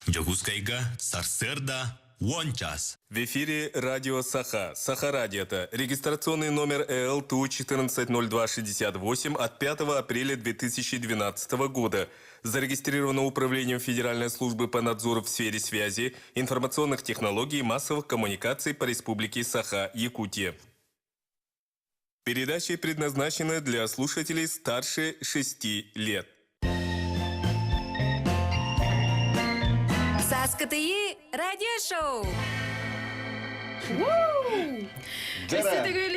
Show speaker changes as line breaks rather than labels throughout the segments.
Дьокуускайга сарсыарда уон час.
В эфире Радио Саха, Саха Радиота. Регистрационный номер ЭЛТУ 140268 от 5 апреля 2012 года. Зарегистрировано Управлением Федеральной службы по надзору в сфере связи, информационных технологий и массовых коммуникаций по Республике Саха, Якутия. Передача предназначена для слушателей старше 6 лет.
Сааскытыйы радиошоу!
Өссө төгүл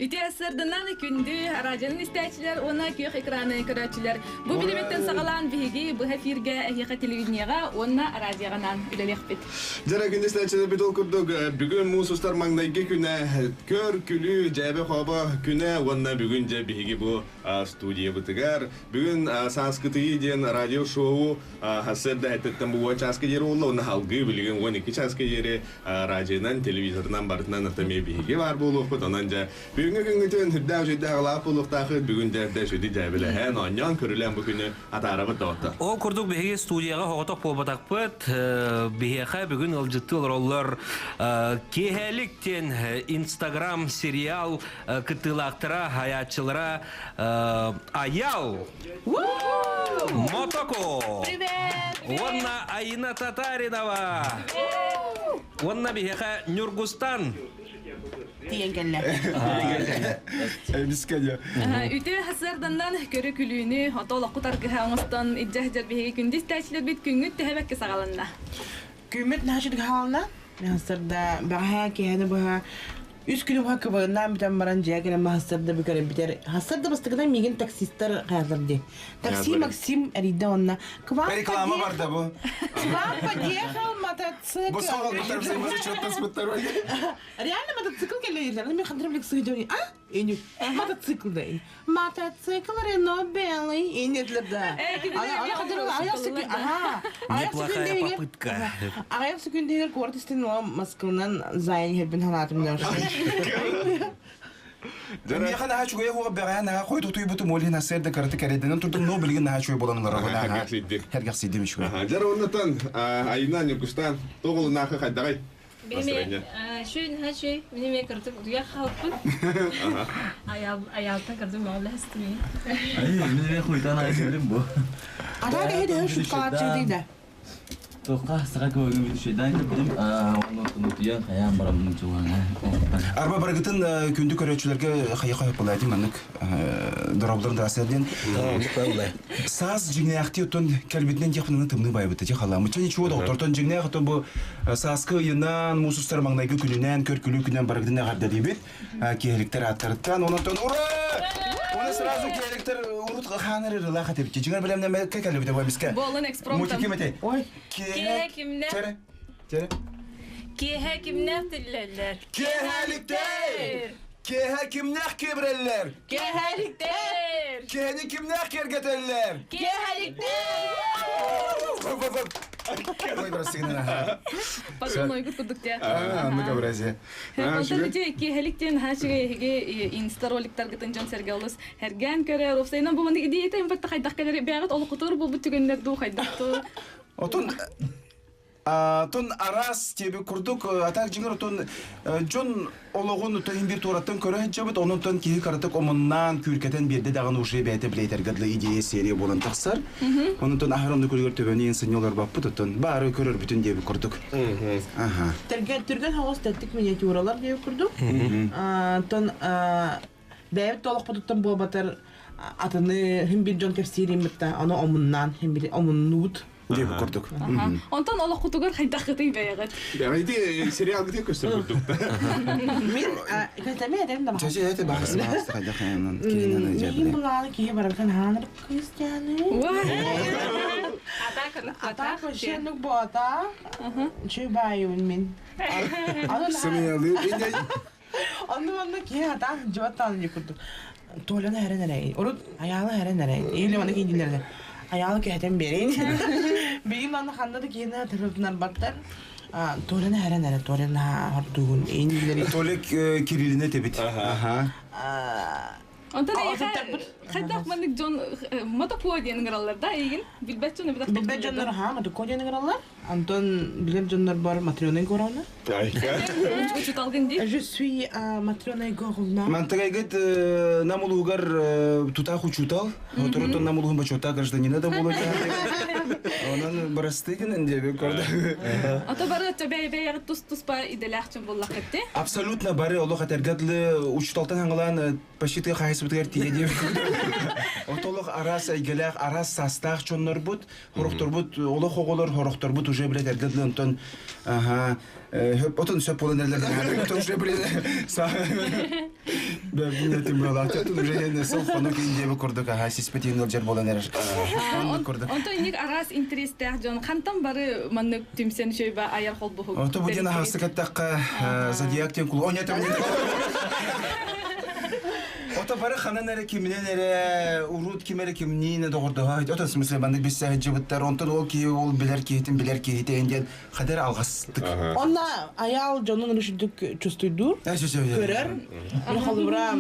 үтүө сырдынан күндү радионун истээччилэр уонна күөх экраны көрөөччүлэр бу билимиттэн саҕалаан биһиги быһа эфиргэ эһиэхэ телевидениеҕа уонна радиоҕа үлэлиэхпит.
Дьара күндү истээччилэрбит ол курдук бүгүн муус устар маҥнайгы күнэ көр күлүү дьээбэ хообо күнэ уонна бүгүн дьэ биһиги бу студиябытыгар бүгүн сааскытыйыы диэн радио-шоу сарсыарда эттиттэн бу уон чааска диэри буолла уонна салгыы билигин 12 чааска диэри радионан телевизорынан барытынан эмиэ биһиги баар буолуохпут онон дьэ бүгүҥҥү күҥҥүтүн үрдээх үчүгдээх алаап буолуохтаахыт бүгүн дьэ эрдэ үчүгдүк дьээбэлэһэн оонньоон көрүлээн бу күнү атаарабыт доҕоттор
Ол курдук биһиги студияҕа соҕотох буолбатахпыт. Биһиэхэ бүгүн ыалдьыттыы олороллор Киэһэлик диэн Инстаграм сериал кыттыылаахтара, хайааччылара Аял Мотоко
Привет!
уонна Айина Татаринова уонна биһиэхэ Ньургустан
Тиийэн кэллэ.
Эмискэ дьэ.
Үтүө сарсыарданнан көрү күлүүнү, ото олоххут аргыһа оҥостон илдьэ сылдьар биһиги күндү истээччилэрбит күҥҥүт төһө саҕаланна?
Күммүт наһаа хаална. Сарда бэҕэһээ киэһэни быһа үс күнү быһа кыбыгыннаан бүтэн баран дьиэ кэлэн хассарда бүтэрэн бүтэр. Хассарда бастакынан миигин таксистар хаалар дии. Такси Максим эрийдэ онно. К вам
Реклама барда бу.
К вам подъехал мотоцикл.
Бу соҕал
Реально мотоцикл кэллилэр. Мен хандрым лик сыйдёни. А? Иню. Мотоцикл да. Мотоцикл Рено белый. Инетлер да. Ана хадыр аяк секүн. Ага.
Неплохая попытка.
Аяк секүн дегер куорат истин о Москванан зайын хербин халатым да.
Миэхэ наһаа үчүгэй уоҕа бэҕэһээ наһаа хойут утуйбутум ол иһин сарсыарда кыратык эрэйдэнэн турдум но билигин наһаа үчүгэй буолан олоробун
Хэргэхсийдим.
Хэргэхсийдим үчүгэй.
Дьэр оннотон Айна Ньургустан тоҕулунаахы хайдаҕай?
Били шүй наһаа шүй мин эмиэ кырдык утуйа хаалбыт. Аялтан кырдык мөҕүлэһэстим.
Ай, мин эмиэ хуйтан айсыбытым бу.
Ата киһи дэһэ шуткалааччы дейда.
Тоққа саха көөгүм шүйдан кырдым, оны утуйан хайаан бараммын чугаҥа.
Арба барыгытын күндү көрөөччүлэргэ хайа хайа маннык доробларын да диэн Саас дьиҥнээхтии оттон кэлбитинэн диэхпинэ тымныы байбыта дьэ халамычча ничего доҕоттортон дьиҥнээх оттон бу сааскы ыйынан муус устар маҥнайгы күнүнэн көр-күлүү күнүнэн барыгытын эҕэрдэлиибит киэһэликтэр ааттарыттан онон ура! Оны сразу киэһэликтэр урут хаанар ырылаах этибит дьиҥэр бэлэмнэммэккэ кэлбитэ бу эмискэ
Буолун экспромтом.
Мультик этэй
Ой.
Киэһэ кимнээх
Чэрэ чэрэ
Киэһэ кимнээх тиллэллэр?
Киэһэликтэр! Киэһэ кимнээх киэбирэллэр?
Киэһэликтэр!
Киэһэни кимнээх киэргэтэллэр?
Киэһэликтэр!
Ой, прости,
Потом ойгут курдук те.
А, ну-ка, брази.
Онтон ити киэһэлик диэн наһаа үчүгэй эһиги инста роликтаргытын дьон сэргэ олус хэргээн көрөр. Уопсайынан бу маннык идеята импакта хайдах кэлэр бэйэҕит олоххутугар буолбут түгэннэр дуу хайдах дуу?
Отун Тон араас диэби курдук атаак дьиҥэр отон дьон олоҕун тоһин бир туораттан көрө сылдьабыт онон киһи каратык омуннаан күүркэтэн биэрдэ даҕаны уже бэйэтэ билэйтэргэ дылы идея серия буолан тахсар онон аһар онну күлүгэр төбөнү сынньа олорбоппут оттон баары көрөрбүтүн диэби курдук аха
Түргэн түргэн соҕус тэттик миниатюралар диэби курдук. Тон бэйэбит толохпутуттан буолбатар атыны хим бир дьон кэпсиириммит да ону омуннаан хим бир омуннуут
диэби курдук
Онтон олоххутугар хайдаххытый бэйэҕит?
Ити сериал где көстөр курдук.
Мин көтөмө эдем да
Чача эти бахс бахс хайдах киһинэн
Мин булааны киһи барытын хааныр кыыстааны.
Атака
Ата көшенлік бота. Чүй байын мин.
Сымыялы
Онну онну киһи ата жуаттан курдук. Толяны хэрэн эрэй. Урут аялы хэрэн эрэй. Или оны кинилерде. Аялы кэһэтен берейин. Бигин онну ханна да киһини тырытынар баттар. Толяны хэрэн эрэ, Толяны хордугун. Эйин
Толик Кириллине тебит. Аха.
Онтон эйиэхэ хайдах маннык дьон мотокуо диэн ыҥыраллар да эйигин? Билбэт дьон эбэтэр
Билбэт дьоннор аха мотокуо диэн ыҥыраллар. Антон билэр дьоннор бар Матрена Егоровна.
Учуталгын дии.
Je suis Матрена Егоровна.
Мантыгайгыт нам улуугар тутаах учуутал, оторотон нам улууһун бочуоттаах гражданина да буолуо Онон бырастыы гынан диэби көрдө.
Ото бары бэйэ-бэйэҕит тус-туспа идэлээх дьон буоллаххыт дии.
Абсолютно бары олох этэргэ дылы учууталтан хаҥалаан почти тыа хаһайсыбытыгар тиийэ диэбит. Ото олох араас эйгэлээх, араас саастаах дьоннорбут, хорохторбут олох оҕолор, хорохторбут уже билет эргэ дылы онтон аха отон сөп буолан эрэлэр уже билет Бэбинетим балаачатын уже сыл хону кин диэби курдук аха сиспетин ылдьар буолан эрэр. Оннук курдук.
Онтон инник араас интэриэстээх дьон хантан бары маннык түмсэн үчүгэй айар холбоһук.
Ото бу диэн аһаҕастык эттэххэ зодиак диэн кулу. Онья Ото бары ханан эрэ киминэн эрэ урут ким эрэ кимниин доҕордоһо ото в смысле маннык билсэ сылдьыбыттар онтон ол киһи ол билэр киһитин билэр киһитэ диэн хадер алҕастык.
Онно аял дьонун үрдүк чувствуйдуур, көрөр. Холобура,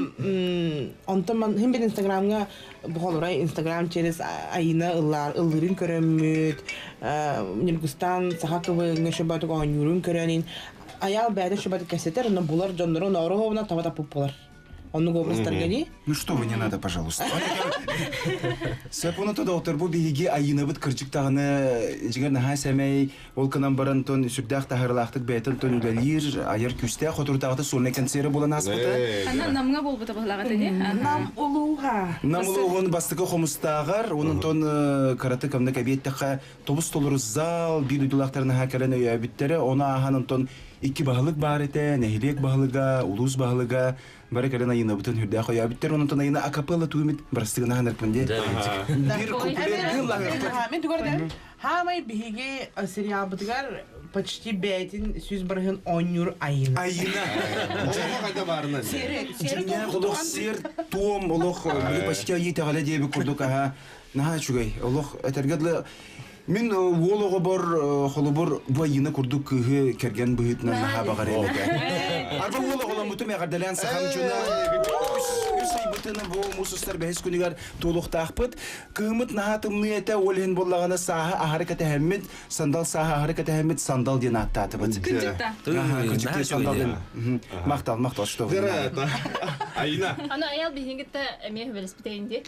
онтон ман хим бир Инстаграмҥа бу холобура Инстаграм через Айына ыллаар ыллыырын көрөммүт, Ньургустан саха кыбыҥҥа шөбөтүк оонньуурун көрөнин аял бэйэтэ шөбөтүк кэсэтэр, онно булар дьоннорун оруһуобуна таба таппыт буолар. Оннук образтарга дии.
Ну что вы, не надо, пожалуйста. Сөп ону доктор бу биһиги айыынабыт кырдьык даҕаны дьиҥэр наһаа сэмэй, ол гынан баран тон сүрдээх таһаарыылаахтык бэйэтин тон үлэлиир, айар күүстээх хотурутааҕыта сольнай концеры буолан ааспыта.
Ханна Намҥа буолбута быһылаҕа ини?
Нам улууһа.
Нам улууһун бастакы хомустааҕар, онон тон кыратык оннук эбиэттэххэ тобус толору зал, биир дойдулаахтарын наһаа кэлэн өйөөбүттэрэ, ону ааһан онтон икки баһылык баар этэ, нэһилиэк баһылыга, улуус баһылыга, бары кэлэн айыынабытын үрдээх өйөөбүттэр, онтон айыына акапелла туумит бырастыгына ханарпын дии. Биир куплет ыллаһыахпыт.
Мин тугар Хаамай биһиги сериалбытыгар почти бэйэтин сүүс барыһын оонньуур Айына.
Айына.
Олохо хайда баарынан.
Дьиҥнээх олох сиэр туом олох почти айыы итэҕэлэ диэбит курдук аһа наһаа үчүгэй. Олох этэргэ дылы Мин уол оҕобор холобур бу Айыына курдук кыыһы кэргэн быһыытынан наһаа баҕарыам этэ. Арба уол оҕоломмутум эҕэрдэлээн сахам дьоно үс ыйбытын бу муус устар бэһис күнүгэр туолуохтаахпыт. Кыһыммыт наһаа тымныы этэ, ол иһин буоллаҕына сааһы аһары кэтэһэммит, сандал сааһы аһары кэтэһэммит сандал диэн ааттаатыбыт.
Кырдьыкта.
Кырдьыкта сандал диэн. Махтал, махтал, что вы.
Айына.
Аны аял биһиги эмиэ хүбэлэспитейин дии.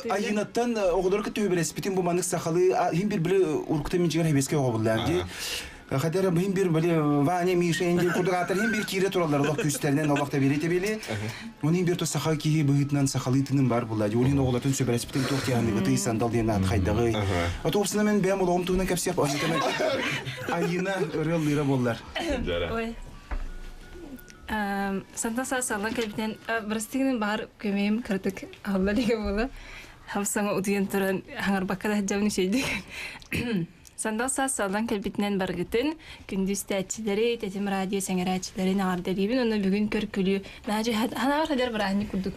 Айыынаттан оҕолору кытта үбэлэспитим бу маннык сахалыы иһин бир били уруккута мин дьиҥэр хэбиэскэй оҕо буллаам дии. Хотя иһин бир били Ваня, Миша диэн курдук ааттар иһин бир киирэ тураллар олох күүстэринэн олох табили табили. Оны иһин бир то саха киһи быһыытынан сахалыы тыным бар булла дии. Ол иһин оҕолортон сүбэлэспитим туох диэханыгытый сандал диэн аат хайдаҕый. Ото опсuna мен бэйэм олоҕум туһунан кэпсиэх оннукана Айыына ырыаллыыра буоллар.
Ой. Сантан саас саллан кэлбитинэн бырастыгынан баҕар көмөйүм кыратык аһылла илигэ буола. Хап саҥа утуйан туран хаҥарбакка да сылдьабын үчүгэйдик. Сандал саас саллан кэлбитинэн баргытын, күндү истээччилэри, тэтим радио сэҥэрээччилэрин эҕэрдэлиибин уонна бүгүн көр-күлүү наадьы ханаҕар хадьар бырааһынньык курдук.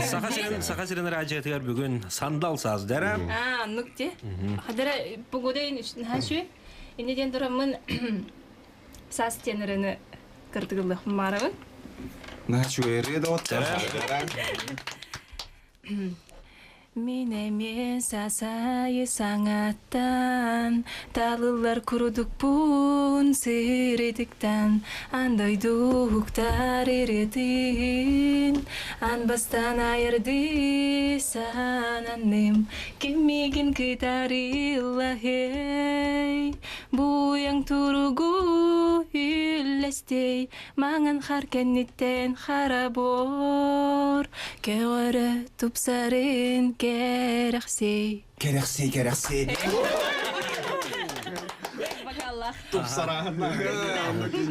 Саха сирин Саха сирин радиотыгар бүгүн сандал саас дара.
Аа, оннук ти. Хадара погода наһаа үчүгэй. Инне диэн тураммын Саас диэн ырыаны кырдыгыллыахпын баарабын.
Наһаа да оттар.
Мин эмиэ сасайы саҥаттан талыллар курдукпун сиридиктан ан дойду уһуктар ырыатын ан бастан айырды сананным ким миигин кытарыллаһый Буйаҥ туругу үллэстий, маҥан хар кэнниттэн хара буор, көҕөрө тупсарын кэрэхсий.
Кэрэхсий, кэрэхсий.
Тупсараһын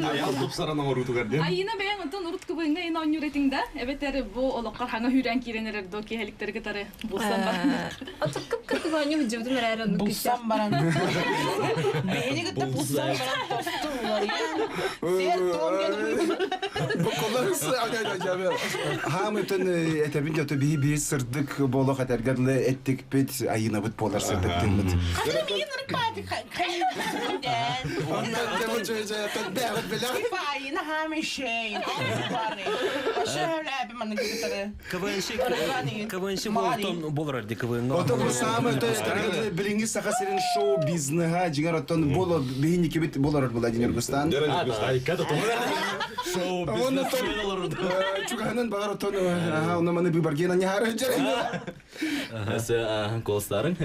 Аял тупсаран оҥоруутугар диэн.
Айына бэйэҥ онтон урут кыбыҥҥа ин оонньуур этиҥ да? Эбэтэр бу олоххор хаҥа хүүрэн киирэн эрэр доо киэһэликтэри кытары булсан бар.
Отут кып-кырдык. Кыратык оонньуу сылдьыбытым эрээри оннук
Булсан баран. Биһини кытта булсан баран тосту уларыйан. Сиэр туом диэн
Хаамытын этэбин дьото биһи биир сырдык болох этэргэ дылы эттикпит айыынабыт буолар сырдык тыыммыт.
Хатыры миин ырыкпааты хайыытын. Айына хаамышейн. Ошөөлөбү маннык кытары.
КВНщик КВНщик болтон болор ди КВН.
Отон бу саамай билиҥҥи Саха сирин шоу-бизнеһа дьиҥэр оттон боло биһинникибит болорор Владимир Густан.
Шоу
Онно чугаһынан баҕар оттон онно маны быбаргена ньаары дьэрэ.
Өсө колстарың.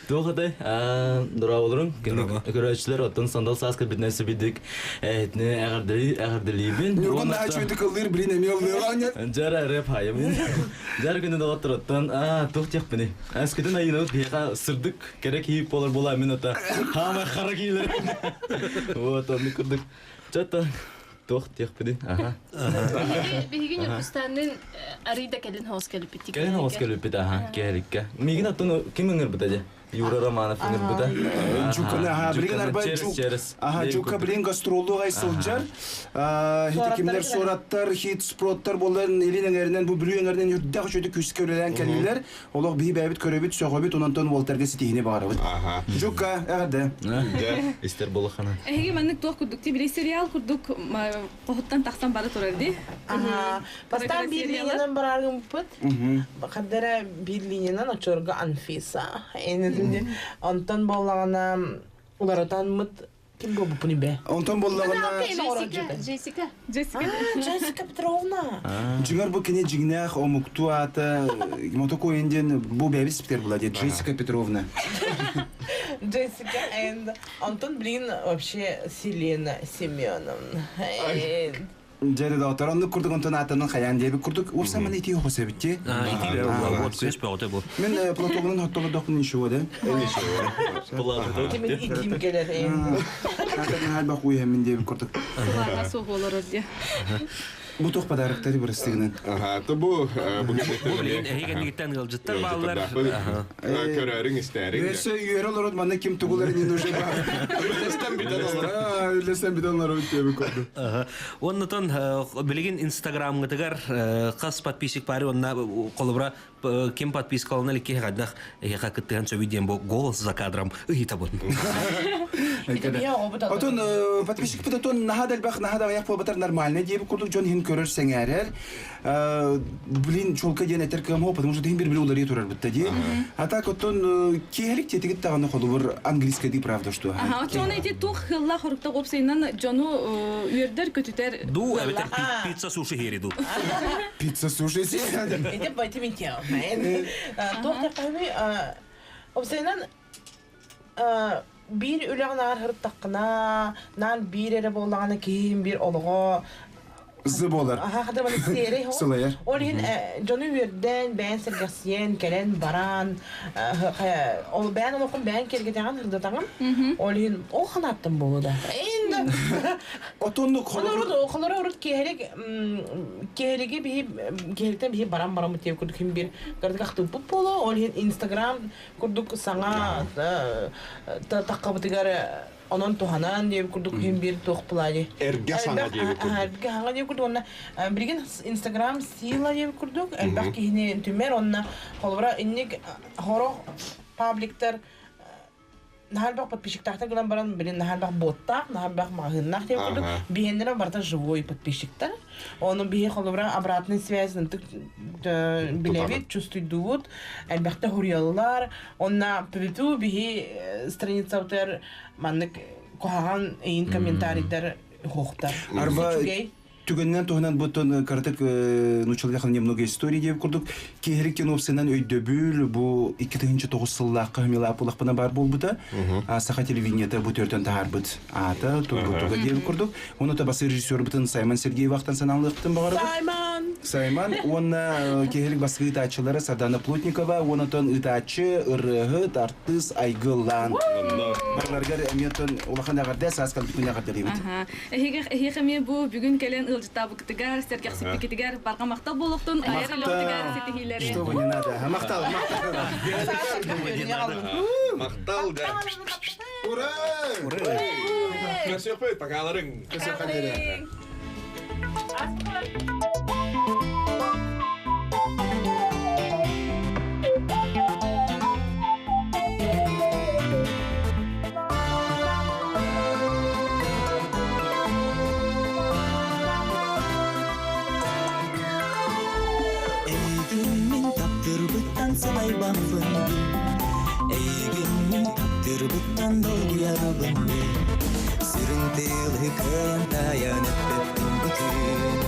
Туох этэй? Дорооболорун. Көрөөччүлэр оттон сандал сааска битнен сөбидик. Этне эҕэрдели эҕэрделиибин.
Ньургун наһаа үчүгэйдик ыллыыр билин эмиэ ыллыаҕа.
Жара рэп хайым. Жара күнү доҕоттороттон туох диэхпиний. Эскитин айыынабыт биһиэхэ сырдык кэрэ киһи буолар буолаа мин ата. Хаамай хара киилэр. Вот оннук курдук. Чата туох диэхпиний. Аха.
Биһиги Ньургустаннын арый да кэлин хоос кэлиппит.
Кэлин хоос кэлиппит аха кэликкэ. Миигин оттон ким ыҥырбыта дьэ? Юра Романов ыҥырбыта.
Жуканы аха билигин арба жук. Аха жука билигин гастроллугай сылдьар. Хити кимнер сураттар, хит спроттар болларын илин эҥэринэн бу Бүлүү эҥэринэн үрдэх үчүгэй күүскэ үлэлээн кэллилэр. Олох биһи бэйэбит көрөбүт, сөҕөбүт, ононтон уолтарга ситиһини баҕарабыт. Жука, эҕэрдэ.
Истер болохана.
Эһиги маннык туох курдук ти били сериал курдук хоһуттан тахсан бара турар ди.
Бастаан биир линиянан бараргымпыт. Хардара биир линиянан очорго Анфиса. Онтон боллаҕына уларытанмыт ким буолбуппун бе.
Онтон боллаҕына
Джессика, Джессика.
Джессика.
Джессика Петровна.
Дьиҥэр бу кини дьиҥнээх омуктуу аата Мотокоин диэн бу бэйэбит спикер була диэн Джессика Петровна.
Джессика and Антон, блин, вообще Селена Семеновна.
Дьэ доктор, оннук курдук онтон аатанан хайаан диэбит курдук уопсаман итии хос эбит ти.
Итии вот көс бөҕөтө бу.
Мен платогунан хоттолордохпун ничего да.
Кимин итиим кэлэр
Хайбах уйһэммин диэбит курдук.
Сылааһа суох олорор диэ.
Бу туох подароктары бырастыгынан.
Аха, то бу бу
Бу билигин эһиги ыалдьыттар бааллар.
Көрөрүң истээриҥ.
Өссө үөрэ олорот манна ким тугуларын уже бар.
Үллэстэн бүтэн олорор.
Үллэстэн бүтэн олорор диэбит курдук.
Оннотон билигин Инстаграмҥытыгар хас подписчик баары онна холобура ким подпискалана иликки хайдах эһиэхэ кыттыһан сөбүй диэн бу голос за кадром ыйытабын.
Отон подписчик отон наһаа да элбэх наһаа да аҕыйах буолбатар нормально диэбит курдук дьон иһин көрөр сэҥээрэр. Блин, чолка диэн этэр кыам потому что иһин бир били уларыйа турар бытта дии. А так оттон киэһэлик тиэтигит даҕаны холобур английская дии правда что.
Аха, оччоҕуна ити туох хылла хоруктах уопсайынан дьону үөрдэр көтүтэр
Ду эбэтэр пицца суши хиэри ду.
Пицца суши
Ити байте мин тиэм. Туох таххами уопсайынан биир үлэҕин аар һырыттаххына, наан биир эрэ буоллаҕына киһим биир олоҕо
Зы болар.
Аха хата маны сиэрэй хо.
Сылайар.
Ол иһин дьону үөрдэн, бэйэн сэргэхсийэн, кэлэн баран, ол бэйэн олоххун бэйэн киэргэтэҕин, ырдатаҕын. Ол иһин ол ханааттан буолуо да. Эйин
Отоннук
холору холору урут киэһэлик киэһэлиги биһи киэһэликтэн биһи баран баран бутиэ курдук хим бир кырдык ахтыппыт буолуо. Ол иһин Инстаграм курдук саҥа таххабытыгар онон туһанан диэбит курдук иһин биир туох булаайы.
Эргэ саҥа диэбит курдук.
Эргэ саҥа диэбит курдук уонна билигин Инстаграм сила диэбит курдук элбэх киһини түмэр уонна холобура инник хорох пабликтар наһаа элбэх подписчиктаахтар гынан баран билин наһаа элбэх боттаах, наһаа элбэх маҕаһыыннаах диэбит курдук биһиэннэрэ барыта живой подписчиктар. Ону биһи холобура обратный связь ынтык билэбит, чувствуйдуубут, элбэхтэ хуруйаллар. Онна пүтү биһи страницабытыгар маннык куһаҕан ыйын комментарийдар хуохтар.
Арба түгэннэн туһунан буттан кыратык нучалыйахан немного истории диэбит курдук киэһэрик кинопсынан өйдөбүл бу 2009 сыллаахха Милапулахпына бар буолбута саха телевидениета бу төртөн таһаарбыт аата тургутуга диэбит курдук Ону табасы режиссербытын Саймон Сергеевахтан санаалыахтын баҕарабыт.
Саймон!
Сайман уонна киһилик баскы ыытааччылары Сардана Плотникова уонна тон ыытааччы ырыаһыт артыыс Айгыллаан. Барыларыгар эмиэ тон улахан эҕэрдэ саас кэлбитин эҕэрдэлиибит.
Эһиги эмиэ бу бүгүн кэлэн ыалдьыттаабыккытыгар, сэргэхсиппиккитигэр барҕа махтал буолуохтун, айар үлэҕитигэр ситиһиилэри.
Что вы не надо. Махтал, махтал.
Махтал, да. Ура!
Ура!
Көрсүөхпүт, покаларың.
Көрсүөхпүт.
Эйигин мин таптыырбыттан сылайбаппын Эйигин мин таптыырбыттан долгуйарбын Сүрүн тыалы кыайан таайан эппэппин бүтүн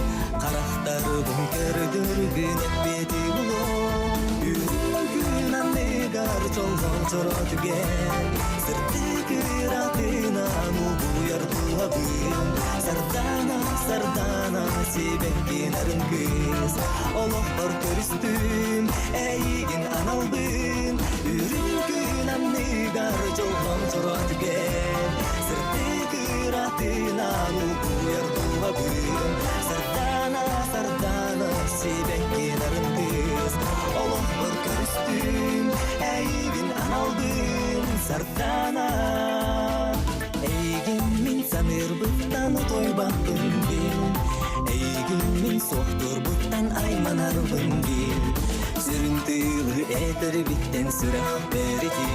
Харахтарбын көрдөрбүн эппиэти булуом Үрүҥ күн анныгар чолбон чоро түгэн Сырдык ыратынан угуйар дууһабын Сардана, сардана, сибэкки нарын кыыс Олохпор көрүстүм эйигин аналбын Үрүҥ күн анныгар дьоллон чоро түгэн Сырдык ыратынан угуйар дууһабын Сардана, сардана, сибэкки нарын кыыс Олохпор көрүстүм эйигин аналбын Сардана Эйигин мин саныырбыттан утуйбаппын бил Эйигин мин суохтуурбуттан айманарбын бил Сүрүн тыылы этэрбиттэн сүрэх бэрити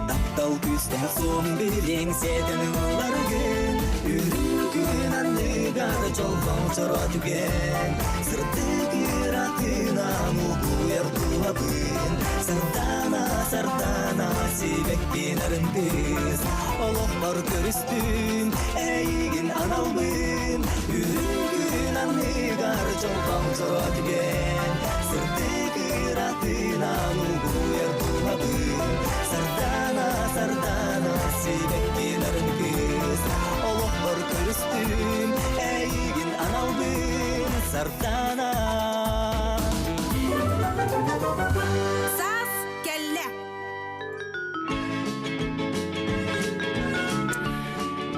Таптал күүстээх суон билиэҥ сиэтэн ыларгын Үрүҥ күн анныгар дьоллоҥ чоро түгэн Сырдык ыратынан угуйар дууһабын Сардана, сардана, сибэкки нарын кыыс Олохпор көрүстүм эйигин аналбын Үрүҥ күн анныгар дьоллоҥ чоро түгэн Сырдык ыратынан угуйар дууһабын Сардана, сардана, сибэкки нарын кыыс Олохпор көрүстүм эйигин аналбын Сардана
Саас кэллэ.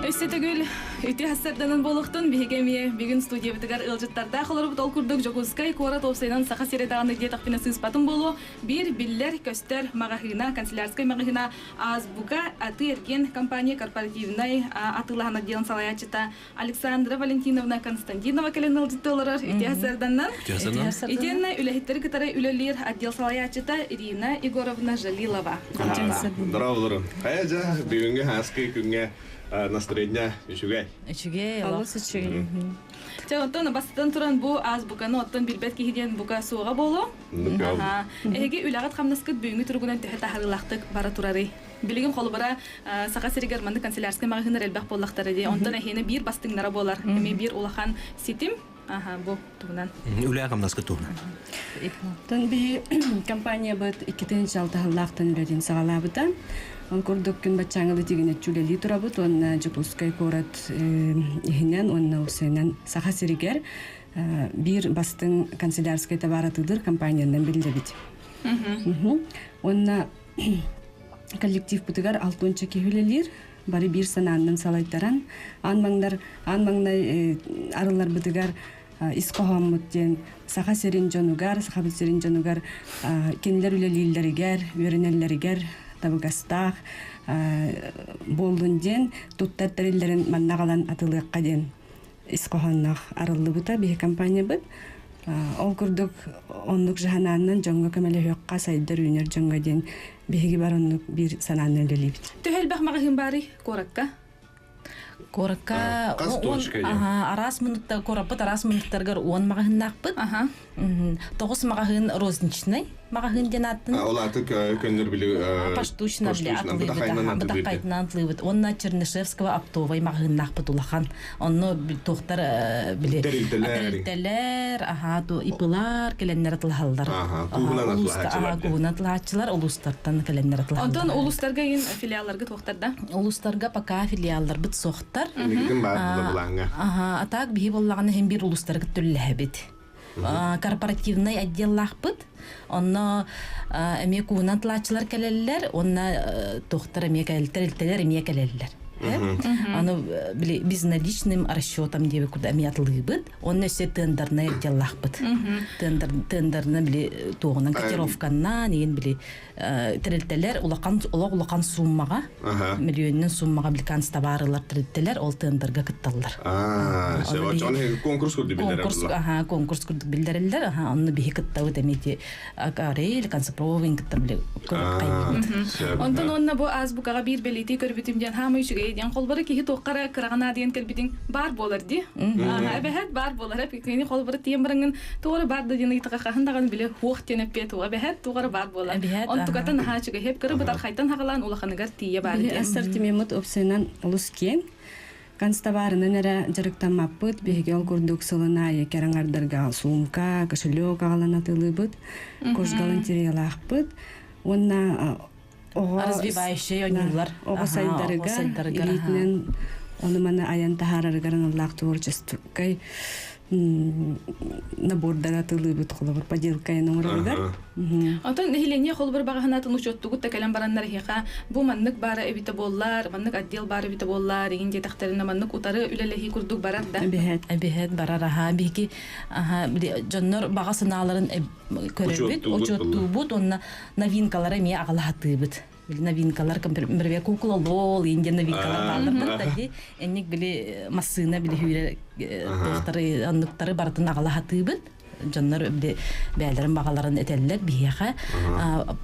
Өссө төгүл үтүө хассарданан буолуохтун биһиги эмиэ бүгүн студиябытыгар ыалдьыттардаах олорбут ол курдук Дьокуускай куорат уопсайынан Саха сирэ даҕаны диэтэхпинэ сыыспатым буолуо биир биллэр көстөр маҕаһыына канцелярскай маҕаһыына Азбука атыы-эргиэн компания корпоративнай атыылаһан отделын салайааччыта Александра Валентиновна Константинова кэлэн ыалдьытты олорор үтүө сарданнан. Итиэннэ үлэһиттэри кытары үлэлиир отдел салайааччыта Ирина Егоровна Жалилова.
Здорово, Хайа дьэ, бүгүҥҥү ааскы күҥҥэ настроение үчүгэй.
Үчүгэй, олус үчүгэй.
Чэ, оттон бастатан туран бу азбуканы оттон билбэт киһи диэн бука суоҕа буолуо. Эһиги үлэҕит хамнаскыт бүгүҥҥү туругунан төһө таһаарыылаахтык бара турарый? Билигин холобура Саха сиригэр маннык канцелярскай маҕаһыыннар элбэх буоллахтара дии. Онтон эһиэнэ биир бастыҥнара буолар. Эмиэ биир улахан ситим. Аха, бу туһунан.
Үлэ хамнаскыт туһунан.
Тон биһи компаниябыт 2006 сыллаахтан үлэтин саҕалаабыта. Ол курдук күн баччааҥылы тигинэччи үлэлии турабыт уонна Дьокуускай куорат иһинэн уонна уопсайынан Саха сиригэр биир бастыҥ канцелярскай табаар атыылыыр компаниянан биллэбит. Уонна коллективпытыгар алтуонча киһи үлэлиир. Бары биир санааннан салайтаран, аан маҥнар аан маҥнай арылларбытыгар ис хоһооммут диэн Саха сирин дьонугар, Сахабыт сирин дьонугар кинилэр үлэлииллэригэр, үөрэнэллэригэр табыгастаах буоллун диэн туттар тэриллэрин манна аҕалан атылыахха диэн ис хоһоонноох арыллыбыта биһи компаниябыт. Ол курдук оннук жаһанааннан дьоҥҥо көмөлөһүөххэ сайдар үүнэр дьоҥҥо диэн биһиги бар оннук биир санаанан үлэлиибит.
Төһө элбэх маҕаһыын баарый куоракка?
Куоракка араас муннукта куораппыт араас муннуктарыгар уон маҕаһыыннаахпыт. Тоҕус маҕаһыын розничный маҕаһыын диэн ааттын.
Ол аты көннөр били
поштучно били атылыыбыт бытаххайтынан атылыыбыт. Уонна Чернышевского оптовай маҕаһыыннаахпыт улахан. Онно туохтар били тэрилтэлэр, аха ипылар кэлэннэр атылаһаллар. Кууһунан атылааччылар улуустартан кэлэннэр атылаһаллар.
Онтон улуустарга ин филиалларга туохтар да?
Улуустарга пока филиалларбыт суохтар.
Инникитин баар була булааҥҥа.
Аха, а так биһи буоллаҕына иһин биир улуустарга түллэһэбит. Корпоративный отделлаахпыт. Онно эмиэ кууһунан тылааччылар кэлэллэр, уонна туохтар эмиэ тэрилтэлэр эмиэ кэлэллэр. Аны били безналичным расчетом диэби курда эмиэ атылыыбыт. Онно өссө тендернай отделлаахпыт. Тендер тендерна били туоҕунан котировканнан иин били тэрилтэлэр улахан олох улахан суммаҕа миллионнан суммаҕа били канцтоварылар тэрилтэлэр ол тендерга кытталлар.
Аа, конкурс курдук биллэрэр.
Конкурс, аха, конкурс курдук биллэрэллэр. Аха, онно биһи кыттабыт эмиэ Акарель, Концепровин кытта били
хайыыбыт. Онтон уонна бу азбукаҕа биир бэлиэтии көрбүтүм диэн хаамай үчүгэй диэн холбору киһи туоххара кыраҕына диэн кэлбитиҥ баар буолар дии. Эбэһэт баар буолар. Кини холбору тиийэн бараҥҥын туора бар да диэн ыйытыга хаһан даҕаны били хуох диэн эппиэт туга эбэһэт тугара бар буолар. Онтуката наһаа үчүгэй. Хеп кыры бытархайтан хагалаан улаханыгар тиийэ бар диэн.
Ассортимеммыт опсайынан олус киэҥ. Канцтоварынан эрэ дьарыктаммаппыт, биһиги ол курдук сылын аайы кэрэҥардарга суумка, кошелек аҕалан атыылыыбыт, кожгалантереялаахпыт уонна оҕо
развивающие оонньуулар
оҕо сайдарыгар илиитинэн ону-маны айан таһаарарыгар аналлаах творческай набордары атыылыыбыт холобур поделкайын оҥороргар
Онтон нэһилиэнньэ холобур баҕаһынаатын учуоттугут да кэлэн бараннар эһиэхэ бу маннык баара эбитэ буоллар, маннык отдел баар эбитэ буоллар, игин диэтэхтэринэ маннык утары үлэлэһии курдук барар да.
Эбиһэт, эбиһэт барар аха биһиги аха дьоннор баҕа санааларын көрөбүт, учуоттуубут уонна новинкалары эмиэ аҕалаһатыыбыт. Били новинкалар, например, кукла лол, индия новинкалар бааллар да энник били массыына били хүүрэ туохтары оннуктары барытын аҕалаһатыыбыт. Дьоннор бээлэрин баҕаларын этэллэр биһиэхэ.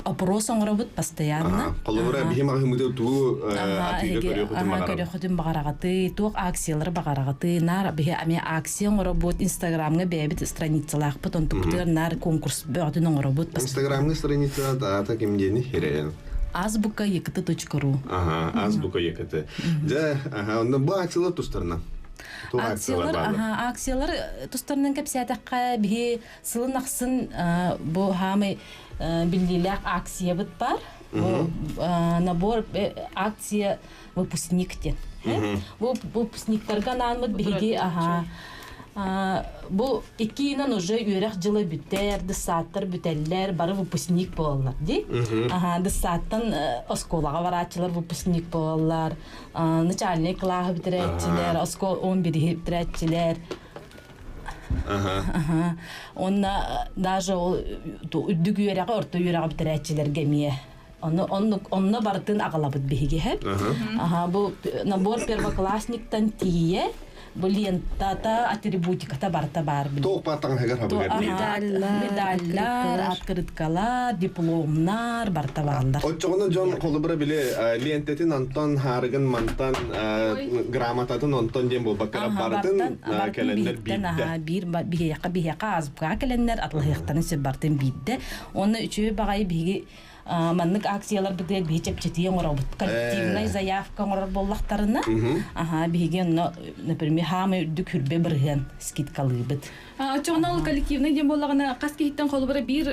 Опрос оҥоробут постоянно.
Холобура биһи маҕаһыыммытыгар тугу атыыга көрүөхүтүн баҕарабыт.
Көрүөхүтүн баҕараҕытый, туох акциялары баҕараҕытый, наар биһи эмиэ акция оҥоробут, Инстаграмҥа бэйэбит страницалаахпыт, онтукпутугар наар конкурс бөҕөтүн оҥоробут.
Инстаграмҥа страница аата ким диэни хирэйэн?
Азбука ект.ру.
Ага, азбука ект. Дьэ, ага, онно бу акциялар тустарынан.
Акциялар, аха, акциялар тустарынан кэпсээтэххэ, биһи сылын ахсын бу хаамай биллиилээх акциябыт бар. Бу набор акция выпускник диэн. Бу выпускниктарга анааммыт биһиги аха бу иккиинэн уже үөрэх дьыла бүтэр, десааттар бүтэллэр, бары выпускник буолаллар дии. Аха, десааттан оскуолаҕа барааччылар выпускник буолаллар, начальный кылааһы бүтэрээччилэр, оскуола он бириһи бүтэрээччилэр. Аха. Онно даже ол үрдүк үөрэҕи, орто үөрэҕи бүтэрээччилэргэ эмиэ Онно, онно барытын аҕалабыт биһиги һэп. Аха, бу набор первоклассниктан тиийэ бу лентата, атрибутиката барыта баар били.
Туох баар таҥаһыгар хабыгар
Медаллар, открыткалар, дипломнар барыта бааллар.
Оччоҕуна дьон холобура били лиэнтэтин онтон, хаарыгын мантан, грамотатын онтон диэн буолбакка барытын кэлэннэр биирдэ.
Биир биһиэхэ биһиэхэ азбукаҕа кэлэннэр атылаһыахтарын сөп барытын биирдэ. Уонна үчүгэй баҕайы биһиги маннык акцияларбытыгар биһи чэпчэтии оҥоробут. Коллективнай заявка оҥорор буоллахтарына, аха, биһиги онно, например, хаамай үрдүк хүрбэ бырыһыан скидкалыыбыт.
Оччоҕуна ол коллективный диэн буоллаҕына, хас киһиттэн холобура биир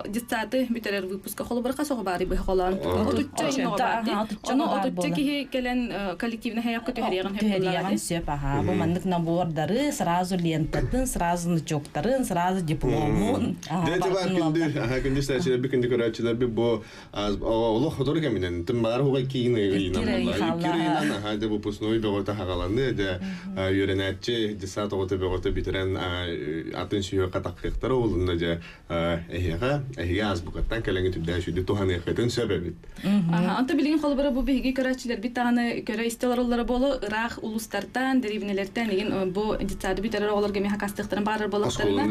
детсады бүтэрэр выпуска холобура хас оҕо баарый быһа холоон? Отучча оҕо баар дии. Ону отучча киһи кэлэн коллективный хайакка түһэриэҕин сөп
Түһэриэҕин сөп, аха. Бу маннык набордары сразу лентатын, сразу значоктарын, сразу дипломун.
Дьэ бар күндү, аха күндү сәчилер күндү көрөөччүлэр бу олох хотор кэминэн тым баар хугай киин ыйынан буолла. Икки аха дьэ выпускной бөҕөтө хагаланы дьэ үөрэнээччи десант оҕото бөҕөтө бүтэрэн атын сүһүөххэ таххыахтара олунна дьэ эһиэхэ эһиги азбукаттан кэлэҥи түрдээн сүдү туһаныаххытын сөп эбит.
Онто билигин холобура бу биһиги көрөөччүлэрбит даҕаны көрө истэ олороллоро буолуо ыраах улуустартан, дэриэбинэлэртэн игин бу детсады бүтэрэр оҕолорго эмиэ хакастыахтарын баарар буоллахтарына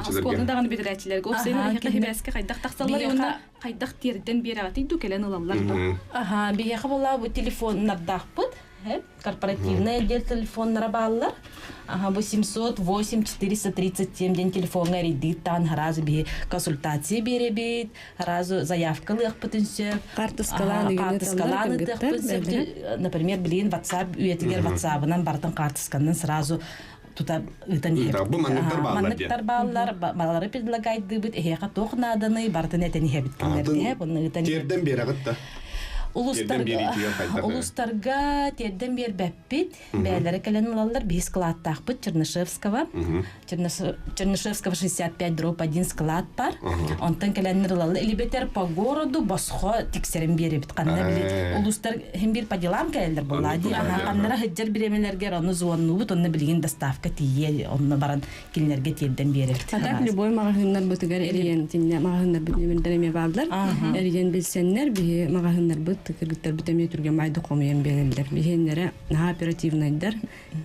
оскуоланы даҕаны бүтэрээччилэргэ уопсайынан эһиэхэ хибээскэ хайдах тахсаллар уонна хайдах тиэрдэн биэрэҕитий дуу кэлэн ылаллар дуу
Аха, биһиэхэ буолла бу телефоннардаахпыт корпоративный отдел телефоннара бааллар. Ага, бу 708 437 диэн телефоҥҥа эрийдииттаан сразу биһи консультация биэрэбит, сразу заявка ылыахпытын сөп.
Картыскалаан
картыскалаан ытыахпын сөп. Например, билигин WhatsApp үйэтигэр WhatsApp-ынан барытын картысканан сразу тута ыытан иһэбит.
Бу манныктар бааллар
Манныктар бааллар, балары предлагайдыыбыт, эһиэхэ туох нааданы барытын этэн иһэбит кинилэргэ. Онно ыытан
Тиэрдэн биэрэҕит да.
Улуустарга тиэрдэн биэрбэппит. Бэйэлэрэ кэлэн ылаллар. Биһи складтаахпыт Чернышевского. Чернышевского 65 дробь 1 склад бар. Онтон кэлэннэр ылаллар. Илибетер по городу босхо тиксэрин биэрэбит. Ханна били улуустар хим бир по делам кэлэллэр буолла дии. Ханнара сылдьар бириэмэлэргэр ону звоннуубут, онно билигин доставка тиийэ, онно баран кинилэргэ тиэрдэн биэрэбит.
А так любой маҕаһыыннарбытыгар эрийэн тиннэ маҕаһыыннарбыт нөмердэр эмиэ бааллар. Эрийэн билсэннэр биһи маҕаһыыннарбыт кыргыттарбыт эмиэ түргэн баайды хомуйан биэрэллэр. Биһиэннэрэ наһаа оперативнайдар,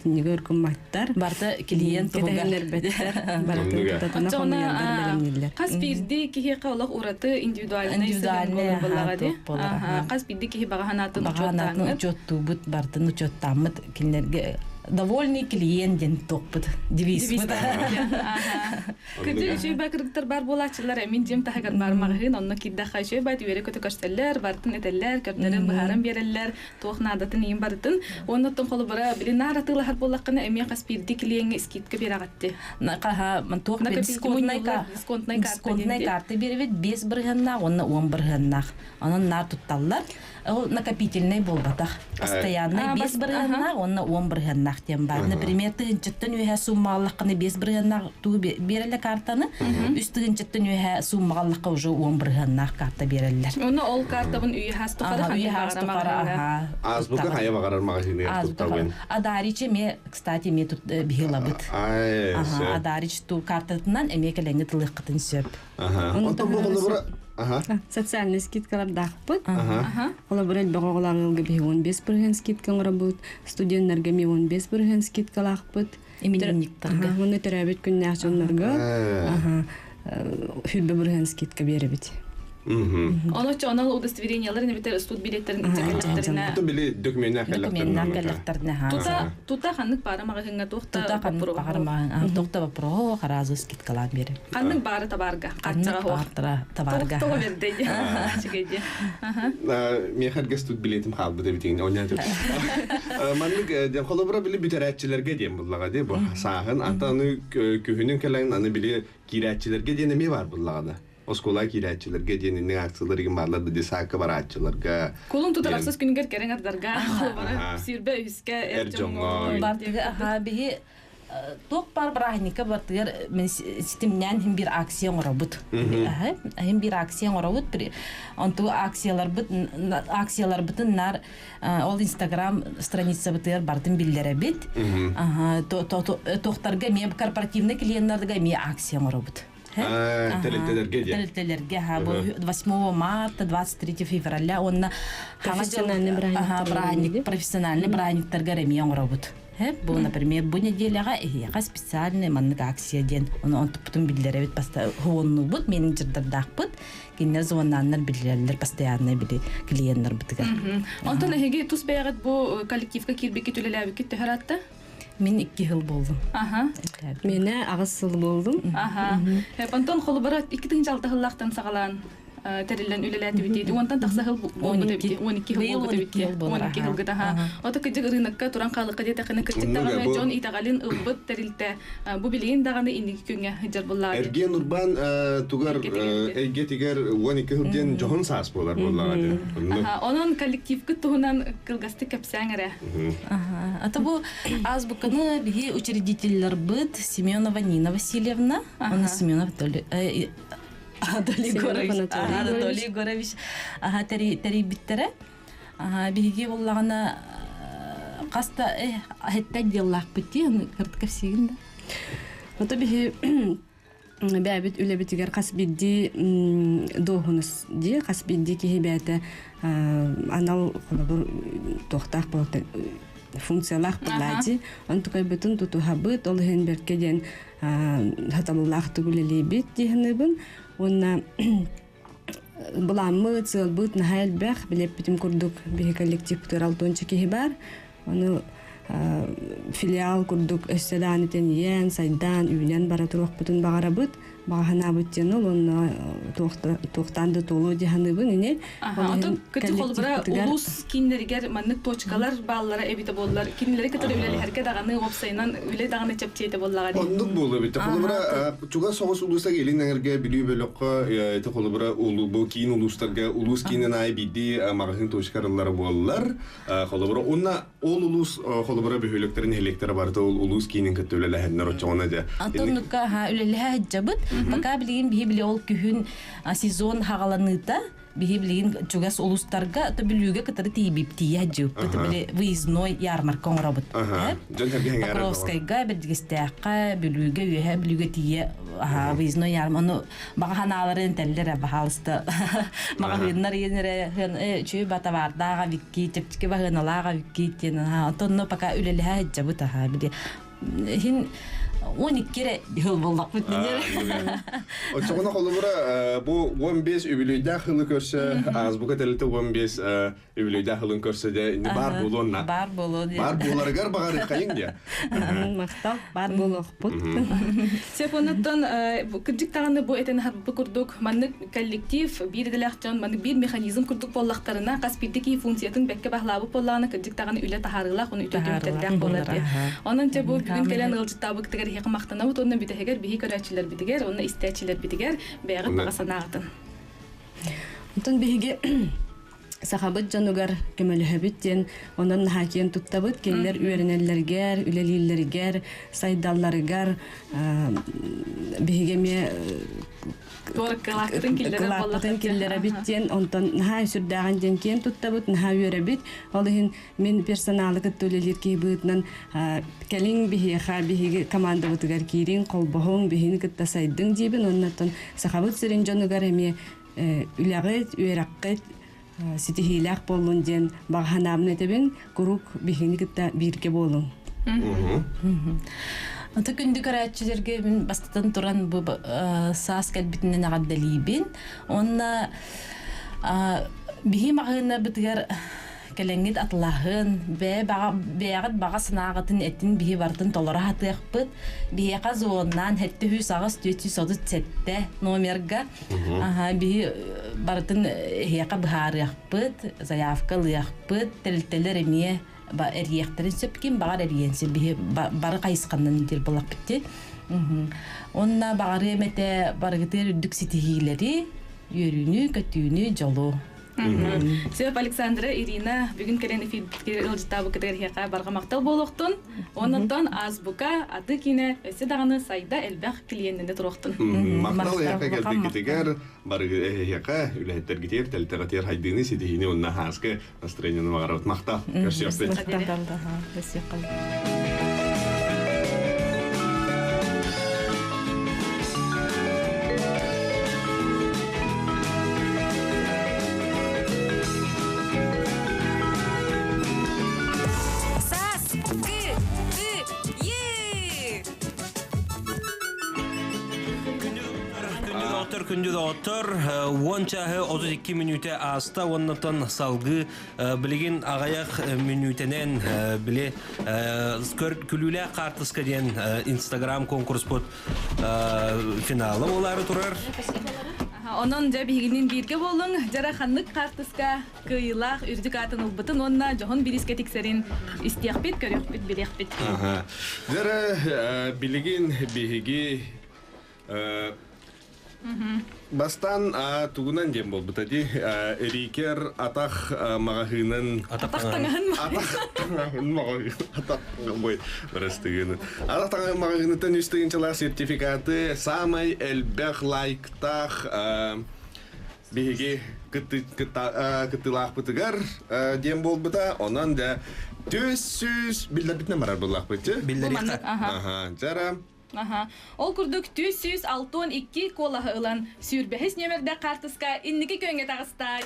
тиннигэ өркүмматтар.
Барыта клиент туһугар.
Кэтэһиннэрбэттэр. Барытын тутатына хомуйаллар, бэлэмнииллэр.
Хас биирдии киһиэхэ олох ураты индивидуальный
Индивидуальный
буоллаҕа дии. Хас биирдии киһи баҕа санаатын
Баҕа санаатын учуоттуубут, барытын учуоттааммыт кинилэргэ довольный клиент диэн туохпут девизпит.
Кырдьык үчүгэй бай кыргыттар бар буолааччылар мин дьиэм таһыгар бар маҕаһыын онно киирдэххэ үчүгэй бай үөрэ көтө көрсөллөр барытын этэллэр көрдөрөн быһааран биэрэллэр туох наадатын иин барытын уонна оттон холобура били наар атыылаһар буоллаххына эмиэ хас биирдии клиеҥҥэ скидка биэрэҕитти
Хаһа туох дисконтнай дисконтнай карта биэрэбит 5 бырыһыаннаах уонна 10 бырыһыаннаах онон наар тутталлар Ол накопительнай буолбатах. Постояннай 5 бырыһыаннаах уонна 10 бырыһыаннаах диэн баар. Например, тыһыынчаттан үөһэ сууммаҕаллаххына 5 бырыһыаннаах туу биэрэллэр картаны, үс тыһыынчаттан үөһэ сууммаҕаллахха уже 10 бырыһыаннаах карта биэрэллэр.
Уонна ол картабын үйэ хас тухары
Үйэ хас тухары аха.
Азбука хайа баҕарар маҕаһыыныгар туттабын.
Адарич эмиэ, кстати, эмиэ тут биһилабыт. Адарич ту картатынан эмиэ кэлэҥҥи тылыаххытын сөп.
Онтон бу холобура
Социальный скидкалардаахпыт. Холобура элбэх оҕолоох ыалга биһи 15% скидка оҥоробут, студеннарга эмиэ 15% скидкалаахпыт.
Именинниктарга.
Уонна төрөөбүт күннээх дьоннорго 20% скидка биэрэбит.
Ону онол удостоверенияларын эбэтэр суд билеттерин итчэкэллэхтэринэ.
Тута били документнаах
кэллэхтэринэ.
Тута тута ханнык баара маҕаһыыҥҥа туох да
Тута ханнык баҕар маҕаһыын туох да вопроһу харазы скидкалаан биэрэр.
Ханнык баары табаарга
Ханнык баартара табаарга.
Тоҕо бердей Чигейди.
Миэхэ эргэс тут билетим хаалбыт эбитиҥ оонньоон Маннык диэн холобура били бүтэрээччилэргэ диэн буллаҕа дии бу сааһын ата аны күһүнүн кэлэн аны били киирээччилэргэ диэн эмиэ баар буллаҕына оскуола киирээччилэргэ диэн инник акциялар игин бааллар да десакка барааччыларга
Кулун тутар ахсыс күнүгэр кэрэҥ ардарга холобура сүүрбэ үһүскэ эр дьоҥҥо
бартыга аха биһи туох баар бырааһынньыкка бартыгар мен ситимнээн иһин биир акция оҥоробут. Иһин биир акция оҥоробут. Онту акцияларбыт акцияларбытын нар ол Инстаграм страницабытыгар бартын биллэрэбит. Туохтарга эмиэ корпоративный клиеннарга эмиэ акция оҥоробут.
Тэрилтэлэргэ диэн.
Тэрилтэлэргэ 8 марта, 23 февраля уонна
профессиональный
бырааһынньык профессиональный бырааһынньыктарга эмиэ оҥоробут. Бу, например, бу неделяҕа эһиэхэ специальный маннык акция диэн ону онтуппутун биллэрэбит хуоннуубут менеджердардаахпыт кинилэр звоннааннар биллэрэллэр постоянно били клиеннарбытыгар.
Онтон эһиги тус бэйэҕит бу коллективка киирбиккит үлэлээбиккит төһө ыраатта?
Мин икки сыл буоллум.
Аха.
Мене аҕыс сыл буолдум.
Аха. Онтон холобура 2006 сыллаахтан саҕалаан тэриллэн үлэлээтибит уонтан тахса сыл буолбут эбит 12 сыл буолбут эбит 12 сылгыт аха ото кырдьык ырыынакка туран хаалыкка диэтэххинэ кырдьык даҕаны дьон итэҕэлин ылбыт тэрилтэ бу билигин даҕаны инники күҥҥэ сылдьар буоллаҕа
Эргиэн урбаан тугар эйгэтигэр 12 сыл диэн дьоһун саас буолар буоллаҕа дии
Онон коллективкыт туһунан кылгастык кэпсээҥ эрэ.
Ата бу азбуканы биһи учредителларбыт Семенова Нина Васильевна, уонна Семенов Анатолий Егорович, Анатолий Егорович тэрийбиттэрэ. Биһиги буллаҕына хаста хэттэ отделлаахпыт дии, кыртык кэпсиигин да.
Ото биһи бэйэбит үлэбитигэр хас биирдии дуоһунас дии хас биирдии киһи бэйэтэ анал холобур туохтаах буолта функциялаах буолааччы онтукайбытын тутуһабыт ол иһин бэркэ диэн сатабыллаахтык үлэлиибит дии саныыбын уонна былааммыт сыалбыт наһаа элбэх билэппитим курдук биһи коллективпытыгар алтыанча киһи баар ону филиал курдук өссө даҕаны тэнийэн сайдан үүнэн бара туруохпутун баҕарабыт. Бағанаабыт диэн ол онно туохтаан да туолуо дии саныыбын ини.
Онтон кырдьык холобура улуус кииннэригэр маннык точкалар бааллара эбитэ буоллар, кинилэри кытары үлэлэһэргэ даҕаны уопсайынан үлэ даҕаны чэпчиэтэ буоллаҕа дии.
Оннук буолуо эбит. Холобура чугас соҕус улуустарга илин эҥэргэ Бүлүү бөлөххө ити холобура бу киин улуустарга улуус киинин аайы биирдии маҕаһыын точка арыллара буоллар. Холобура уонна ол улуус холобура бөһүөлэктэрин нэһилиэктэрэ барыта ол улуус киинин кытта үлэлэһэннэр оччоҕуна дьэ
Антоннукка үлэлэһэ сылдьабыт. Пока билигин биһи били ол күһүн сезон хаҕаланыыта биһи билигин чугас улуустарга то Бүлүүгэ кытары тиийбип тиийэ сылдьыбыппыт. Били выездной ярмарка оҥоробут. Покровскайга, Бэрдьигэстээххэ, Бүлүүгэ, Үөһээ Бүлүүгэ тиийэ выездной ярмарка. Ону баҕа санааларын этэллэр баһаалыста маҕаһыыннар иэнэрэ үчүгэй ба товардаах эбикки чэпчэки баһыаналаах эбикки диэн онтон пока үлэлэһэ сылдьабыт аха били иһин 12 эрэ жыл буоллахпыт
Оччоҕуна холобура бу 15 үбүлүөйдээх сылы көрсө азбука тэрилтэ 15 үбүлүөйдээх сылын көрсө дьэ инни баар буолуон на
баар буолуо
баар буоларыгар баҕарыаххайыҥ диэ
махтал баар буолуохпут
Сөп онуттан кырдьык даҕаны бу этэн аһарбыт курдук маннык коллектив биир идэлээх дьон маннык биир механизм курдук буоллахтарына хас биирдии киһи функциятын бэккэ баһылаабыт буоллаҕына кырдьык даҕаны үлэ таһаарыылаах уонна үтүө түмүктэрдээх буолар диye. Онон дьэ бу бүгүн кэлэн ыалдьыттаабыттыгар иһиэхэ махтанабыт уонна бүтэһигэр биһи көрөөччүлэрбитигэр уонна истээччилэрбитигэр бэйэҕит баҕа санааҕытын.
Онтон биһиги сахабыт дьонугар көмөлөһөбүт диэн онон наһаа киэн туттабыт. Кинилэр үөрэнэллэригэр, үлэлииллэригэр, сайдалларыгар биһиги эмиэ кылааппытын киллэрэбит диэн онтон наһаа сүрдээҕин диэн киэн туттабыт, наһаа үөрэбит. Ол иһин мин персоналы кытта үлэлиир киһи быһыытынан кэлиҥ биһиэхэ биһиги командабытыгар киириҥ, холбоһуҥ, биһигини кытта сайдыҥ диибин. Оннуттан сахабыт сирин дьонугар эмиэ үлэҕит, үөрэххит ситиһиилээх буоллун диэн баҕа санаабын этэбин. Куруук биһигини кытта бииргэ буолуҥ.
Ата күндү көрөөччүлэргэ мин бастатан туран бу саас кэлбитинэн эҕэрдэлиибин. Уонна биһи маҕаһыыннарбытыгар кэлэҥҥит атылаһын, бэйэҕит баҕа санааҕытын этин биһи барытын толоро сатыахпыт. Биһиэхэ звоннаан 708 437 номерга Биһи барытын эһиэхэ быһаарыахпыт, заявка ылыахпыт, тэрилтэлэр эмиэ эрийиэхтэрин сөп, ким баҕар эрийиэн сөп, биһи бары хайысханнан диир буоллахпыт дии. Уонна баҕарыам этэ барыгытыгар үрдүк ситиһиилэри, үөрүүнү, көтүүнү, дьолу.
Сөп, Александра, Ирина, бүгүн кэлэн эфирбитигэр ыалдьыттаабыккытыгар эһиэхэ барҕа махтал буолуохтун. Оннуттан Азбука, аты киинэ өссө даҕаны сайда элбэх клиеннэнэ туруохтун.
Махтал эһиэхэ кэлбиккитигэр, барыгы эһиэхэ, үлэһиттэргитигэр, тэлтэҕитигэр хайдыыны, ситиһиини уонна хааскы настроениены баҕарабыт. Махтал. Көрсүөхпүт.
Саас, кы, ты, е!
Күндү доҕоттор, күндү доҕоттор, уон чааһы 32 мүнүүтэ ааста уоннатан салгыы билигин аҕыйах мүнүүтэнэн били күлүүлээх хаартыска диэн Инстаграм конкурспут финала буолаары турар.
Онон дьэ биһигинин бииргэ буолуҥ, дьара ханнык хаартыска кыайыылаах үрдүк аатын ылбытын уонна дьоһун бириискэ тиксэрин истиэхпит, көрүөхпүт, билиэхпит.
Дьара билигин биһиги Бастаан тугунан диэн буолбута дии Рикер атах маҕаһыынын
атах таҥаһын
атах таҥаһын маҕаһыын атах бой бырастыгыны атах таҥаһын маҕаһыыныттан үс тыһыынчалаах сертификаты саамай элбэх лайктаах биһиги кыттыылаахпытыгар диэн буолбута онон да 400 биллэрбитинэн барар буоллахпыт
биллэриэххэ
жара
Аха. Ол курдук 462 куолаһы ылан, сүүрбэһис нүөмэрдээх хаартыска инники күөҥҥэ таҕыста.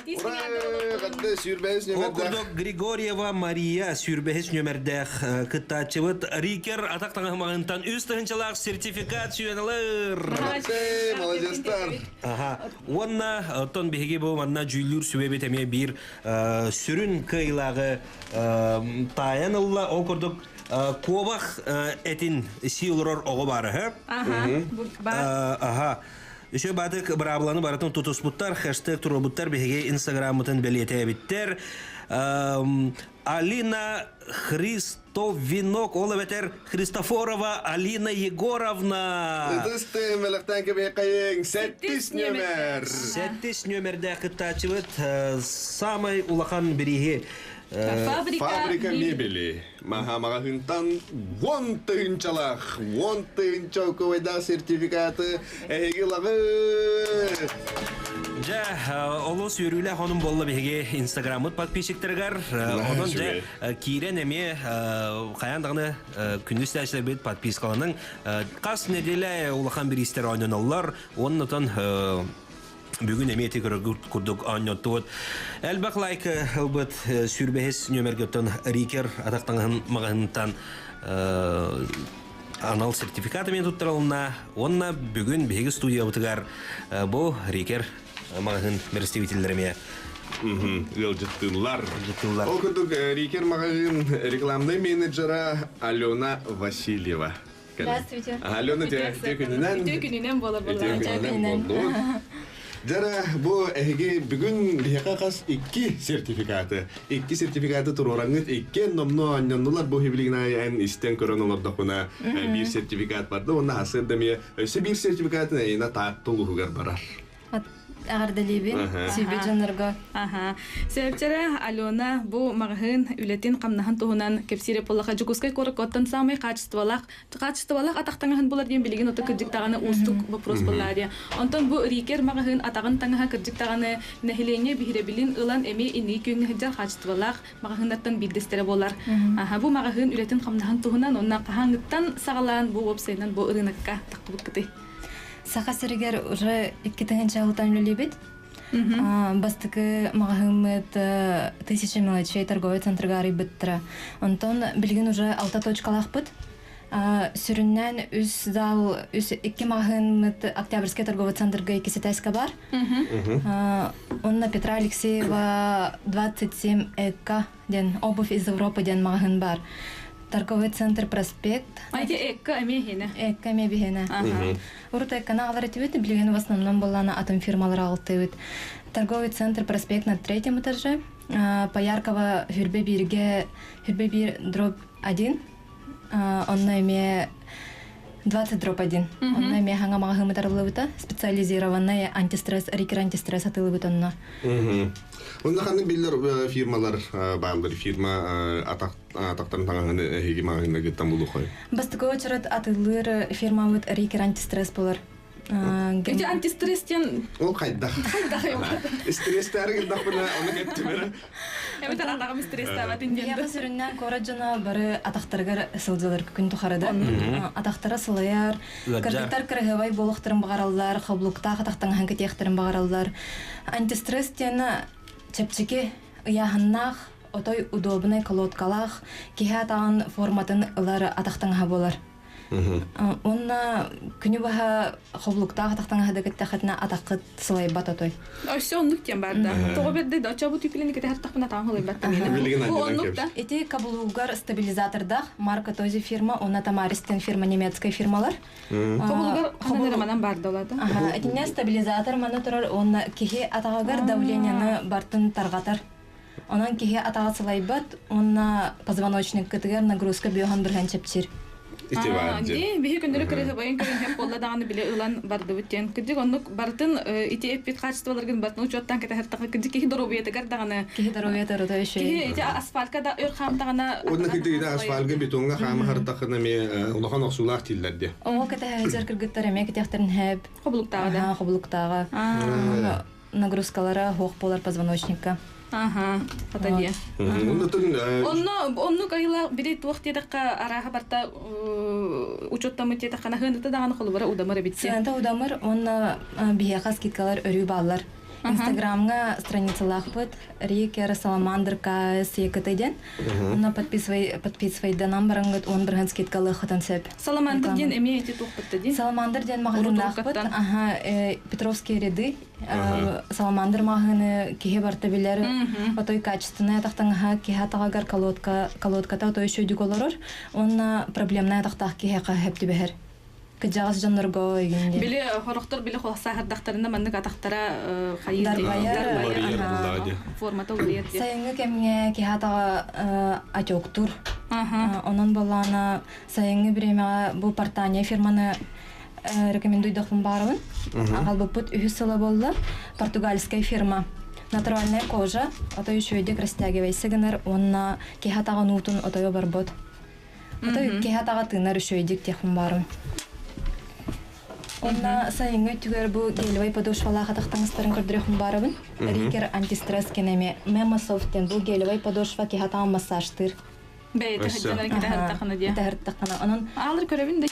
Сүүрбэһис
Ол курдук Григорьева Мария сүүрбэһис нүөмэрдээх кыттааччыбыт Рикер атах таҥаһымаҕынтан үс тыһыынчалаах сертификат сүүйэн ылар.
Молодецтар.
Аха. Уонна оттон биһиги бу манна дьүүллүүр сүбэбит эмиэ биир сүрүн кыайыылааҕы таайан ылла. Ол курдук. Куобах этин сии олорор оҕо баара, һэ?
Аха, бар.
Аха. Үчүгэй баатык быраабыланы барытын тутуспуттар, хэштег туруорбуттар, биһиги инстаграммытын бэлиэтээбиттэр. Алина Христовинок, ол эбэтэр Христофорова Алина Егоровна.
Ытыс тыын бэлэхтээн кэбиэхэйиҥ, сэттис нүөмэр.
Сэттис нүөмэрдээх кыттааччыбыт самай улахан бирииһи
Фабрика,
Фабрика мебели. Маха маҕаһыынтан 10 тыһыынчалаах, 10 тыһыынча ковайдаах сертификаты эһиги ылаҕыт.
Дьэ, олус үөрүүлээх онун болла биһиги инстаграммыт подписчиктарыгар. Онон дьэ, киирэн эмиэ хайаан даҕаны күндү истээччилэрбит подпискаланың. Хас неделя улахан бириистэр оонньоноллор. Оннотон бүгүн эмиэ ити көрөргүт курдук оонньоттубут. Элбэх лайк ылбыт 25 нөмергөттөн Рикер атах таҥаһын маҕаһыынтан анал сертификат эмиэ туттарылынна. Уонна бүгүн биһиги студиябытыгар бу Рикер маҕаһыын представителлэрэ эмиэ
Ыалдьыттыыллар. Ол курдук Рикер маҕаһыын рекламнай менеджера Алена Васильева.
Здравствуйте.
Алена, үтүө күнүнэн.
Үтүө күнүнэн буола була.
Үтүө күнүнэн болду. Дьара бу эһиги бүгүн биһиэхэ хас икки сертификаты. Икки сертификаты туруораҥҥыт икки номно оонньоннулар бу хибилигин эн истэн көрөн олордохпуна биир сертификат барды уонна хасыарда эмиэ өссө биир сертификатын эйина Таатта улууһугар барар.
Эҕэрдэлиибин сүүбүт дьоннорго.
Аха. Сөпчөрө Алена бу маҕаһыын үлэтин хамнаһын туһунан кэпсиирэ буоллаха Дьокуускай куоракка самый качестволаах качестволаах атах таҥаһын булар диэн билигин ото кырдьык даҕаны уустук вопрос буоллаа. Онтон бу Рикер маҕаһыын атаҕын таҥаһа кырдьык даҕаны нэһилиэнньэ биһирэбилин ылан эмиэ инники күҥҥэ сылдьар качестволаах маҕаһыыннартан биирдэстэрэ буолар. Аха, бу маҕаһыын үлэтин хамнаһын туһунан онно хаһааҥҥыттан саҕалаан бу уопсайынан бу ырыынакка таххыбыккытый?
Саха сиригэр уже 2000 алтан үлэлиибит. Бастакы маҕаһыыммыт «Тысяча мелочей» торговый центрга арыйбыттара. Онтон билигин уже алта точкалаахпыт. Сүрүннээн үс зал, үс икки маҕаһыыммыт Октябрьский торговый центрга икки этээскэ бар. Онно Петра Алексеева 27 Эка диэн обувь из Европы диэн маҕаһыын бар. Торговый центр Проспект.
Айти Экка эмиэ эһиэнэ.
Экка эмиэ биһиэнэ. Урут Экканы аҕалар этибит, билигин в основном буоллаана атын фирмалар аҕалтыыбыт. Торговый центр Проспект на третьем этаже. Пояркова 21-гэ 21/1. Онно эмиэ 20/1. Онно эмиэ хаҥа маҕаһыыммыт арыллыбыта. Специализированный антистресс, Рикер антистресс атыылыбыт онно.
Онно ханнык биллэр фирмалар бааллар фирма атах атахтан таҥаһыны эһиги маҕаһыыннаргыттан булуоххай.
Бастакы очерет атыылыыр фирмабыт Рикер антистресс болар.
Ити антистресс диэн
Ол хайдах?
Хайдах
Стресстээри гыннахпына оны кеттимere.
Эбэтэр атаҕым стресстаабатын диэн.
Биһиэхэ сүрүннээн куорат дьоно бары атахтарыгар сылдьалар күн тухарыда. Атахтара сылайар, кыргыттар кыраһыабай буолуохтарын баҕараллар, хоблуктаах атахтаҥаһын кэтиэхтэрин баҕараллар. Антистресс диэн чэпчэки ыйааһыннаах, отой удобный колодкалаах, киһи атаҕын форматын ылар атахтаҥаһа буолар. Онна күнү баһа хоблуктаах атахтаҥаһа да кытта атаххыт сылайбат отой.
Өссө оннук диэн бар да. Тоҕо берди да очо бу түпилини кете хаттахпына таң холойбат. Бу оннук да.
Ити каблугар стабилизатордах марка тоже фирма, онна Тамаристен фирма немецкая фирмалар.
Каблугар ханан манан бар да олады.
Аха, итинне стабилизатор мана турар, онна киһи атаҕыгар давлениены бартын тарҕатар. Онон киһи атаҕа сылайбат, онна позвоночник кытыгар нагрузка биохан бирһэн чэпчир.
Ди биһи күндөрү кырыһыбайын көрүн хем болла даҕаны биле ылан бардыбыт диэн. Кырдьык оннук бартын ити эппит качестволаргын бартын учуоттан кэтэһэртаха кырдьык киһи доруобуйатыгар даҕаны.
Киһи доруобуйата рота өшө.
Киһи ити асфальтка да өр хаамтаҕына.
Онна кырдьык асфальтга бетонга хаама хартахына ме улахан охсуулаах тиллер ди.
Оҥо кэтэһэр кыргыттар эмиэ кэтиэхтэрин хэп.
Хобулуктааҕа да.
Хобулуктааҕа. Нагрузкалара хуох болар позвоночникка.
Аха, хата дия. Онно оннук айыла бири туох диэтэххэ арааха барта учуоттаммыт диэтэххэ наһыаныта даҕаны холубара удамар эбит.
Сыаната удамыр, онно биһиэхэ скидкалар өрүү бааллар. Инстаграмга страницалаахпыт Рикер Саламандр КС ЕКТ диэн. Онно подписывай подписывайданан бараҥҥыт 10% скидкалыаххытын сөп.
Саламандр диэн эмиэ ити туохпут дии.
Саламандр диэн маҕаһыыннаахпыт. Аха, Петровские ряды. Саламандр маҕаһыыны киһи барта билэр. Отой качественная атахтаҥаһа киһи атаҕыгар колодка колодката отой үчүгүйдүк олорор. Уонна проблемнай атахтаах киһиэхэ сөп түбэһэр. Кыдьаҕас дьоннорго өйүн диэн.
Били хорохтор били сааһырдахтарына маннык атахтара хайыы
Дарбайар.
Формата уларыйар диэн.
Сайыҥҥы кэмҥэ киһи атаҕа отектур. Онон боллаана сайыҥҥы бириэмэҕэ бу Портания фирманы рекомендуйдахпын баарабын. Аҕалбыппыт үһүс сыла буолла. Португальская фирма. Натуральная кожа, отой үчүгэйдик растягивайся гынар уонна киһи атаҕын уутун отойо барбот. Отой киһи атаҕа тыынар үчүгэйдик диэхпин баарым. Онно сайыҥҥы өттүгэр бу гелевай подошвалаах атах таҥастарын көрдөрүөхпүн баарабын. Рикер антистресс кэнэми Мемософт диэн бу гелевай подошва киһи атаҕын массажтыыр.
Бэйэтэ сылдьан кэтэһэртэххинэ диye.
Кэтэһэртэххинэ. Онон
Аалыр көрөбүн да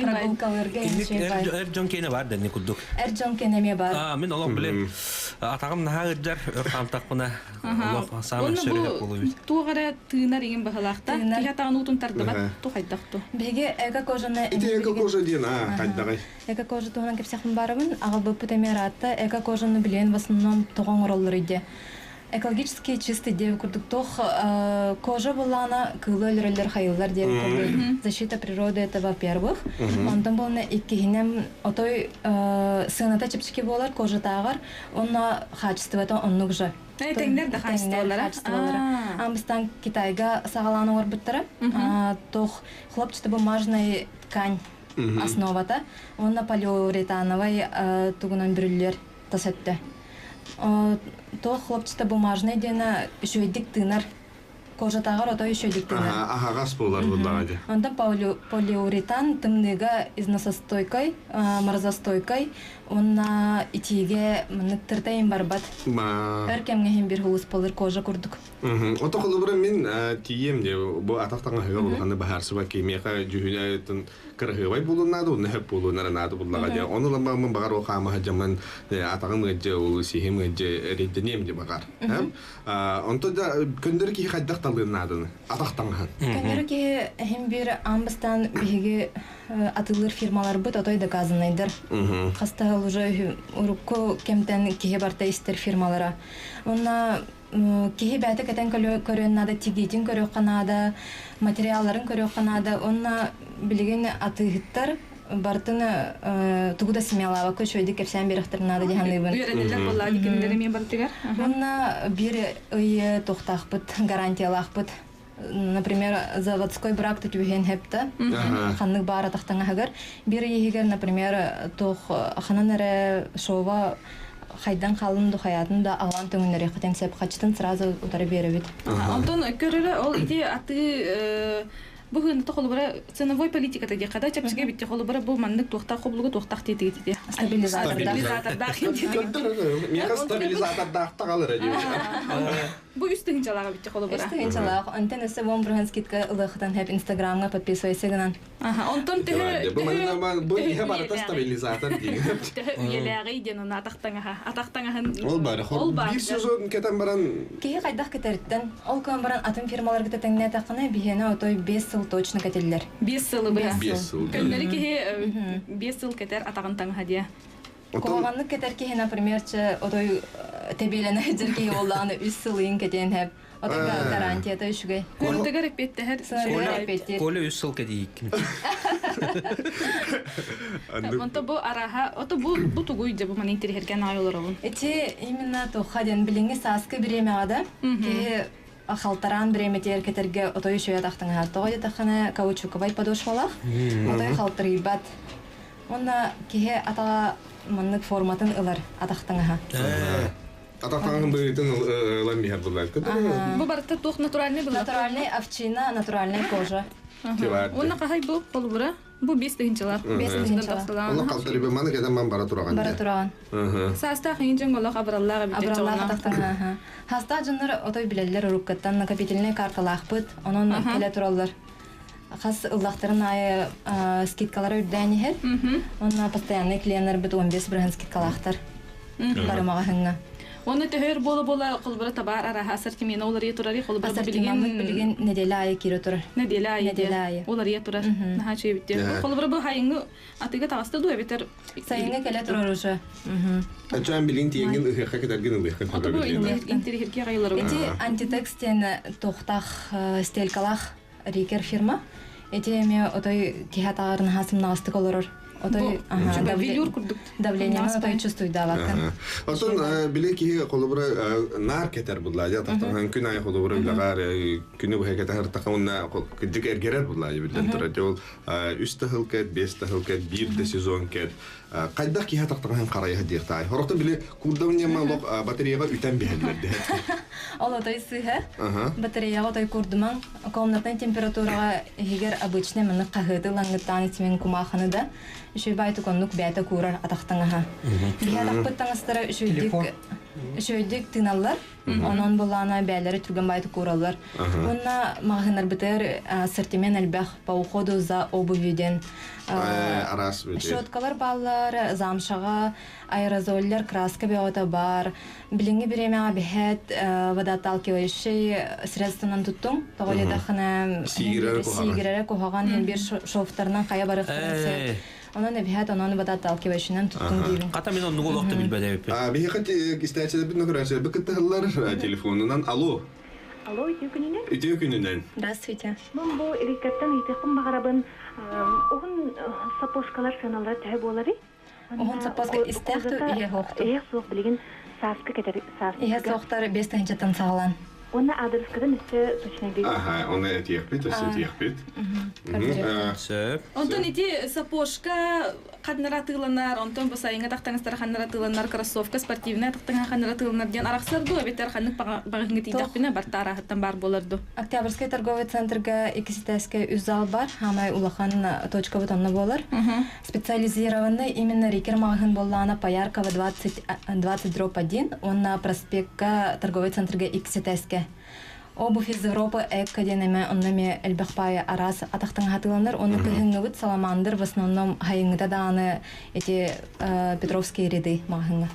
прогулкаларга
Эр дьон киэнэ бар дэнни курдук.
Эр дьон киэнэ эмиэ бар.
Аа, мин олох биле атаҕым наһаа ыдьар, өр хаамтахпына олох саамай сөрүһэ буолуйбут.
Туох эрэ тыынар иҥин баһылаахта. Киһи атаҕын уутун тардыбат, ту хайдах ту.
Биһиги эко-кожаны
Ити эко-кожа диэн аа, хайдаҕый?
Эко-кожа туһунан кэпсэхпин баарабын. Аҕалбыппыт эмиэ ыраатта. Эко-кожаны билигин в основном тоҕо оҥороллор иде. Экологически чистый диэбит курдук туох кожа буллаҕына кыылы өлөрөллөр хайыллар диэбит курдук защита природы это во-первых. Онтон буолна иккиһинэн отой сыаната чэпчэки буолар кожатааҕар уонна хаачыстыбата оннук же.
Тэҥнэр да хаачыстыбалара.
Аан Китайга саҕалаан оҥорбуттара. Туох хлопчатобумажный ткань основата уонна полиуретановай тугунан бүрүллүөр тас өттө. Туох хлопчатобумажный диэни үчүгэйдик тыынар кожатааҕар отой үчүгэйдик тыынар.
Аһаҕас буолар буоллаҕа дии.
Онтон полиуретан тымныыга износостойкай, морозостойкай уонна итиигэ маннык тыртайын барбат. Өр кэмҥэ иһин бир хулус болыр кожа курдук.
Ото холобура мин тиийиэм дии бу атах таҥаһыгар улаханы баһаарсыба кимиэхэ дьүһүнэ кыраһыабай буолуон наада уонна хөп буолуон эрэ наада буллаҕа дии. Ону ламмаммын баҕар ол хаамаһа дьаммын атаҕым ыадьы улуу сиһим ыадьы эрэйдэниэм дии баҕар. Онто да көннөрү киһи хайдах талыан нааданы атах таҥаһын.
Көннөрү киһи иһин биир аан бастаан биһиги атыылыыр фирмаларбыт отой доказаннайдар. Хастаһыл уже урукку кэмтэн киһи барта истэр фирмалара. Онна киһи бэйэтэ кэтэн көрүөн наада, тигиитин көрүөххэ наада, материалларын көрүөххэ наада. Онно билигин атыыһыттар бартын тугу да смелаабакка үчүгэйдик кэпсээн биэрэхтэрин наада дии саныыбын.
Үөрэтэллэр буоллаҕа кинилэр эмиэ барытыгар.
Уонна биир ый туохтаахпыт, гарантиялаахпыт. Например, заводской брак түһүөн хэпта. Ханнык баар атахтаҥаһыгар. Биир ый иһигэр, например, туох ханан эрэ шоуга хайдан хаалын да хайаатын да аҕалан төҥүннэриэххитин сөп хаччытын сразу утары биэрэбит.
Онтон көрөрө ол ити атыы бу хыната холобура ценовой политиката диэххэ да чэпчэки битти холобура бу маннык туохтаах хобулуга туохтаах диэтигит ити
стабилизатордаах
Миэхэ стабилизатордаах таҕалара диир.
Бу үс тыһыынчалаах эбит холобура.
Үс тыһыынчалаах. Онтон өссө бом бырыһан скидка ылыахытан хэп Инстаграмҥа подписывайся гынан.
Онтон төһө
Бу манна бу иһэ барыта стабилизатор диир.
Төһө үйэлээҕий диэн оны атах таҥаһа. Атах таҥаһын
Ол бары
Ол бар.
Биир сезон кэтэн баран
Киһи хайдах кэтэриттэн, ол көн баран атын фирмаларга тэҥнээтэххинэ, биһиэнэ отой 5 сыл точно кэтиллэр.
5 сылы быһа.
5 сыл.
Көннөрү киһи 5 сыл кэтэр атаҕын таҥаһа диэ.
Куһаҕаннык кэтэр киһи, например, чэ, отой тэбиэлэнэ сылдьар киһи буоллаҕына үс сыл ыйын кэтиэн хэп. Отой гарантията үчүгэй.
Куоратыгар эппиэттэһэр.
Сыаныгар эппиэттиир.
Коля үс сыл кэтииккин.
Онто бу араха, ото бу бу тугуй дьэ бу маны интириһэргэн аай олоробун.
Ити именно туха диэн билиҥҥи сааскы бириэмэҕэ да киһи халтараан бириэмэтигэр кэтэргэ отой үчүгэй атахтаҥаһар. Тоҕо диэтэххинэ каучуковай подошвалаах, отой халтарыйбат. Уонна киһи атаҕа маннык форматын ылар атахтаҥаһа.
Атахтаҥаһын быһыытын ылан биһэр буллар.
Бу барыта туох натуральный была?
Натуральный овчина, натуральная кожа.
Уонна хаһай бу холубура? Бу 5 тыһыынчалаах.
5 тыһыынчалаах.
Онно халтарыйбы маны кэтэн ман бара тураҕан.
Бара тураҕан.
Саастаах иҥин дьон олох абыраллаах эбит.
Абыраллаах атахтаҥаһа. Хастаах дьоннор отой билэллэр уруккаттан накопительнай карталаахпыт. Онон кэлэ тураллар. Хас ыллахтарын аайы скидкалара үрдээн иһэр. Онно постоянный клиеннарбыт 15 бырыһан скидкалаахтар. Бары маҕаһыҥҥа.
Онно төһөр буола-буола холбура табаар араһа ассортимена уларыйа турар, холбура
Ассортимеммыт билигин неделя айы киирэ турар.
Неделя айы.
Неделя айы.
Уларыйа турар. Наһаа үчүгэй Холбура бу хайыҥы атыга таҕыста дуу эбэтэр
Сайыҥҥа кэлэ турар уже.
Ачаан билин тиэнгин ыһыахха кэтэргин ылыаххын
Бу интирихирге айылары.
Эти антитекст диэн туохтаах стелькалаах рикер фирма. Эти эми отой киһи атаҕарын хаасымнаҕастык олорор. Отой
велюр курдук.
Давление отой чувствуйдаабаккын.
Оттон били киһи холобура наар кетер булла я тахтан күн ай холобура үлэҕэр күнү быһа кетер тахауна кырдьык эргерер булла биллэн турар ол үс таһыл кэт, бес таһыл кэт, биир да сезон кэт. Хайдах киһи тахтаҕын харайа диэхтай. Хорохто били курдам нема лох батареяга үтэн биһэллэр дэһэ.
Ол отой сыһа. Батареяга отой курдумаң. Комнатный температурага иһигэр обычный маны хаһыаты лангыттаан итимин кумааханы да үчүй бай туконнук бээтэ куурар атахтаҥаха. Биһи атахпыт таҥастара үчүйдүк үчүйдүк тыыналлар. Онон булаана бээлэри түргэн бай куураллар. Уонна маҕаһыыннарбытыгар ассортимент элбэх по уходу за обувью диэн
Арас
щеткалар бааллар, замшаҕа аэрозоллар, краска бөҕөтө бар. Билиҥҥи бириэмэҕэ биһэт водоотталкивающий средствонан туттуҥ. Тоҕо диэтэххинэ сиигирэрэ куһаҕан, һин биир шовтарынан хайа барыахтарын сөп. Онон эбиһэт онон водоотталкивающийынан туттуҥ диибин.
Хата мин оннугу олохто билбэт эбиппин.
Биһиэхэ истээччилэрбит нөкөрөөччүлэрбит кыттыһаллар телефонунан алло.
Алло, үтүө күнүнэн.
Үтүө күнүнэн.
Здравствуйте.
Мин бу Рикаттан ыйытыахпын баҕарабын. Уһун сапожкалар сыаналара төһө буоларый?
Уһун сапожка истээх ту иһэ суохту.
Иһэ суох билигин сааскы кэтэр сааскы.
Иһэ суохтар бес тыһыынчаттан саҕалаан.
Уонна аадырыскытын өссө точнайдыы.
Аха, оны этиэхпит, өссө этиэхпит.
Сөп.
Онтон ити сапожка ханнара тыыланар, онтон бу сайыҥҥа тахтаҥастара ханнара тыыланар, кроссовка спортивная тахтаҥа ханнара тыыланар диэн арахсар дуу, эбэтэр ханнык баҕаһыҥҥа тиийдэхпинэ барта арааһыттан баар буолар дуу.
Октябрьскай торговый центрга иккиситээскэ үс зал бар, хаамай улахан точкабыт онно буолар. Специализированный именно Рикер маҕаһыын буоллаҕына Пояркова 20, 20 дробь 1 уонна проспекка торговый центрга иккиситээскэ. Обувь из Европы Экко диэн эмэ онно эмиэ элбэх паайа араас атахтан хатыланар. Оны кыһыҥҥыбыт Саламандр в основном хайыҥҥыта даҕаны эти Петровские ряды маҕаһыҥҥа.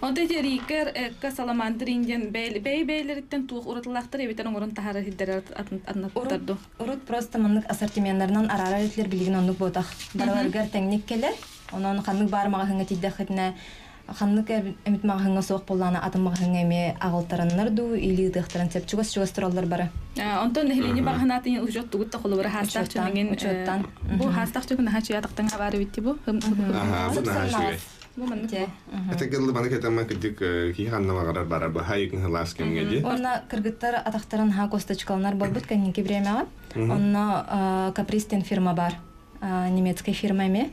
Онто ити Рикер, Экко, Саламандр индиан бэйбэйлэриттэн туох уратылаахтар эбитэр оҥорон таһаарар сирдэр атынаттар ду?
Урут просто маннык ассортименнарынан араарар этилэр билигин оннук буотах. Барыларыгар тэҥник кэлэр. Онон ханнык баар маҕаһыҥҥа тиийдэххитинэ ханнык эмит маҕаһыҥҥа суох буоллаҕына атын маҕаһыҥҥа эмиэ аҕалтараннар дуу или ыытыахтарын сөп чугас-чугас тураллар бары.
Онтон нэһилиэнньэ баҕаһынаатын учет тугут да холобура хаастаах чүнүҥин
учуоттан.
Бу хаастаах чүнүн наһаа чуя тахтан хабаар эбитти бу.
Аха, бу наһаа үчүгэй.
Бу маннык.
Это гыллы маны кетемман кырдьык киһи ханна баҕарар барар баһа ылаас кэмҥэ дии.
Онно кыргыттар атахтарын ха косточкаланар болбут кэнники бириэмэҕэ. Онно Капристен фирма бар. Немецкая фирма эми.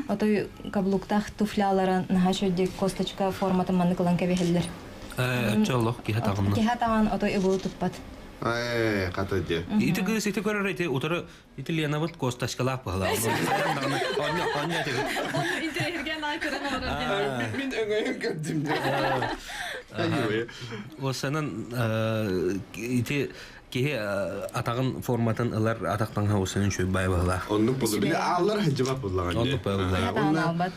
Отой каблуктаах туфлялара наһаа үчүгэй косточка форматын маннык ылан кэбиһэллэр.
Чоллох киһи таҕынна.
Киһи таҕан отой ыбылы туппат.
Э, хата дьэ.
Ити кыыс ити көрөр ити утары ити Ленабыт косточкалаах быһылаах. Онно онно ити.
Интеллигент аай көрөн олорор.
Мин өҥөйөн көрдүм.
Осанан ити киһи атаҕын форматын ылар атахтан хаусанын үчүгэй бай быһылаах.
Оннук болду. Били ааллар жабап буллаган.
Оннук
болду.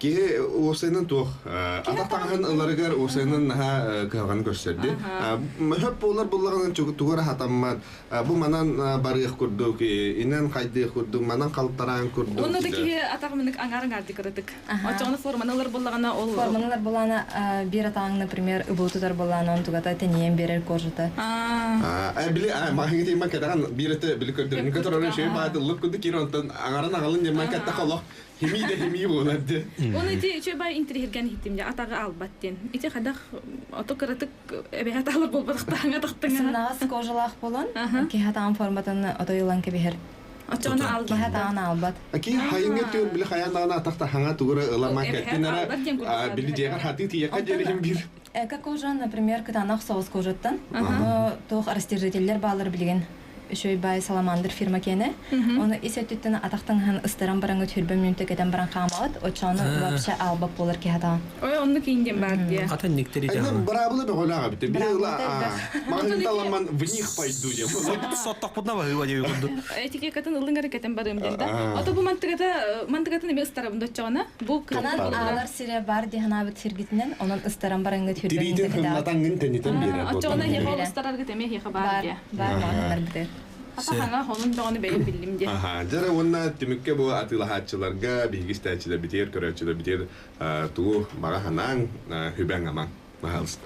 Киһи уопсайынан туох атах таҥаһын ыларыгар уопсайынан наһаа кыһалҕаны көрсөрдү. Хөп буолар буллаганын тугара хатаммат. Бу манан барыах курдук, инэн хайдыах курдук, манан халтараан курдук.
Онно да киһи атах мынык аңар аңарды кыратык. Очоҕуна форманы ылар буллагана ол
Форманы ылар буллаҕына биир атаҕыҥ, например, ыбылы тутар буллаҕына, он тугата тэнийэн биэрэр кожата.
Аа, били маһыҥы тиэмэн кэтэҕин биир этэ били көрдөрүнү көтөрөр үчүгэй баатыллык курдук киир онтон аҥарын аҕалын диэмэн кэттэх олох химии да химии буолар дии.
Оны ити үчүгэй бай интирихиргэн иһиттим дьэ атаҕы албат диэн. Ити хадах ото кыратык эбэһэ таалар буолбатахтааҥа тахтаҥа.
Сымнаҕас кожалаах буолан, киһи атаҕын форматын отой ылан кэбиһэр.
Оччоҕуна албат.
Киһи атаҕын албат.
Ки хайыҥа түөр били хайаан даҕаны атахта хаҥа тугура ылама кэттин эрэ били дьиэҕэр хатыы тиийэххэ диэрихин биир.
Эко кожа, например, кытаанах соҕус кожаттан. Ону туох растяжителлэр баалар билигин. Үчүгэй баай Саламандр фирма киэнэ. Оны ис өттүттэн атахтан ыстаран бараҥҥыт хүрбэ мүнтэ кэтэн баран хаамаҕыт, оччону вообще албап буолар киһи атаҕа.
Ой, онну киинден бар дия.
Хата никтери
Айна быраабыла бөҕөлөөх эбит. Биһи ыла маған таламан в них пойду деп.
Соттохпутна баһыыба диэби курдук.
Этикетын ылын эрэ кэтэн барыым диэн да. Ото бу мантыгата мантыгатын эми ыстарабын доччоҕуна. Бу
Канан аалар сире бар дии ханаабыт сиргитинэн, онон ыстаран бараҥҥыт хүрбэ
Тириитин
мүнтэ кэтэҕит.
хымнатаҥҥын тэнитэн биэрэр.
Оччоҕуна хиэхэ ол ыстараргыт эми хиэхэ бар дия.
Бар маҕаһыыннар битэр.
Ата хаҥа холун бөҕөнү бэйэм биллим диэ.
Аха, дьара уонна түмүккэ бу атыылаһааччыларга, биһиги истээччилэр битиэр, көрөөччүлэр битиэр тугу баҕа санааҥ, хүбэҥ амаҥ. Пожалуйста.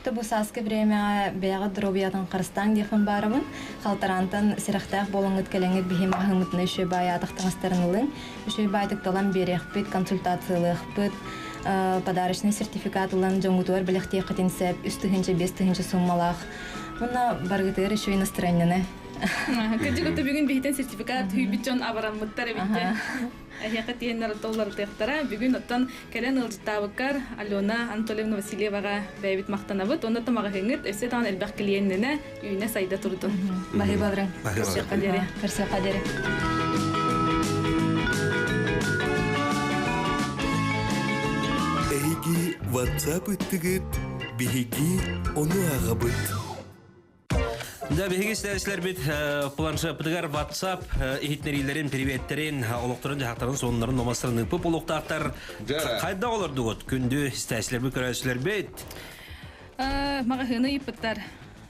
Бу сааскы бириэмэҕэ бэйэҕит доруобуйатын харыстааҥ диэхпин баарабын. Халтараантан сэрэхтээх буолаҥҥыт кэлэҥҥит биһи маҕаһыыммытына үчүгэй баай аатах таҥастарын ылыҥ. Үчүгэй баайтык талан биэриэхпит, консультациялыахпыт, подарочный сертификат ылан дьоҥҥутугар бэлэхтиэххитин сөп, 3 5 тыһыынча суммалаах. Уонна барыгытыгар үчүгэй настроениены.
Кырдьык ото бүгүн биһитен сертификат хүйбүт дьон абараммыттар эбитте. Эһиэхэ тиэннэр толларытыахтара. Бүгүн оттон кэлэн ыалдьыттаабыккар Алена Анатольевна Васильеваҕа бэйэбит махтанабыт. Онно тамаҕаһыҥҥыт өссө даҕаны элбэх клиеннэнэ үүнэ сайда турдун.
Баһыыбаларыҥ.
Көрсүөххэ диэри.
Көрсүөххэ диэри.
Эһиги WhatsApp ыттыгыт, биһиги ону ааҕабыт.
Да, биһиги истээччилэрбит планшеппытыгар WhatsApp иһитиннэриилэрин, приветтерин, олохторун дьаһахтарын, сонуннарын, номастарын ыыппыт буолуохтаахтар. Хайдах олордугут? Күндү истээччилэрбит, көрөөччүлэрбит.
Маҕаһыыны ыйыппыттар.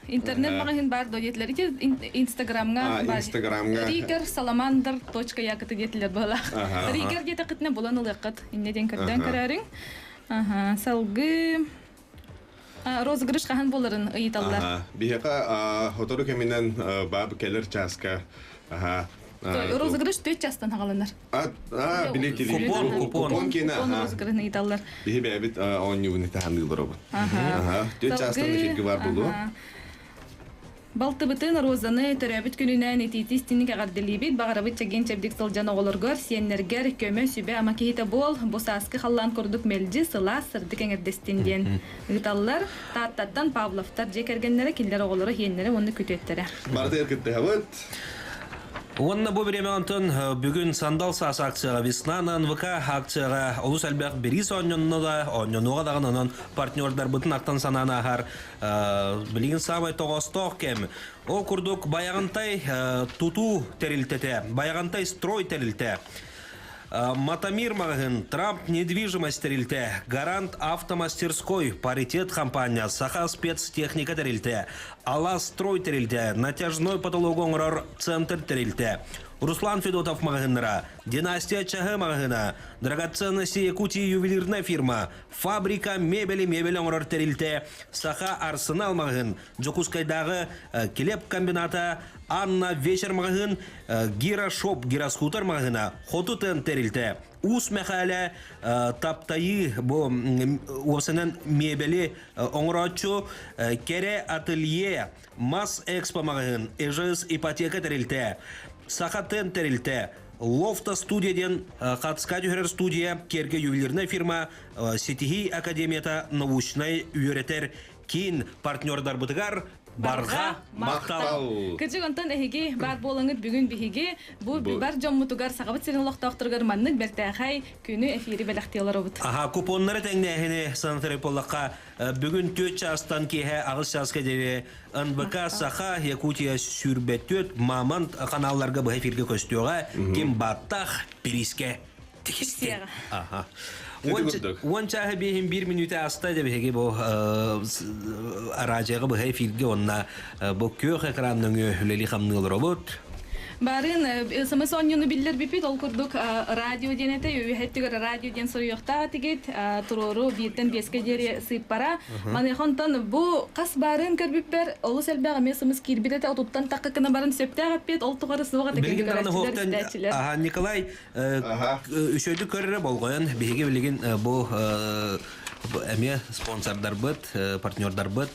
Интернет маҕаһыын бар до диэтилэр. Ити Инстаграмҥа бар.
Инстаграмҥа.
Ригер саламандр точка якыты диэтилэр быһалаах. Ригер диэтэххитинэ булан ылыаххыт. Инне диэн көрдөөн көрөөрүҥ. Аха, салгыы розыгрыш хаһан буоларын ыйыталлар.
Биһиэхэ сотору кэминэн баабы кэлэр чааска аха
Розыгрыш төрт частан хагаланар.
А, били
Купон, купон.
Купон киэнэ
Купон розыгрышын ыйыталлар.
Биһи бэйэбит оонньуубун итаһаныылар обут. Аха. Төрт частан эфирге бар булу.
Балтыбытын Розаны төрөөбүт күнүнэн итиити истинник эҕэрдэлиибит, баҕарабыт чэгиэн чэбдик сылдьан оҕолоргор, сиэннэргэр көмө, сүбэ ама киһитэ буол, бу сааскы халлаан курдук мэлдьи сылаас, сырдык эҥэрдэстин диэн ыыталлар. Тааттаттан Павловтар дьиэ кэргэннэрэ, кинилэр оҕолоро, иһиэннэрэ уонна күтүөттэрэ.
Барытыгар кыттыһабыт.
Уонна бу бириэмэ онтон бүгүн Сандал саас акцияҕа Весна на НВК акцияҕа олус элбэх бириис оонньонно да, оонньонуоҕа даҕаны онон партнердарбытын ахтан санаан ааһар билигин саамай тоҕоостоох кэм. Ол курдук Байаҕантай тутуу тэрилтэтэ, Байаҕантай строй тэрилтэ, Матамир маҕаһыын, Трамп недвижимость тэрилтэ, Гарант автомастерской, Паритет компания, Саха спецтехника тэрилтэ, Алас строй тэрилтэ, Натяжной потолок оҥорор центр тэрилтэ, Руслан Федотов маҕаһыыннара, Династия чаһы маҕаһыына, Драгоценности Якутии ювелирная фирма, Фабрика мебели мебель оҥорор тэрилтэ, Саха Арсенал маҕаһыын, Дьокуускайдааҕы килиэп комбината, Анна вечер маҕаһыын, Гира Шоп гироскутер маҕаһыына, Хоту Тен тэрилтэ, Уус Мэхээлэ таптайыы бу уопсанан мебели оҥорооччу, Кэрэ ателье, Мас Экспо маҕаһыын, ИЖС ипотека тэрилтэ, Саха Тен тэрилтэ, Лофта студия диэн хатыска түһэрэр студия, Керге ювелирная фирма, Ситиһии академията научнай үөрэтэр киин партнердарбытыгар барҕа махтал!
Кырдьык онтон эһиги баар буолаҥыт бүгүн биһиги бу бар дьоммутугар Сахабыт сирин олохтоохторугар маннык бэртээхэй күнү эфири бэлэхтии олоробут.
Аха, купоннары тэҥнээһини санатар буоллахха, бүгүн 4 чаастан киэһэ 8 чааска диэри НБК Саха, Якутия 104 Мамонт каналларга быһа эфиргэ көстүөҕэ. Ким баттах пирискэ тикистин. Аха. Уон чааһы биэһин биир мүнүүтэ аста дэ биһиги бу араадьыйаҕа быһа эфиргэ уонна бу күөх экран нөҥүө үлэлии хамныы олоробут.
Барын СМС оонньууну биллэрбиппит, ол курдук радио диэн этэ, үөһэттигэр радио диэн суруйуохтаах этигит, туруору бииртэн биэскэ диэри сыыппара. Маныаха онтон бу хас баарын көрбүппэр олус элбэх эмиэ СМС киирбит этэ, отуттан тахха гына барын сөптөөх эппиэт, ол тухары суох этэ
Билигин даҕаны хоһуктан Николай үчүгэйдик көрөрө болҕойон биһиги билигин бу эмиэ спонсордарбыт, партнердарбыт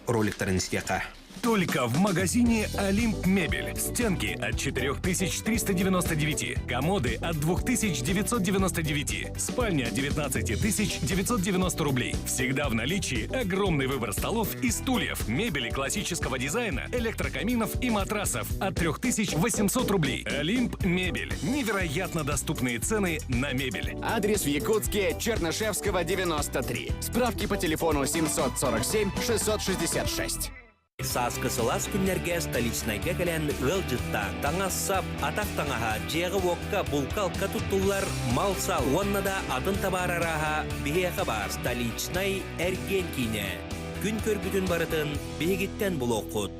роликтарын истиэхэ.
Только в магазине «Олимп Мебель». Стенки от 4399, комоды от 2999, спальня от 19 990 рублей. Всегда в наличии огромный выбор столов и стульев, мебели классического дизайна, электрокаминов и матрасов от 3800 рублей. «Олимп Мебель». Невероятно доступные цены на мебель.
Адрес в Якутске, Чернышевского, 93. Справки по телефону 747 666.
Сааскы сылаас күннэргэ Столичнайга кэлэн ыалдьыттаан, таҥас-сап, атах таҥаһа, дьиэҕэ-уокка, булка-алка туттуллар мал-сал уонна да атын табаар арааһа биһиэхэ баар. Столичнай эргиэн киинэ. Күн көрбүтүн барытын биһигиттэн булуоххут.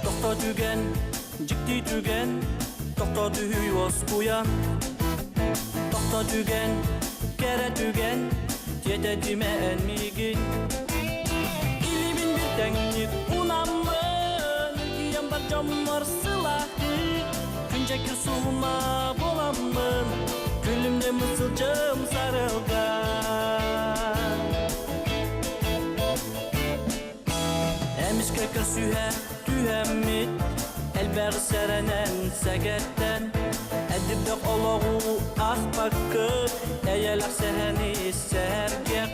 Тохто түгэн, дьикти түгэн, тохто түһүй уоскуйан. Тохто түгэн, кэрэ түгэн, тиэтэтимэ эн миигин. Илибин bir тэҥник унаммын, киэн бар дьоммор сылаһыы. Күнчэкир суһума буоламмын, күлүмнэм сылдьым сарылга. Эмискэ көрсүһэ түһэммит, элбэҕи сэрэнэн сэгэттэн, Эдирдэх олоҕу ахпаккыт, эйэлэх сэһэни сэһэргэх.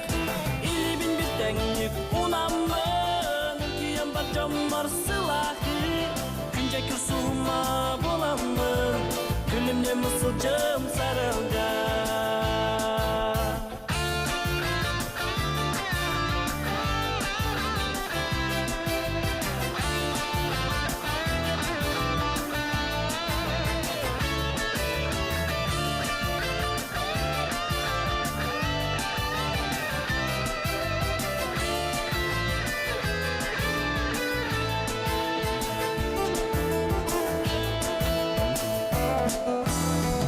Илибин bir тэҥник унаммын, киэн бар дьоммор сылаһыы, күнчэкир суһума буоламмын, күлүмнэм сылдьым сарылга.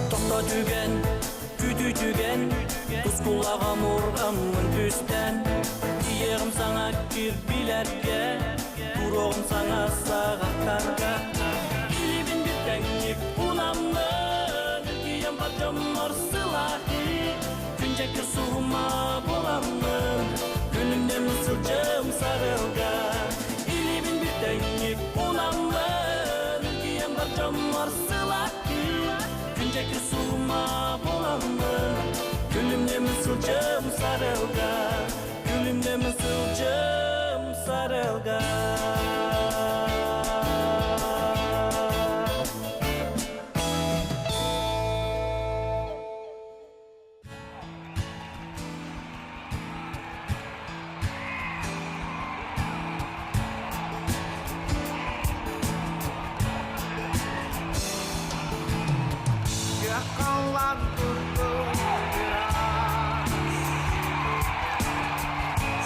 Тохто түгэн, күтүү түгэн, тускулаҕа мурҕаммын түстэн, Тиийэҕим саҥа кирбиилэргэ, туруоҕум саҥа саҕахтарга. Илибин bir тэҥник унаммын, киэн бар дьоммор сылаһыы, күнчэкир суһума буоламмын, күлүмнэм сылдьым сарылга. Илибин bir тэҥник унаммын, киэн бар дьоммор сылаһыы, күнчэкир суһума буоламмын, күлүмнэм сылдьым сарылга. Күлүмнэм сылдьым сарылга.
Күөх курдук ыраас,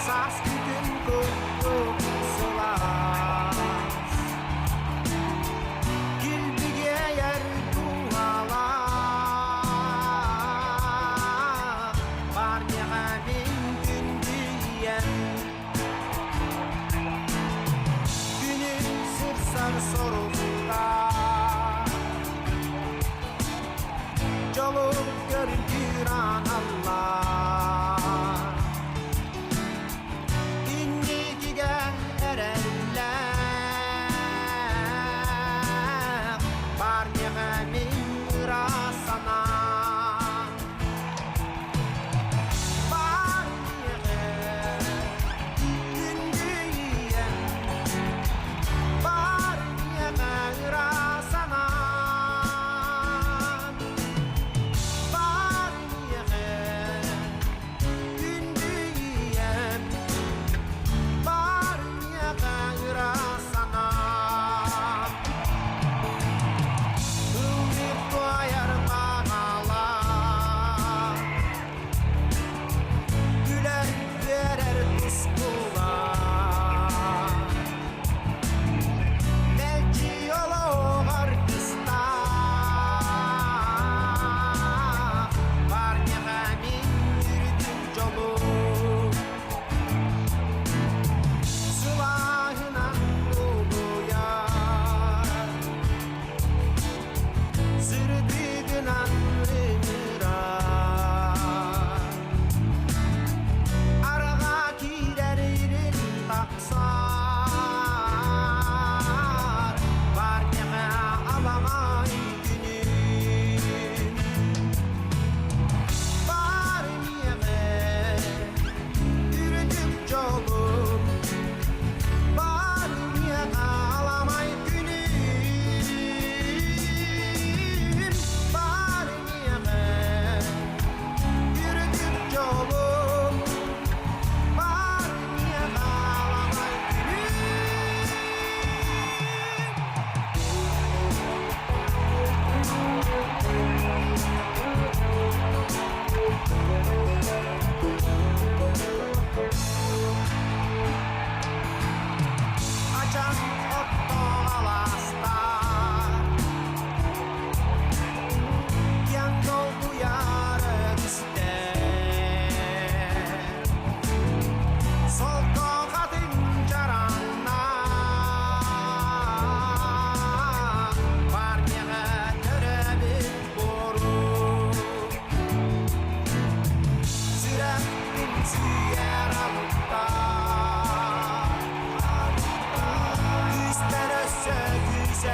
Сааскы күн курдук сылаас, Килбигийэр дууһалаах, Бар миэхэ мин күндүйэм. Күнүн сырсар соруктаах, Дьолун көрүҥкүр аналлаах, Инникигэ эрэллээх, Бар миэхэ мин ыра санаам. Бар миэхэ күндүйэм, Бар миэхэ ыра санаам. Бар миэхэ.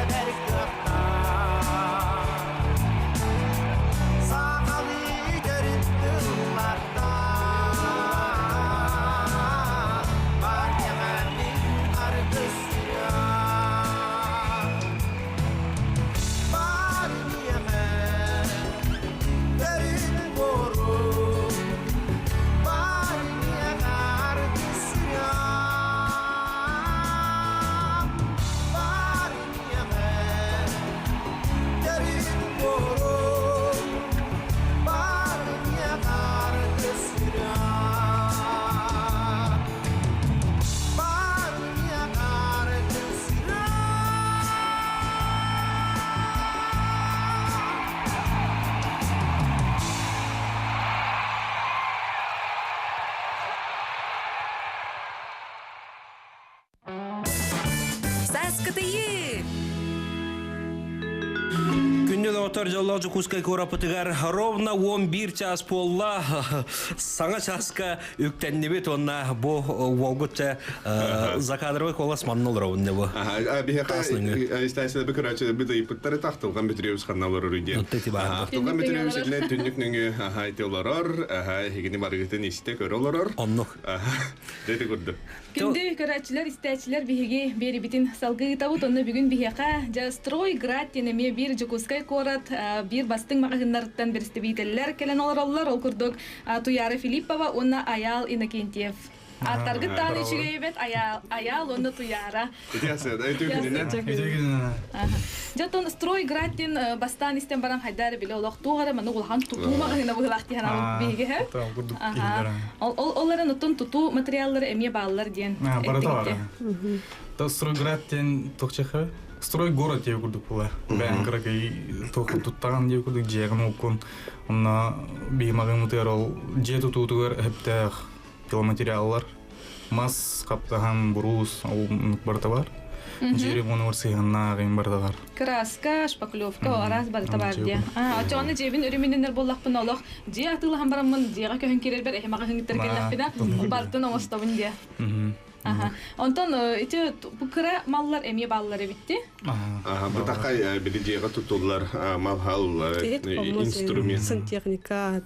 Эбэр кыахтаах Сахалыы төрүт тыллардаах Бар миэхэ мин аргыс сүрэх Бар миэхэ төрүт буорум Бар миэхэ аргыс сүрэх Бар
Сааскытыйыы!
Күндүл отор дьоллоох Дьокуускай куораппытыгар ровно 11 час буолла. Саҥа часка үктэннибит уонна бу уолгут закадровый колос манна олоробун бу.
Биһиэхэ истээсилэби көрөөччүлэрбит ыйыппыттары тахтылган Петрович ханна олорор диэн. Ахтылган Петрович итинэн түннүк нөҥүө аха ити олорор, аха эһигини барыгытын истэ көрө олорор.
Оннук.
Дьэ курдук.
Күндү көрөөччүлэр, истээччилэр биһиги биэрибитин салгыы ыытабыт. Онно бүгүн биһиэхэ дьэ Стройград диэн эмиэ биир Дьокуускай куорат биир бастыҥ маҕаһыыннарыттан бэрэстэбиитэллэр кэлэн олороллор. Ол курдук Туяра Филиппова уонна Айаал Иннокентьев. Ааттаргыт даҕаны үчүгэй эбит, Айаал, Айаал уонна Туяра. Дьэ оттон Стройград диэн бастаан истэн баран хайдаа эрэ билэ олох туох эрэ маннык улахан тутуу маҕаһыына быһыылаах диэн аҕабыт биһиги һэ. Ол ол эрэн оттон тутуу материаллара эмиэ бааллар диэн
Барыта баар. Та Стройград диэн туох Строй город диye курдук була. Бэйэн кыракый туох туттаҕан диye курдук дьиэҕин уккун. Онно биһимаҕымытыгар ол дьиэ тутуутугар эһэптээх пиломатериаллар мас, хаптаһан, буруус, ол барыта бар. Дьиэри мунугар сыһыаннаах им барыта бар.
Краска, шпаклевка, араас барыта бар диye. А, очону дьиэбин өрүмүнүнэр буоллахпын олох дьиэ атыылаһан бараммын дьиэҕэ көһөн киирэрбэр эһи маҕаһыҥҥыттар кэллэхпинэ бартын оҥостобун диye. Аха. Онтон ити бу кыра маллар эмиэ бааллар эбитти.
Аха, бу такай били дьиэҕэ тутуллар мал-хал инструмент.
Сантехника,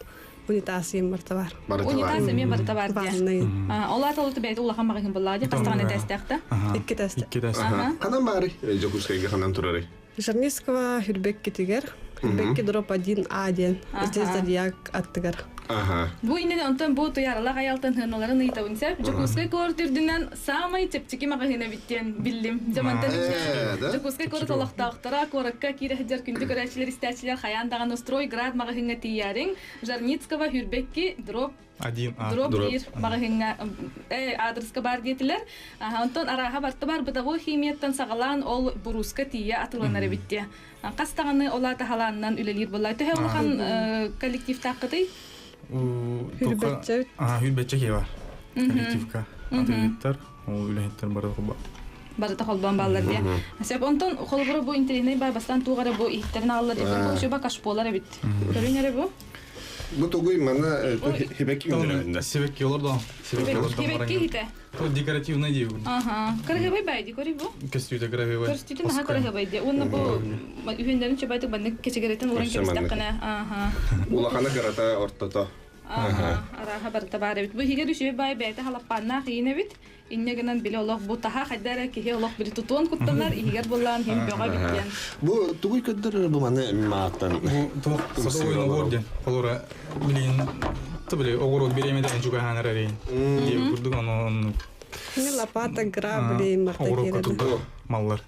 унитаз ем барыта бар.
Унитаз эмиэ барыта бар диye. Ол аата олута бэйэтэ улахан маҕаһыын буоллаҕа дии хастаҕына этээстээх да?
Икки тесте.
Ханан баарый? Дьокуускайга ханан турарый?
Жирнискова Хүрбеккитигэр Хүрбекки дроп 1А диэн здесь зодиак аттыгар.
Ага.
Бу иннинэ онтон бу туйааралаах аялтан хыналарын ыйытабын сеп. Дьокуускай куорат үрдүнэн саамай чэпчэки маҕаһыына эбит диэн биллим. Дьамантан Дьокуускай куорат олохтоохторо куоракка киирэ сылдьар күндү көрөөччүлэр истээччилэр хайаан даҕаны Стройград маҕаһыыҥҥа тиийээриҥ. Жарницкого Хүрбекки дроп
Один А.
Дроп биир маҕаһыыҥҥа аадырыска баар диэтилэр. Онтон арааһа барта бар бытовой химияттан саҕалаан ол бурууска тиийэ атыыланар эбит диэ. Хас даҕаны ол аата халаанынан үлэлиир буолла. Төһө улахан коллективтааххытый?
Хүрбэтчэ. Хүрбэтчэ киһи бар. Коллективка. Атыылыттар, ол үлэһиттэр бары холбо.
Барыта холбоон бааллар диэ. Сөп, онтон холобура бу интеллигнэй бай бастаан туох эрэ бу иһиттэрин ааллар эбит. Бу шуба кашполар эбит. Көрүн эрэ бу.
Бу тугуй манна хибекки үндөрөбүндэ.
Сибекки олор да.
Сибекки хите.
То декоративный дии.
Ага. Кыргыбай бай ди кори бу.
Көстүүтэ кыргыбай.
Көстүүтэ наха кыргыбай ди. Уонна бу үһүндэрин чөбайтык баннык кечегеретін уран кебистаккына. Ага.
Улахана кырата ортото.
Ага. Араха барыта бар эбит. Бу хигер үчүгэй бай бэйэтэ халаппааннаах иин эбит. Инньэ гынан били олох бу таһа хайда эрэ киһи олох били тутуон куттанар, иһигэр буллаан иһин бөҕө эбит диэн.
Бу тугуй көрдөрөр бу маны мааттан?
Бу туох садовой набор диэн. Холура билигин били оҕуруот бириэмэтэ чугаһаан эрэрин. Диэбит курдук ону
Мин лопата грабли марта
оҕуруокка тутар маллар.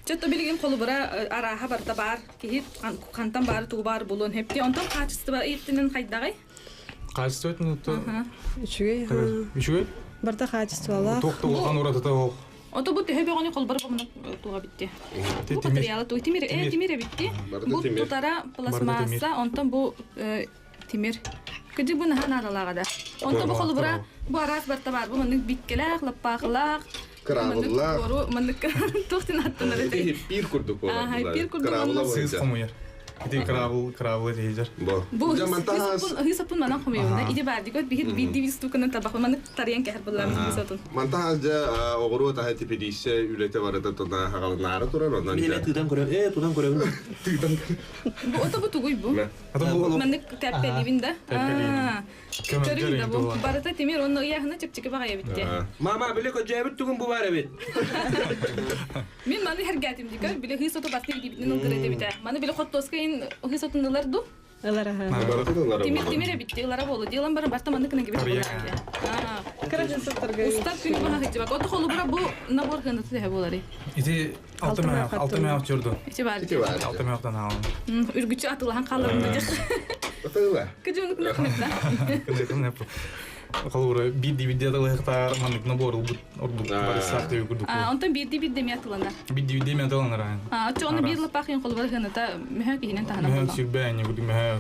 Чөттө билигин холубура арааһа барыта баар киһи хантан баары тугу баар булуон хепти. Онтон хаачыстыба иттинин хайдаҕый?
Качество это
Үчүгэй.
Үчүгэй?
Барта качестволаах.
Туох да улахан уратыта суох.
Ото бу төһө бөҕөнү холбор бомуна туга битти. Бу материалы ту тимир э тимир битти. Бу тутара пластмасса, онтон бу тимир. Кыдьык бу наһаа наадалааҕа да. Онтон бу холобура бу араас барта бар. Бу маннык биккелээх, лаппаахылаах,
Кыраабыллаах.
Маннык туох тин аттанар этэй?
Пир курдук
буолар. Пир курдук.
Сыыс хомуйар. Ити крабыл, крабыл тейжер.
Бу.
Бу хысапын манан хомуйуна. Иди бар дигот бихит бидди вистуканан табах маны тарыян кәһәр буллар хысатын.
Мантаас жа оҕуруот аһа типидииссе үлэтэ барыта тона хагалынаары турар онон
Мен
жа.
тыытан көрөм. Э, тутан көрөм.
Тыытан.
Бу ото бу тугуй бу. Маннык тәппелибин да. Көрүн да бу. Барыта тимир онно ыяһына чепчеки багая битте.
Мама, биле көжөбүт тугун бу бар эбит.
Мин маны хергәтим дикер, биле хысаты басты дибитнен ылгыр эдебите. Маны биле хоттоска ин хысатындылар ду. Тимир тимир битте, ылара болу. Дилан бары барта маны кына кебет болар. Устар күнү баха хитибак. Ото холу бура бу набор гына тыһа болары.
Ити 6 мә жүрді.
Ити бар.
6 мә алын.
Үргүчү атылахан калырым дедик.
Атыла.
Кыжуну кына кына.
Холура бидди бидди атылыктар, маннык набор урдук барысак деп курдук.
Онтон бирди бирди ми атылана.
Бидди бидди мен атыланар айн.
А, чоны бир лапах ин холу гына та мөһө кихинен тахана
Мөһө
болду.
сүрбәне курдук мөһө.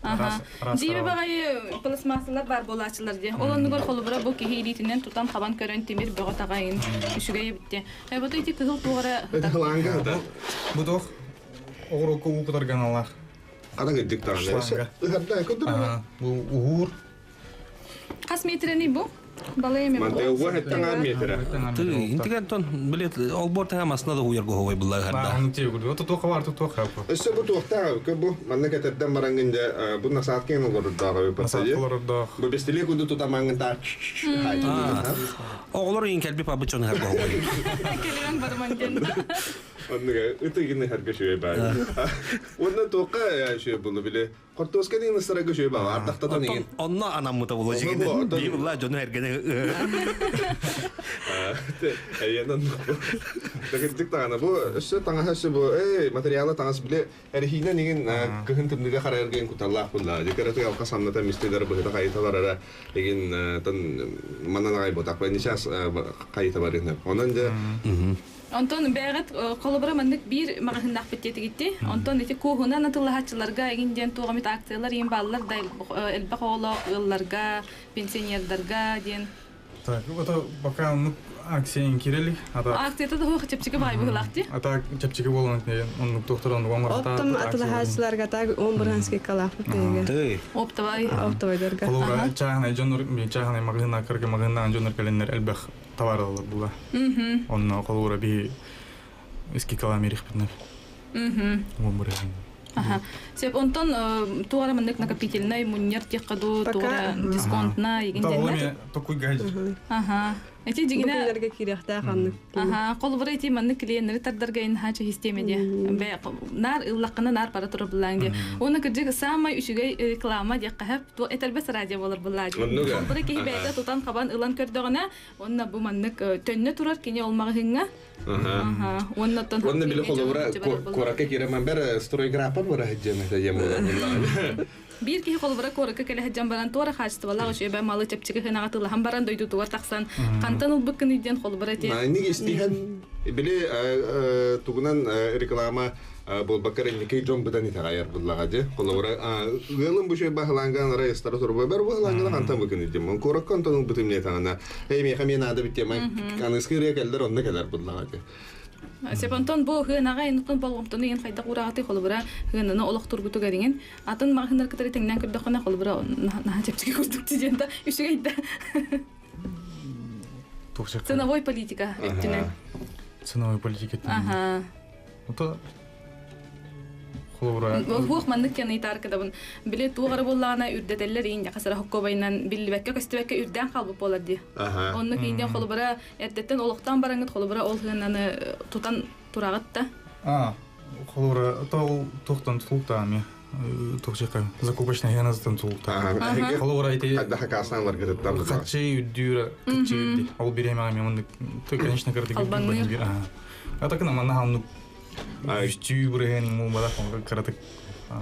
Аха. Диби багай пластмассалар бар болачылар ди. Олонугар холубура бу кихи илитинен тутан хабан көрөн тимир бөгө тагайын үшүгө битти. Э бу ити кызыл тугара.
Хыланга да.
Бу тох огурокко уу кутарган алар.
Адан гыдык таган. Ыхарда көтөр.
Бу угур.
Кас метрени бу? Балай эме бу.
Мантео һәттән метр.
Ты, интиген тон билет олбор тага масына да уярго ховой булла харда.
Аны тие курдук. Ото тоха бар, тоха бар.
Өссө бу туохта кө бу манна кетерден барангында бу насаат кен олордагы
Насаат олордагы.
Бу бестеле кунду тутамангын та.
Оголор ин келби пабы чон харго ховой.
Келген барман
Оннуга ытыгины харга шуй бар. Онна тока шуй булу биле. Кортоска дин сарага шуй бар. Артактатан еген.
Онно анаммыта була жигин. Би була жону эргене.
Эйенен. Дагыдык тагана бу өссө таңа өссө бу эй материалы таңас биле эрхинен деген кыһын тымныга харайырген куталлаах булла. Декараты алка самната мистелер быһыта кайыталар ара деген тан манан агай ботак нишас кайыта бар ин. Онан да
Онтон бәгәт колобра маннык бир магазиннах битте гитти. Онтон ити кухуна натыллахачыларга эгин ден тугамит акциялар ин баллар да элбэх оолок ылларга, пенсионердарга ден.
Так, это пока ну акция кирелик, ата
Акцията да хух чепчике бай булакты.
ата чепчике болон не он доктор он оңор
Оптом атылахачыларга так 10 бранский калаф теге.
Оптовай.
Оптовайдарга.
Холура чахнай жонор ми чахнай магазинна кыргы магазинна жонор келеннер элбэх товар алар була. Онно холура би скикала мерих битнер. Он бир.
Аха. Сеп онтон туара маннык накопительный муннер теккаду туара дисконтна
Да,
егинден.
олеме токуй гайд.
Аха. Эти дигине
Бүгүннерге кирехтэ ханнык.
Аха, колбура ити маннык клиеннери тардарга ин хача системе де. Бе нар ыллакына нар пара тура булланге. Оны кырдык самай үчүгэй реклама де кахап ту этелбес радио болар буллаги.
Оннуга.
Колбура кихи бәйте тутан кабан ылан көрдөгөнө, онна бу маннык төннө турар кини олмагыһыңа. Аха, онна тон.
Онна биле холобура корака киремен бер стройграпа бара хеджеме тежем була.
Бир кихи колбура коракка келе хаджан баран туара хачты бала ошо бе малы чепчиге хынага тылахан баран дойду туар таксан. Кантан улбыккын иден колбура те.
Ниги истиһен биле тугунан реклама болбакар инники жон быдан итагайар буллага же. Холобура ыылын бу шөй бахланган райстар турба бер бахланган хантан быкын идем. Кораккан тонун бытым не тагана. Эй ми хамен ада биттем. Аныскы келдер онна келер буллага же.
Сепантон бу хынага инутун болгомтону ен хайда курагаты холбура хынаны олох тургуту керingen. Атын магындар кытары теңнен көрдө хана холбура наха чепчиге курдук дигенде үчүгейде. Ценовой политика өттүнөн.
Ценовой политика.
Аха.
Ото холура.
Хуох маннык кен итар кадабын. Биле тугары боллаана үрдетеллер ин якасара хоккобайнан биллибекке көстүбекке үрден калбып болар ди. Онну кейинден холбура эрдеттен олохтан бараңыт холбура ол хынаны тутан турагыт да.
А, холура тол тохтан тулта ми. Тохчека закупочная яназдан тулта. Холура ити
Хадда хакасан бар гыттан.
Качы үдүрө, качы үдди. Ол биреме ами онды то конечно кырды.
Албанны.
А так на мана хам үстүү бүреген му бада каратык.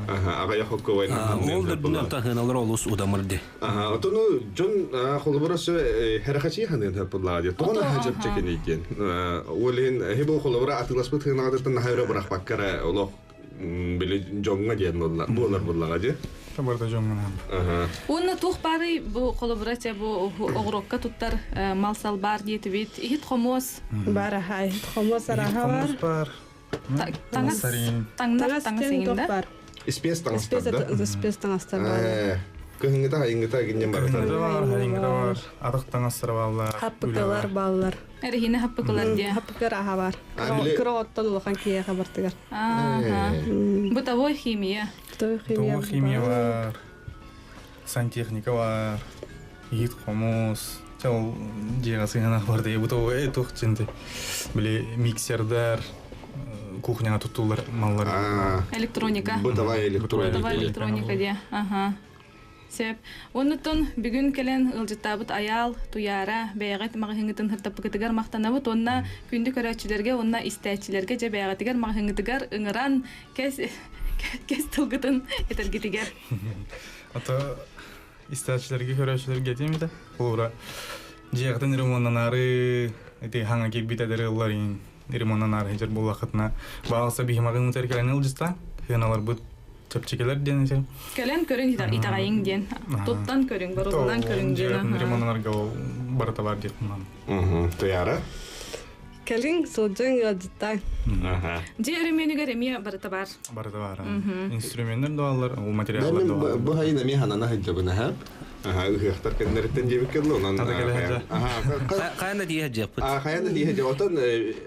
Ага, я хоккобайнан.
Ол да дүнө тахыналар олус удамырды.
Ага, отону жон холобура сө херахачи ханын хапылла ди. Тона хажап чекен икен. Олин хебо холобура атыласпыт хынагатан хайра бирак баккара олох биле жоңга диэн болла. Болар боллага ди.
Табарда жоңга.
Ага.
Уонна туох бары бу холобура чэ бу оҕурокка туттар мал-сал бар диэтибит. Ихит хомуос.
Бар ахай, хомос араха бар.
Хомос бар.
Таҥас таҥнар таҥас иҥинда.
Испиэс таҥастар да?
Испиэс таҥастар бар.
Кыһыҥҥыта хайыҥҥыта гиннен барытар.
Кыһыҥҥыта бар, хайыҥҥыта бар. Атах таҥастар баллар.
Хаппыкалар баллар.
Эрихини хаппыкалар диye.
Хаппыкар аха бар. Кыра оттон улахан киһиэхэ бартыгар.
Бытовой химия.
Бытовой химия.
Бытовой химия бар. Сантехника бар. Иһит хомус. Ол дьиэҕэ сыһыанах бар дии. Бытовой туох дьинти. Били миксердер кухняға туттулар маллар.
Электроника.
Бытовая электроника.
Бытовая электроника дии. Ага. Сөп. Оннуттан бүгүн кэлэн ыалдьыттаабыт Айаал, Туйаара, бэйэҕит маҕаһыыҥҥытын сырдаппыкытыгар махтанабыт уонна күндү көрөөччүлэргэ уонна истээччилэргэ дьэ бэйэҕитигэр маҕаһыыҥҥытыгар ыҥыран кэс кэс тылгытын этэргитигэр.
Ата истээччилэргэ көрөөччүлэргэ этиэм этэ. Холобура дьиэҕитин ремоннанаары ити хаҥа киирбит эдэр ыаллар ремоннанаары сылдьар буоллаххытына баалса биһи маҕаһыыммытыгар кэлэн ыалдьыттаан сыаналарбыт чэпчэкилэр диэн этэ.
Кэлэн көрүҥ итэҕэйиҥ диэн. Туттан көрүҥ, боруобалаан көрүҥ диэн.
Ремоннанарга ол барыта бар диэх
Туйаара?
Кэлиҥ, сылдьыҥ, ыалдьыттааҥ.
Дьиэ өрөмүөнүгэр эмиэ барыта бар.
Барыта бар. Инструменнар да бааллар, ол материаллар да бааллар.
Бу хайын эмиэ ханана сылдьабын аха. Аха, ыһыахтар кэннэриттэн диэбиккэ дылы, онон
Хайан да тииһэ дьиэхпит.
Хайан да тииһэ дьиэ. Отон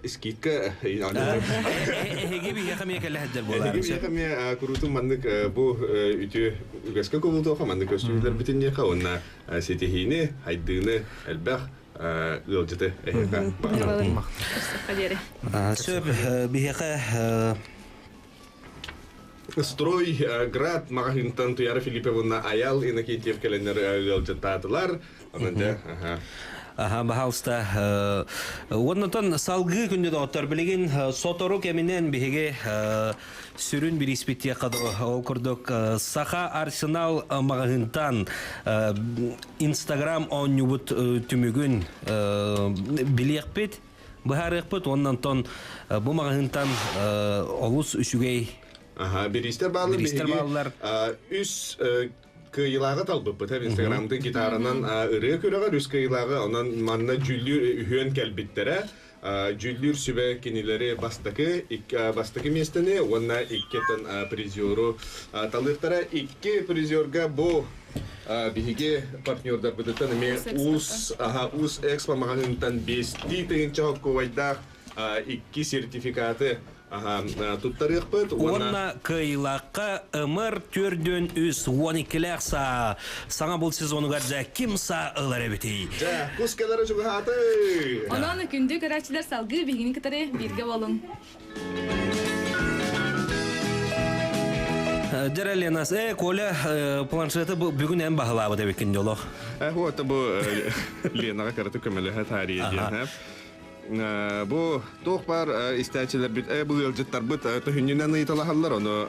скидка
Эһиги биһиэхэ эмиэ кэлэ сылдьар буолаар.
Эһиги биһиэхэ эмиэ куруутун маннык бу үтүө үгэскэ кубулутуоха маннык көстүүлэрбитин диэхэ уонна ситиһиини, хайдыыны элбэх ыалдьыты эһиэхэ баҕарабын.
Сөп, биһиэхэ
Строй Град маҕаһыынтан Туяра Филипповна Аял Иннокентьев кэлэннэр ыалдьыттаатылар. Онон дьэ, аха.
Аха, баһаалыста. Уоннатан салгыы күндү доҕоттор, билигин сотору кэминэн биһиги сүрүн бирииспит ол курдук Саха Арсенал маҕаһыынтан Инстаграм оонньуубут түмүгүн билиэхпит. быһаарыахпыт уонна онтон бу маҕаһыынтан олус үчүгэй
Аха, бириистэр бааллар.
Бириистэр бааллар.
Үс кыайыылааҕы талбыппыт. Инстаграмтан гитаранан ырыа күрэҕэр үс кыайыылааҕы онон манна дьүүллүүр үһүөн кэлбиттэрэ. Дьүүллүүр сүбэ кинилэри бастакы бастакы миэстэни уонна иккитин призеру талыахтара. Икки призерга бу Биһиги партнердарбытыттан эмиэ Уус Уус Экспо маҕаһыынтан биэстии тыһыынча хоккуобайдаах икки сертификаты туттарыахпыт.
Уонна кыайыылаахха МР төрдүөн үс уон иккилээх саа саҥа бул сезонугар дьэ ким саа ылар эбитий?
Дьэ, кус кэлэрэ чугаһааты!
Онон күндү көрөөччүлэр салгыы биһигини кытары бииргэ буолуҥ.
Дьэ, Ленас, э, Коля, планшеты бүгүн эн баһылаабыт эбиккин дьолох.
Э, вот бу Ленаҕа кыратык көмөлөһө таарыйа диэн. Бу туох баар истээччилэрбит, бу ыалдьыттарбыт төһүнньүнэн ыйыталаһаллар, ону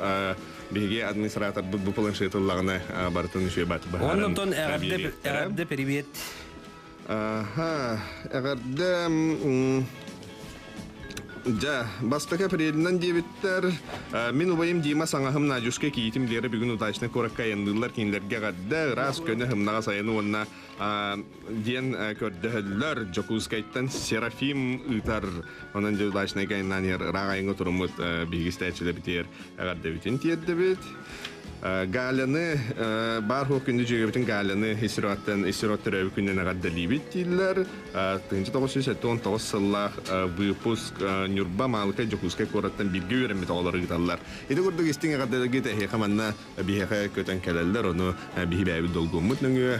биһиги администраторбыт бу планшет ыллаҕына барытын үчүгэй баат быһааран.
Оннотон эҕэрдэ эҕэрдэ привет.
Аха, эҕэрдэ Дьэ, бастакы апрелинэн диэбиттэр. Мин убайым Дима саҥаһым Надюшка кийиитим Лера бүгүн удачный куоракка айанныыллар кинилэргэ эҕэрдэ, ыраас көнө һымнаҕас айаны уонна диэн көрдөһөллөр. Дьокуускайтан Серафим ыытар. Онон дьэ удачнайга айаннаан иһэр ыраах айаҥҥа туруммут биһиги истээччилэрбитигэр эҕэрдэбитин тиэрдэбит. Галяны баар хуох күндү дьүөгэбитин Галяны исироттан исирот төрөөбүт күнүнэн эҕэрдэлиибит дииллэр. 1979 сыллаах выпуск Ньурба Маалыкай Дьокуускай куораттан бииргэ үөрэммит оҕолор ыыталлар. Ити курдук истиҥ эҕэрдэлэргит эһиэхэ манна биһиэхэ көтөн кэлэллэр. Ону биһи бэйэбит долгуммут нөҥүө,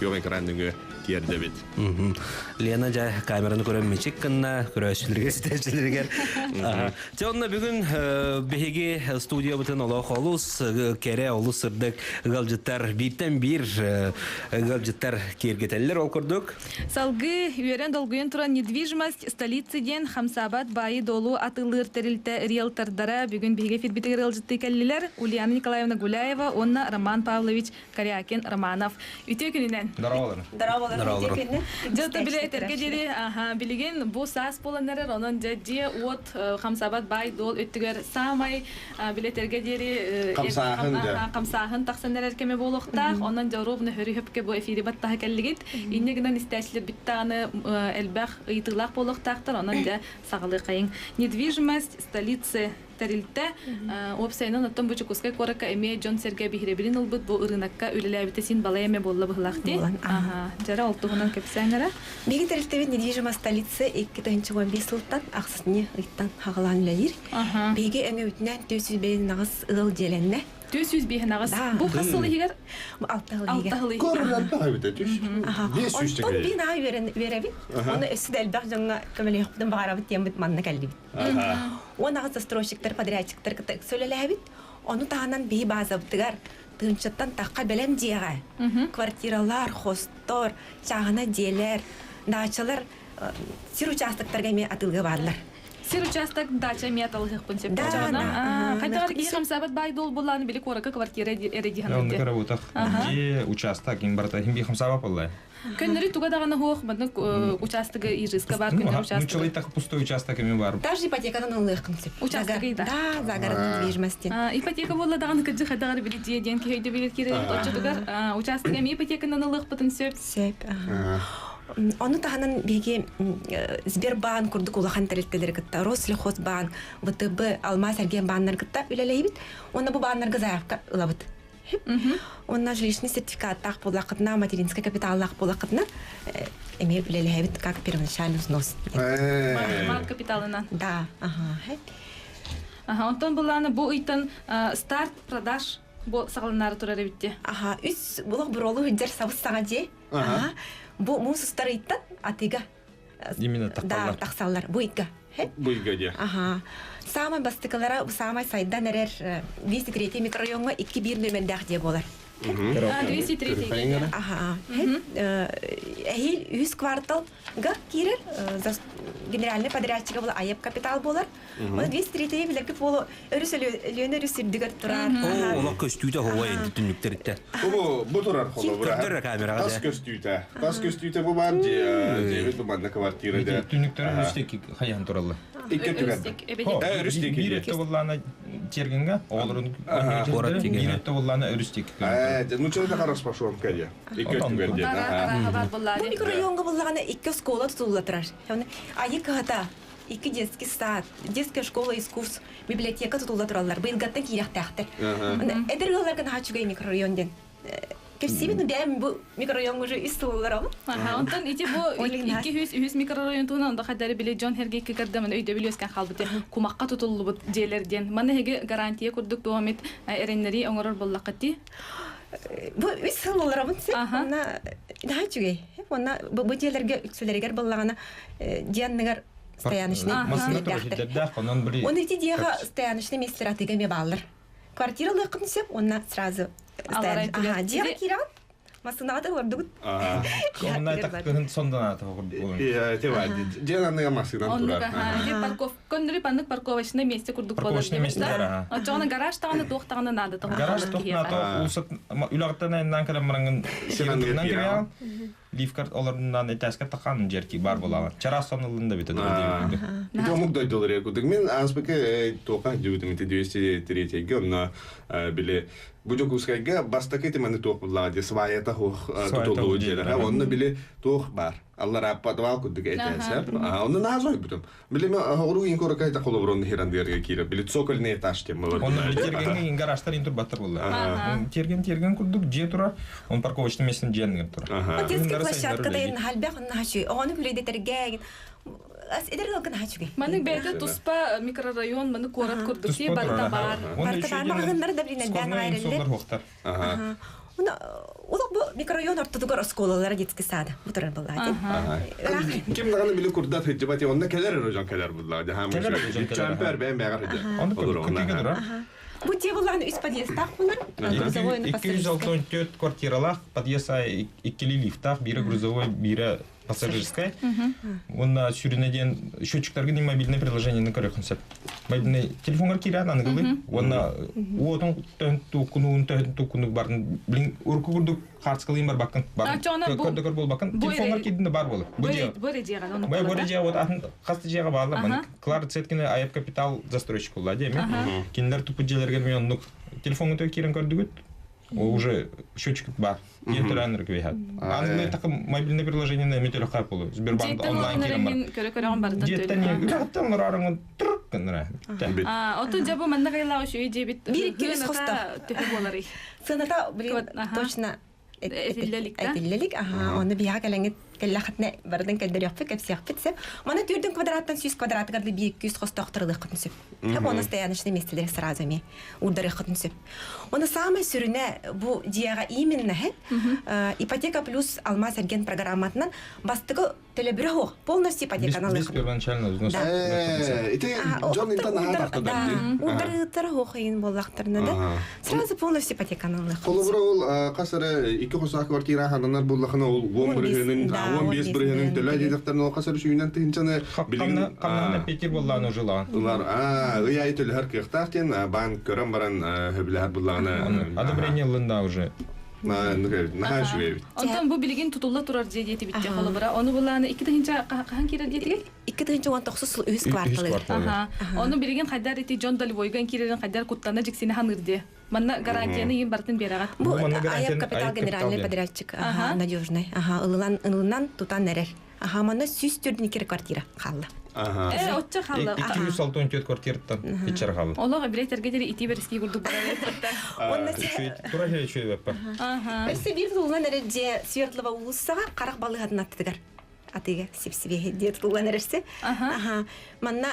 күөх экран нөҥүө тиэрдэбит.
Лена дьэ камераны көрөн мичик гынна, көрөөччүлэргэ, истээччилэригэр. Дьэ онно бүгүн биһиги студиябытын олох олус кэрэ, олус сырдык ыалдьыттар бииртэн биир ыалдьыттар киэргэтэллэр ол курдук.
Салгыы үөрэн долгуйан туран недвижимость столицы диэн хамсаабат баайы-дуолу атыылыыр тэрилтэ риэлтордара бүгүн биһиги эфирбитигэр ыалдьыттыы кэллилэр Ульяна Николаевна Гуляева уонна Роман Павлович Корякин Романов. Үтүө күнүнэн.
Здоровалар.
Здоровалар. Дьэ, биле этэргэ диэри, аха, билигин бу саас буолан эрэр, онон дьэ дьиэ уот хамсаабат баай-дуол өттүгэр саамай билетэргэ диэри
хамсааһын.
Хамсааһын тахсан эрэр кеме буолуохтаах. Онон дьоруобуна хөрү хөпкө бу эфири баттаһа кэллигит. Инне гынан истээчилер биттааны элбэх ыйытыылаах буолуохтаахтар. Онон дьэ саҕалыахайыҥ. Недвижимость столицы тэрилтэ уопсайынан оттон бу Дьокуускай куоракка эмиэ дьон-сэргэ биһирэбилин ылбыт бу ырыынакка үлэлээбитэ син балай эмэ буолла быһылаах дии. Дьара ол туһунан кэпсээн эрэ.
Биһиги тэрилтэбит недвижимость столица 2015 сылтан ахсынньы ыйтан хаҕалаан үлэлиир. Биһиги өҥөбүтүнэн 458 ыал дьиэлэннэ.
458. Бу хас сыл иһигэр?
Бу алта сыл иһигэр.
Алта сыл иһигэр.
Көрөр эбитэ түс. 500
Онтон биин аҕа үөрэбит. Оны өссө да элбэх дьоҥҥо көмөлөһүөхпүтүн баҕарабыт диэммит манна кэллибит. 18 застройщиктар, подрядчиктар кытта ыкса үлэлээбит. Ону таһынан биһи баазабытыгар тыһыынчаттан тахха бэлэм дьиэҕэ квартиралар, хостор, чааһынай дьиэлэр, даачалар сир участоктарга эмиэ атыылга бааллар.
Сир участок дача эмиэ аталыһыахпын сөп.
Да, да.
Хайдах киһи хамсаабат баай дуол буллааны били куоракка квартира эрэдиһан
Оннук работах. Дьиэ участок им барыта хим би хамсаабат боллай.
Көннөрү туга даҕаны хуох маннык участогы ижиска бар күннэр участок.
Нучалый так пустой участок эми бар.
Даже ипотекадан ылыаххын сөп.
Участок да.
Да, загородной недвижимости.
Ипотека буолла даҕаны кырдьык хайдах били дьиэ диэн киһи өйдөбүлү киирэр оччотугар участок эми ипотеканан ылыахпытын сөп.
Сөп. Ону таһынан биһиги Сбербаан курдук улахан тэрилтэлэри кытта Россельхозбаан, ВТБ, Алмаас эргиэн бааннары кытта үлэлэһибит. Уонна бу бааннарга заявка ылабыт. Уонна жилищный сертификаттаах буоллаххытына, материнскай капиталлаах буоллаххытына, эмиэ үлэлэһэбит как первоначальный взнос.
Мат капиталынан.
Да, ага.
Ага, онтон булааны бу ыйтан старт продаж бу саҕаланаары турар эбитти.
Аха, үс булах буролу хүддер сабыс саҥа дьиэ. Аха. Бу муус устар ыйттан атыга
Именно
да тахсаллар. Бу ыйга.
Бу ыйга дьиэ.
Аха. Самай бастыкылара самай сайдан эрэр 203 микрорайоҥҥа 2-1 нөмердээх дьиэ буолар.
203
Аха. Эһиил үһүс кварталга киирэр генеральный подрядчига була АЕП капитал буолар. Оны 203 билэргит буолу өрүс Өлүөнэ өрүс үрдүгэр турар.
Оо, олох көстүүтэ хоһуой түннүктэриттэн.
Бу бу турар холобура.
Көрдөрөр камераҕа
Тас көстүүтэ. Тас көстүүтэ бу бар дьиэбит бу манна квартира дэ.
Түннүктэр өрүс диэки хайаан тураллар.
Икки түгэн. Өрүс диэки.
Биир өттө буллаана тиэргэнгэ, оҕолорун биир өттө буллаана өрүс диэки.
Ээ, ну что это распашонка дьэ. Икки өттүгэр диэн.
Бу микрорайонга буллаҕына икки оскуола тутулла турар. Айы кыһата икки детский сад, детская школа искусств, библиотека тутулла тураллар. Быйылгаттан киирэхтээхтэр. Эдэр ыалларга наһаа үчүгэй микрорайон диэн. Кэпсиибин бэйэм бу микрорайон уже үс сыллар
Онтон ити бу икки үс үһүс микрорайон туһунан онда хадары били дьон herге кыкардамын өйдөбүл үөскэн хаалбыт кумахха тутуллубут дьиэлэр диэн. Манна эһиги гарантия курдук туомит эрэннэри оҥорор буоллаххыт
Бу үс сыл олоробун син. Онна наһаа үчүгэй. Онна бу дьиэлэргэ үксүлэригэр буоллаҕына дьиэ анныгар стояночный
миэстэлэрдээх.
Оны ити дьиэҕэ стояночный миэстэлэр атыыга эмиэ бааллар. Квартира ылыаххын сөп, уонна сразу ага, дьиэҕэ киирэҕин, массыынаҕа да олордугут.
Онна таккыһын сонданаата
Дьиэ анныга массыынан турар.
Парков көннөрү паннык парковочное месте курдук болар.
Парковочное месте бар.
Очоҕуна гараж таҕаны туох таҕаны наада тоҕо.
Гараж туох наада улсат үлэҕиттэн айаннаан кэлэн бараҥын сириннэн кириэҕин. Лифкар олорунан этээскэ таххан дьерки бар буолаҕын. Чараас сонуллун да бүтэ
Ити омук дойдулар курдук. Мин ааспыкы туоха дьүбүтүм ити 203-ге онно били бу Дьокуускайга бастакы ити маны туох буллаҕа дии сваята хуох тутуллуу дьиэлэр. Онно били туох бар. Аллара подвал курдук этээсэр. Онно нааз ойбутум. Били мен оҕуруу ин коракай да холобурун хиран дыарга киирэ. Били цокольный этаж тем
бар. Онно тергенге гаражтар ин турбаттар булла. Терген терген курдук дьиэ турар. Он парковочный местен дьиэн турар.
Детский площадка да ин халбах нахачуй. Оҕону күлэйдэтэргэ эдэр ыалгын хачугай.
Маннык бэйэтэ туспа микрорайон, маны куорат курдук ти барыта бар.
Барыта бар. Маҕаһыыннары да билин элбээн аайреллер. Уна улук бу микрорайон ортотугар оскуолалара детский сада бу турар буллаа
Ким даҕаны били курдат сылдьыбат онно кэлэр эрэ дьон кэлэр буллаа Чөмпөр бэйэм бэҕэр
Онно
Бу дьиэ буллаҕына үс подъездтаах булар. Грузовой
264 квартиралаах подъезд иккили лифтаах, биирэ грузовой, биирэ пассажирскай. Уонна сүрүнэ диэн счетчиктарга дин мобильное приложениены көрөхүн сөп. Мобильный телефонгар киирэн аныгылы. Уонна уотун туккунуун төһөн туккунук барын блин урку курдук хаарскалыын барбаккын. Көрдөкөр болбаккын. Телефонгар киирдин бар болар.
Бу дьиэҕэ.
Бу дьиэҕэ вот атын хас дьиэҕэ баалар. Клара Цеткина АЕП Капитал застройщик буолла диэми. Кинилэр туппут дьиэлэргэ мен оннук. Телефоҥҥутугар киирэн көрдүгүт, уже счетчик бар. Диэн төлөөннөр күйэһэт. Аны такым мобильное приложение эми төлөххө болу. Сбербанк онлайн киирэн бар.
Көрө көрөҕүн барытын
Дьиэттэн үрэҕиттэн олорорун тырк гыннара.
А, оту жабы манна кайла үчүгэй дьиэбит.
Биир икки үс хосто.
Төһө буоларый?
Сыаната, блин, точно
Этиллэлик да?
Этиллэлик, аха, оны биһа кэлэҥит кэллэхитинэ барытын кэлдөрүөхпүт, кэпсиэхпит сөп. Маны түрдүн квадраттан 100 квадратыгар да биир 200 хостоохторулуоххутун сөп. Оны стояночный местелери сразу эми урдарыаххытын сөп. Оны самый сүрүнэ бу дьиэҕэ именно ипотека плюс алмаз эрген программатынан бастыкы төлөбүрэ суох полностью ипотеканы
Без первоначального взноса.
Ити дьон интан наһаа тахтадар
Ударыытар хуохайын буоллахтарына да сразу полностью ипотеканы ылыах.
Холобура ол хас эрэ икки хосаах квартира хананар буллахына ол 10 бырыһыанын 15 бырыһыанын төлөө диэтэхтэрин ол хас эрэ сүүнэн тыһынчаны
билигин Хамнаһына Петер буоллаан ужылаан.
Ылар ый айы төлөһөр кыахтаах диэн банк көрөн баран хөбүлэһэр буллаҕына
одобрение ыллында уже.
Наһаа үчүгэй эбит.
Онтон бу билигин тутулла турар дьиэ диэтибит дьэ холобура. Ону булааны 2 тыһыынча хаһан киирэр диэтигит?
2019 сыл үһүс кварталы.
Аха. Ону билигин хайдар ити дьон долевойган киирэрин хайдар куттана дьиксини ханыыр дии. Манна гарантияны иин бартын бераҕат.
Бу АЯП капитал генеральный подрядчик, ага, надежный. Ага, ылынан ылынан тутан эрэр. Аха, манна 104 кир квартира хаалла.
Э, оччо хаалла.
264 квартираттан иччер хаалла.
Олох билетерге дери ити бериски курдук барар.
Онна
Тура хэ баппа.
Өссө биир тулунан эрэр дьиэ Свердлова уулуссаҕа харах балыыһатын аттыгар. Атыыга сипсибиэһи диэ тутуллан эрэрси. Аха. Манна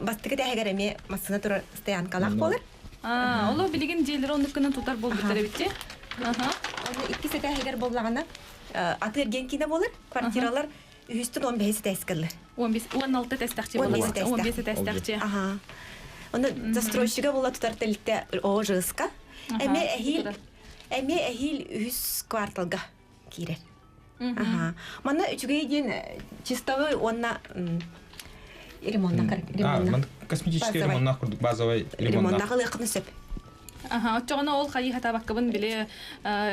бастакы тээһигэр эмиэ массыына турар стоянкалаах буолар.
А, олох билигин дьиэлери оннук гынан тутар буолбуттар эбитти. Аха.
Онно иккис этээһигэр буоллаҕына аты эргиэн киинэ буолар. Квартиралар үһүстэн 15 этээскэллэр.
15 16 тэстахчы буолар. 15 тэстахчы.
Аха. Онно застройщига була тутар тэлтэ ОЖСК. Эме эһиил үһүс кварталга киирэр. Аха. Манна үчүгэй диэн чистовой уонна ремонтна
ремонтна. Косметический ремонтна курдук базовый
ремонтна. Ремонтна кылыаххын сөп.
Аха, оччоҕуна ол хайыы хатабаккабын биле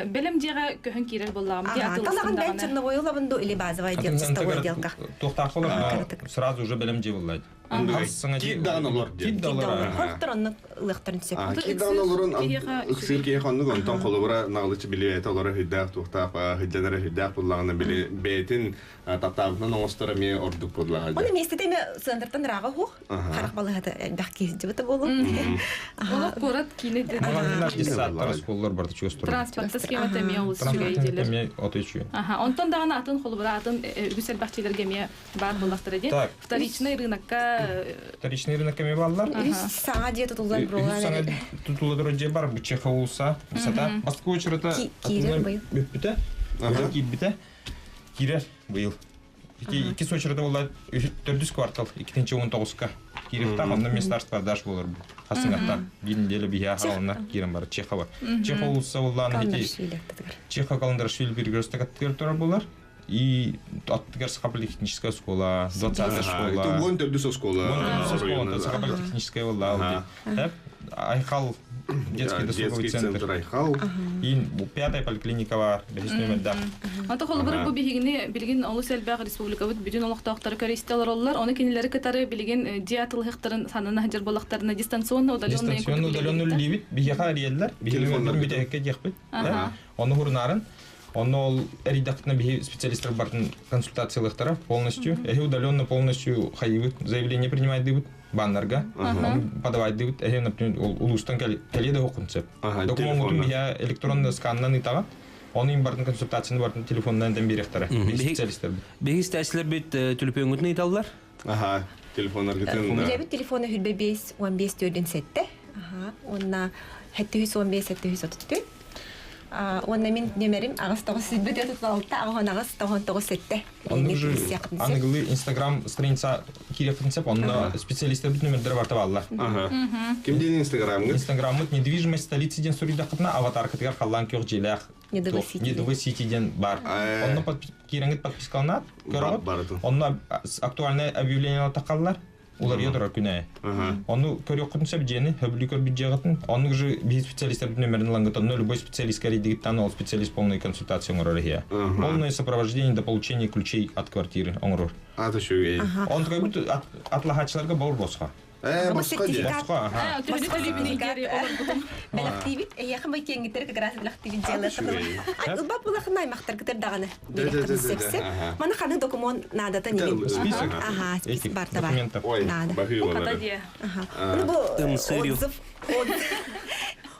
белем дьиэҕэ көһөн киирэр буоллаҕым. Ди
Талаҕын бэйэн черновой ылабын ду или базовая дел чистовой отделка.
Туохтаахылар сразу уже белем дьиэ буллай.
Киир даҕаны олор диэн.
Киир да олор.
Хортор оннук ылыахтарын сөп.
Киир даҕаны олорун ыксыыр киһи хоннук онтон холобура наҕылычы билиэт олоро хүддээх туохтаах хүддэнэрэ хүддээх буллаҕына били бэйэтин таптаабытынан оҥостор эмиэ ордук буоллаҕа.
Оны миэстэтэ эме сыандартан ырааҕа уһуох. Харах балыһата элбэх киһи дьыбыта буолу.
Олох куорат киинэ
Маҕаһыыннар детсадтар оскуолалар барыта чугас турар.
Транспортта схемата эмиэ олус үчүгэй диэлэр.
Эмиэ ото үчүгэй.
Аха, онтон даҕаны атын холобура атын үгүс элбэхчилэргэ эмиэ баар буоллахтара диэн.
Так.
Вторичный рынокка
Вторичный рынок эмиэ бааллар.
Үс саҥа дьиэ тутуллан
Үс саҥа тутулла турар дьиэ бар Чехов уулусса высота. Бастакы очерата
Киирэр быйыл.
бүппүтэ. Киирбитэ. Киирэр быйыл. Иккис очерата буолла төрдүс квартал 2019-ка. Киирихтаах онно места продаж болар бу. Хасыңаттан биир неделя биһиэ хаалына киирэн бар Чехова. Чехов уулусса буллаан ити Чехов Каландарашвили перекресток аттыгар турар болар. И аттыгар Саха политехническая школа, 20 школа.
Это вон төрдүс оскуола.
Вон төрдүс оскуола, Саха политехническая была. Айхал детский досуговый центр.
Айхал.
И пятая поликлиника бар, бэһис нөмердээх.
Ата холобура бу биһигини билигин олус элбэх республикабыт бүтүн олохтоохтору көрүстэ олороллор. Оны кинилери кытары билигин дьиэ атылыһыктарын санана хадьар буоллахтарына дистанционно удаленный
Дистанционно удаленно үлэлиибит. Биһиэхэ эрийэллэр. Биһиги бүтэһиккэ диэхпит. Ону хурунарын. Онно ол эрийдэхтинэ биһи специалисттар бартын консультациялыахтара полностью. Эһи удаленно полностью хайыбыт, заявление принимайдыбыт баннарга. Подавайдыбыт. Эһи, например, улуустан кэлиэ да хоқун сөп. Документ биһи электронно сканнан ытаҕат. Оны им бартын консультацияны бартын телефоннан ден берехтара. Специалисттер.
Биһи истээчилэр бит төлөпүөҥҥүтүн ыйталлар.
Аха, телефоннаргытын.
Билэбит телефона хүрбэ 5 15 төрдүн сетте. Аха, онна 715 734. Онна мин нөмерим аҕыс тоҕус сүүрбэ түөрт алта аҕыс аҕыс тоҕон тоҕус сетте.
Онно уже аныгылы Инстаграм страница киириэххитин сөп, онно специалисттер бүт нөмердері барта бааллар.
Ким диэн Инстаграмҥыт?
Инстаграммыт недвижимость столицы диэн суруйдаххытына аватаркатыгар халлаан күөх дьиэлээх
Недовы Сити.
Недовы Сити диэн бар. Онно киирэҥҥит подпискаланаат, көрөҕүт. Онно актуальное объявление тахаллар. Уларыйа турар күнэ. Ону көрүөххүтүн сөп дьиэни, хөбүлүү көрбүт дьиэҕитин. Оннук же биир специалисттер нөмерин ылаҥҥыт, онно любой специалист кэрийдигиттан ол специалист полный консультация оҥорор иһиэ. Полное сопровождение до получения ключей от квартиры оҥорор.
Ата үчүгэй.
Он такой атлахачыларга бор босха.
Э,
Бу
босхо дии.
сертификат.
Босхо, аха.
Төһөнү төлүүбүнүй диэри олорбутум.
Бэлэхтиибит, эйиэхэ байтиэҥҥиттэр как раз бэлэхтиибит дьыала.
үчүгэй.
Ылбап булахын аймахтаргытыр даҕаны.
Да, да, да, да,
Сепсе.
да, аха.
Маны ханы документ наадата нигин.
Список.
Ага, список
Этих
бар бар.
документов.
Ой,
Надо.
баһыы
Хата
болары.
дии.
Ага. Ну бу
Ымсырю.
отзыв, отзыв,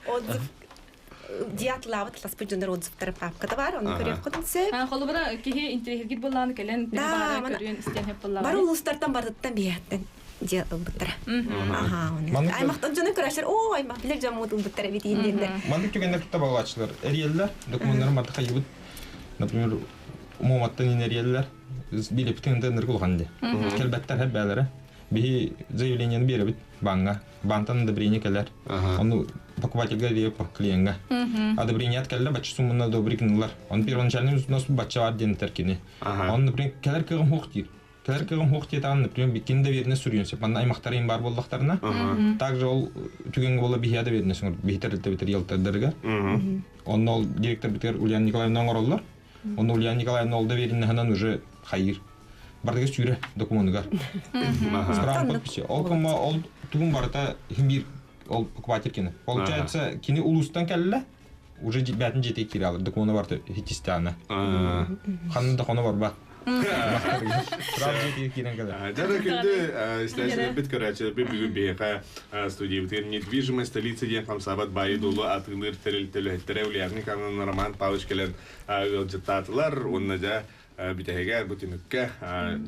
отзыв диатлабыт ласпы дьоннор отзывтары папката бар, оны
Ага.
көрүөх көтүнсө.
Холобура киһи интеллигент боллааны кэлэн
Да,
баара
мана-
көрүөн истиэн хөп боллааны.
Бар улустартан бардыттан биһэттен дия ылбыттара. Аха, оны.
Маннык-
Аймактан дьону көрәшер, о, аймак билер жамут ылбыттара бит индендер.
Маннык түгэннэр кытта балаачылар эриэллэр, документтарын барда хайыбыт. Например, Моматтан инериэллэр, билептин тендер кулхан ди. Келбеттер хеп бәләре. Биһи заявлениени беребит банга. Бантан одобрение келер. Оны покупательга берип клиентга. Одобрение от келле бачы сумманы одобрить кынылар. Он первоначальный взнос бача бар ден теркини. Он, например, келер кыгым хук дир. Келер кыгым хук диет например, бикин доверенность сүрүнсө. Манда аймактар им бар боллактарына. Также ол түгенге бола бихия доверенность сүңөр. Бихитер битер елтердерге. Онно ол директор битер Ульяна Николаевна оңороллар. Онно Ульяна Николаевна ол доверенныхынан уже хайыр. Бардыга сүйрө документыгар. Справка подписи. Ол кыма ол тугун барыта химбир ол покупатель кини. Получается, кини улустан келле уже бәтин жете кире алыр. Документы барты хитистяна. Ханны да хоно барба. Справка жете кирен келе.
Жана күндү истәчилер бит көрәчилер бит бүгүн биһиэхэ студиябытыгар недвижимость столица диэн хамсаабат баайы дуулу атыылыыр тэрилтэлэһиттерэ Ульяна Николаевна Роман Павлович кэлэн ыалдьыттаатылар уонна дьэ бүтэһигэ бу түмүккэ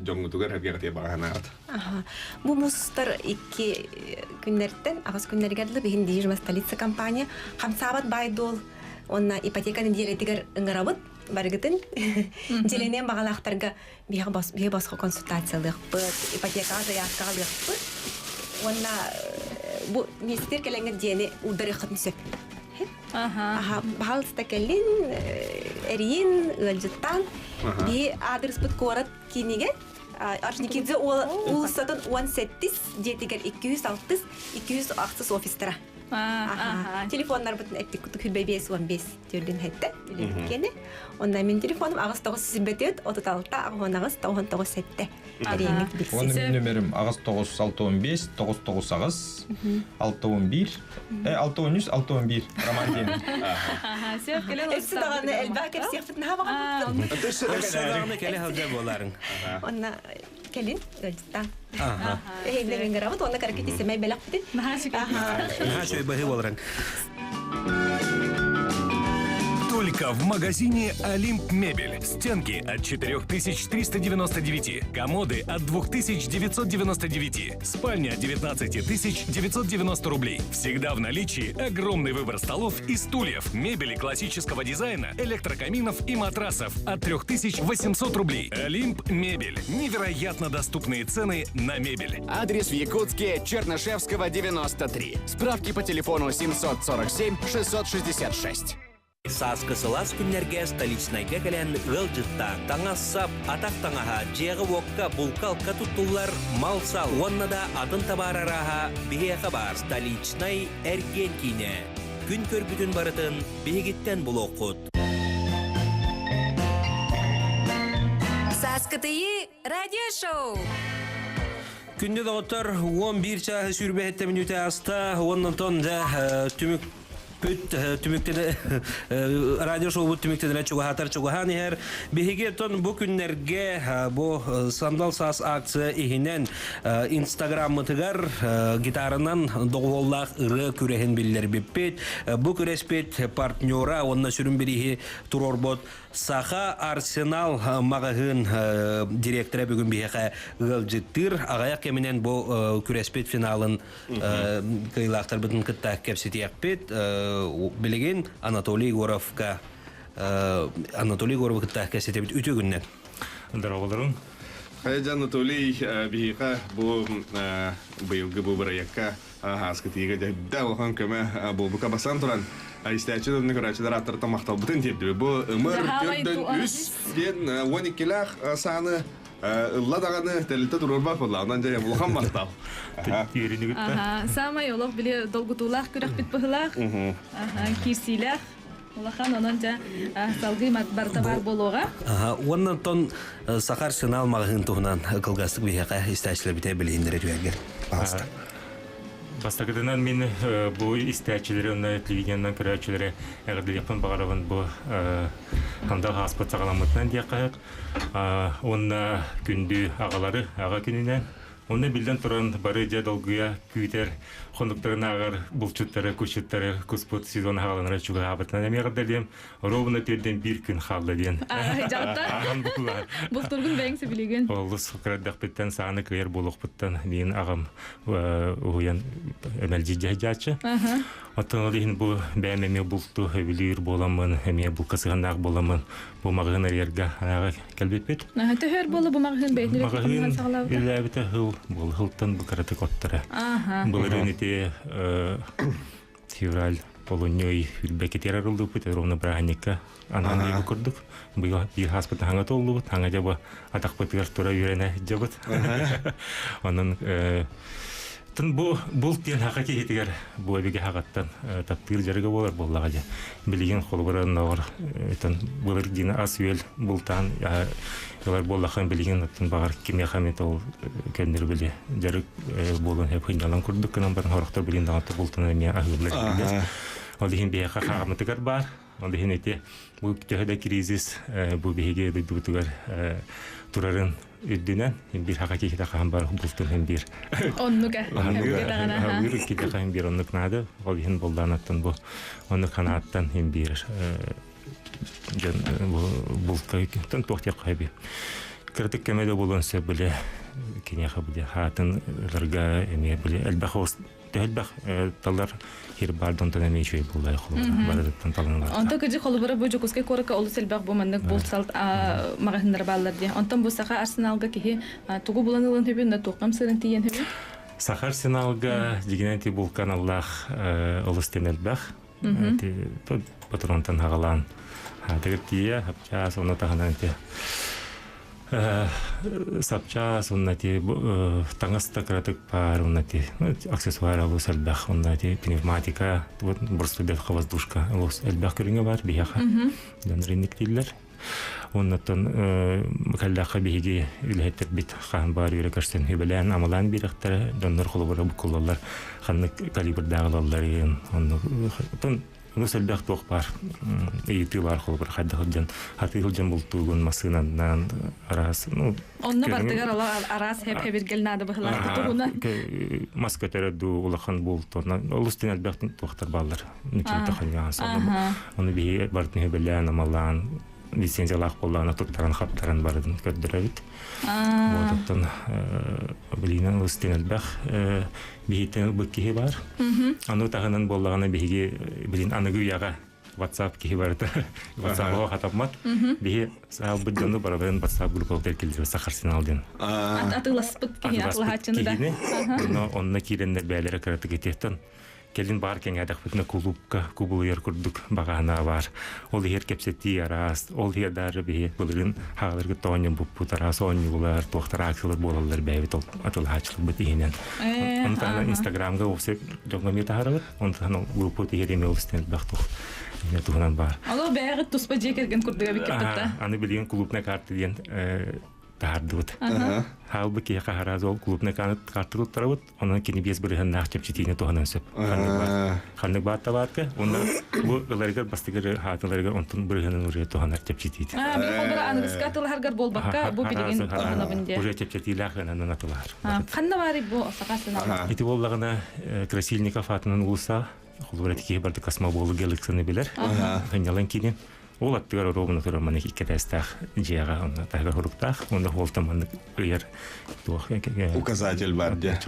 дьоҥҥутугар эргэҕитиэ баҕаһанаат.
Аха. Бу мустар икки күннэртэн, аҕыс күннэригэр дылы биһин недвижимость столица компания хамсаабат баай-дуол онна ипотека нэдиэлэтигэр ыҥырабыт барыгытын. Дьиэлэниэн баҕалаахтарга биһиэхэ бос биһи босхо консультациялыахпыт, ипотекаҕа заявкаҕа ылыахпыт. Уонна бу миэстэтигэр кэлэҥҥит дьиэни уурдарыаххытын сөп. Аха, баһаалыста кэлин, эрийин, ыалдьыттаан. Биһи аадырыспыт куорат киинигэр Орджоникидзе уулуссатын 18 дьиэтигэр 206 206 офистара. Аха. Телефоннарбытын эттик кутук хүрбэ 5 15 төрдүн хэттэ үлэбит киэнэ. Онна мин телефоным аҕыс тоҕус сүүрбэ 36 аҕыс 99 сэттэ. Эрийэҥҥит билсин.
Оны мин нөмерим аҕыс 9 6 15 9 9 аҕыс 6 11 6 13 6 11 Роман диэн.
Аха, сөп кэлэн
Өссө даҕаны элбэх кэпсиэхпит наһаа баҕарбыппыт.
Өссө даҕаны кэлэ сылдьар буолаарыҥ.
Онна кэлин ыалдьыттаан.
Аха.
Эһиги ыҥырабыт уонна каракити сэмэй бэлэхпитин.
Наһаа үчүгэй.
Наһаа үчүгэй быһыы буоларыҥ.
Только в магазине «Олимп Мебель». Стенки от 4399, комоды от 2999, спальня от 19 990 рублей. Всегда в наличии огромный выбор столов и стульев, мебели классического дизайна, электрокаминов и матрасов от 3800 рублей. «Олимп Мебель». Невероятно доступные цены на мебель.
Адрес в Якутске, Чернышевского, 93. Справки по телефону 747 666.
Сааскы сылаас күннэргэ столичнайга кэлэн ыалдьыттаан, таҥас-сап, атах таҥаһа, дьиэҕэ-уокка, булка-алка туттуллар мал-сал уонна да атын табаар арааһа биһиэхэ баар. Столичнай эргиэн киинэ. Күн көрбүтүн барытын биһигиттэн булуоххут.
Сааскытыйы радиошоу!
Күндү доҕоттор, 11 чааһы сүүрбэһиттэ мүнүүтэ ааста, уоннан дьэ түмүк бүт түмүктene радио шоубут түмүктенere чугаһатар чугаһаан иһэр. Биһиги оттон бу күннэргэ бу Сандал саас акция иһинэн Инстаграммытыгар гитаранан доҕуһуоллаах ырыа күрэһин биллэрбиппит. Бу күрэспит партнера уонна сүрүн бирииһи туруорбут Саха Арсенал маҕаһыын директора бүгүн биһиэхэ ыалдьыттыыр. Аҕыйах кэминэн бу күрэспит финалын кыайыылаахтарбытын кытта кэпсэтиэхпит. Билигин Анатолий Егоровка Анатолий Егоровы кытта кэпсэтэбит үтүө күннэн.
Здорово,
Хайа Анатолий биһиэхэ бу быйылгы бу бырайыакка ааскытыыга дьэ улахан көмө буолбука басан туран истээччи донны көрөөччүлэр ааттарыттан махталбытын тиэрдибит. Бу ымыр төрдөн үс диэн 12-лээх сааны ылла даҕаны тэрилтэ туруорбат буолла. Онон дьэ улахан махтал.
Аха, самай олох били долгутуулаах күрэхпит быһылаах. Аха, киирсиилээх. Улахан онон дьэ салгыы барыта баар буолуоҕа.
Аха, уонна онтон Саха Арсенал маҕаһыын туһунан кылгастык биһиэхэ истээччилэрбитэ билиһиннэрэ түһэргэр. Пожалуйста.
Бастакытынан мин бу истээччилэри уонна телевидениенан көрөөччүлэри эҕэрдэлиэхпин баҕарабын бу хандал ааспыт саҕаламмытынан диэххэ сөп. Уонна күндү аҕалары аҕа күнүнэн Онно биллэн туран бары дьэ долгуйа күүтэр хонуктарынааҕар булчуттары, кусчуттары куспут сезон хааланара чугаһаабытынан эмиэ эҕэрдэлиэм. Ровно төрдөн биир күн хаалла диэн.
Дьалта. Бултургун бэйэҥ сөбүлүүгүн.
Олус кырадахпыттан сааны кыайар буолуохпуттан миин аҕам уһуйан мэлдьи дьаһдьааччы. Оттон ол иһин бу бэйэм эмиэ булту өбүлүүр буоламмын, эмиэ булка сыһаннаах буоламмын бу маҕаһыын арыйарга анаҕа кэлбиппит.
Төһөр буолла бу маҕаһыын бэйэтин
Маҕаһыын үлэлээбитэ хыл буол хылтан бу кыратык оттара. Былырыын ити февраль олунньу ый үрбэкитигэр арыллыбыт ровно бырааһынньыкка анаан диэби курдук быйыл биир хааспыт хаҥа толлубут хаҥа дьаба атахпытыгар тура үөрэнэ дьабыт онон Тын бу булт диэн хака киһитигэр бу эбигэ хагаттан таптыыр дьарыга буолар буоллаҕа дьэ. Билигин холобура оннооҕор тын былыр диин ас-үөл бултаан ылар буоллахын билигин оттон баҕар кимиэхэ эмит ол көннөрү били дьарык буолун хэп хынньалан курдук гынан баран хорохтор билин даҕаты бултан эмиэ аһыыллар. Ол иһин биһиэхэ хаамытыгар баар. Ол иһин ити бу төһө да кризис бу биһиги дойдубутугар турарын үрдүнэн биир хака киһитэ хаһан бар бултун хин биир
оннук
аһыыр киһитэ хаһан биир оннук наада ол иһин боллаанаттан бу оннук ханааттан хин биир дьон бу булка тон туох диэх хайби кыратык кэмэ да буолуон сөп биле киниэхэ биле хаатын ыларга эмиэ биле элбэх элбэх талар хир баар донтон эмиэ үчүгэй буоллай холобура барытыттан талан
Онто кыдьы холобура бу Дьокуускай куоракка олус элбэх бу маннык булт-салт маҕаһыыннара бааллар диye. Онтон бу Саха Арсеналга киһи тугу булан ылан хөбүн, на туоххам сырын тиийэн хөбүн?
Саха Арсеналга дьигинэн ти булкан аллаах олус тен элбэх. Патронтан хагалаан тигир тиийэ хапчаас онно таһынан ти сапчаас онно ти таҥас да кыратык баар онно ти аксессуар олус элбэх онно ти пневматика борстуйдатха воздушка олус элбэх көрүҥэ бар биһиэхэ дьон рынок дииллэр Оннуттан кэллэххэ биһиги үлэһиттэрбит хаһан баар үөрэ көрсөн үбэлээн амалаан биэрэхтэрэ дьоннор холобура буккуллаллар ханнык калибрдаах ылалларын оннук Онус элбэх туох баар ыйытыы баар холобура хайдах сылдьан хатыы сылдьан бултуугун массыынанан араас ну
Онно бардыгар ала араас хэп хэбиргэл наада быһылаах туһуна.
Мас көтөрө дуу улахан булт олус тин элбэх туохтар бааллар Ону биһиги барытын үбэлээн, амалаан, лицензиялаах буоллаҕына туттаран хаптаран барытын көрдөрөбүт. Оттон билиинэн ылыс диэн элбэх биһиттэн ылбыт киһи бар. Аны таһынан буоллаҕына биһиги билин аныгы үйэҕэ WhatsApp киһи барыта WhatsApp хатаммат. Биһи саалбыт дьону барабарын WhatsApp группалар киллэрэ Сахарсенал диэн.
Атыыласпыт киһи атылаһааччыны да.
Онно киирэннэр бээлэрэ кыратык итиэттэн Кэлин баар кэҥээтэхпитинэ кулуупка кубулуйар курдук баҕаһына баар. Ол иһэр кэпсэтии араас, ол иһэр даары биһи былырыын хааларгыт оонньобуппут араас оонньуулар, туохтар акциялар буолаллар бэйэбит ол атылаһааччыларбыт иһинэн. Ону таһынан Инстаграмга вовсе дьоҥҥо эмиэ таһаарабыт, ону таһынан группа иһэр эмиэ олус элбэх туох эмиэ туһунан баар.
Олох бэйэҕит туспа дьиэ кэргэн курдук эбиккит да.
Аны билигин клубная карта диэн таһаардыбыт. Хаалбыт киһиэхэ харааз ол клубная карта туттарабыт, Онон кини биэс бырыһыаннаах чэпчэтиини туһанан сөп. Ханнык баар табаарка, уонна бу ыларыгар бастыгыр хаатыларыгар онтун бырыһыанын уже туһанар чэпчэтиити.
Аа, били холбора аныгыска атылаһаргар буолбакка, бу билигин туһанабын диye.
Уже чэпчэтиилээх ынанан атылаһар.
Ханна баарый бу саха сыналар?
Ити буоллаҕына Красильников аатынан уулусса холобура киһи барда космоболу галаксияны билэр. Хынньалан киинин. Ол аттыгар оруобуна турар маннык иккэтээстээх дьиэҕэ онно таһыгар хуруктаах уонна хуолта маннык ыйар туох
указатель бар дьэ.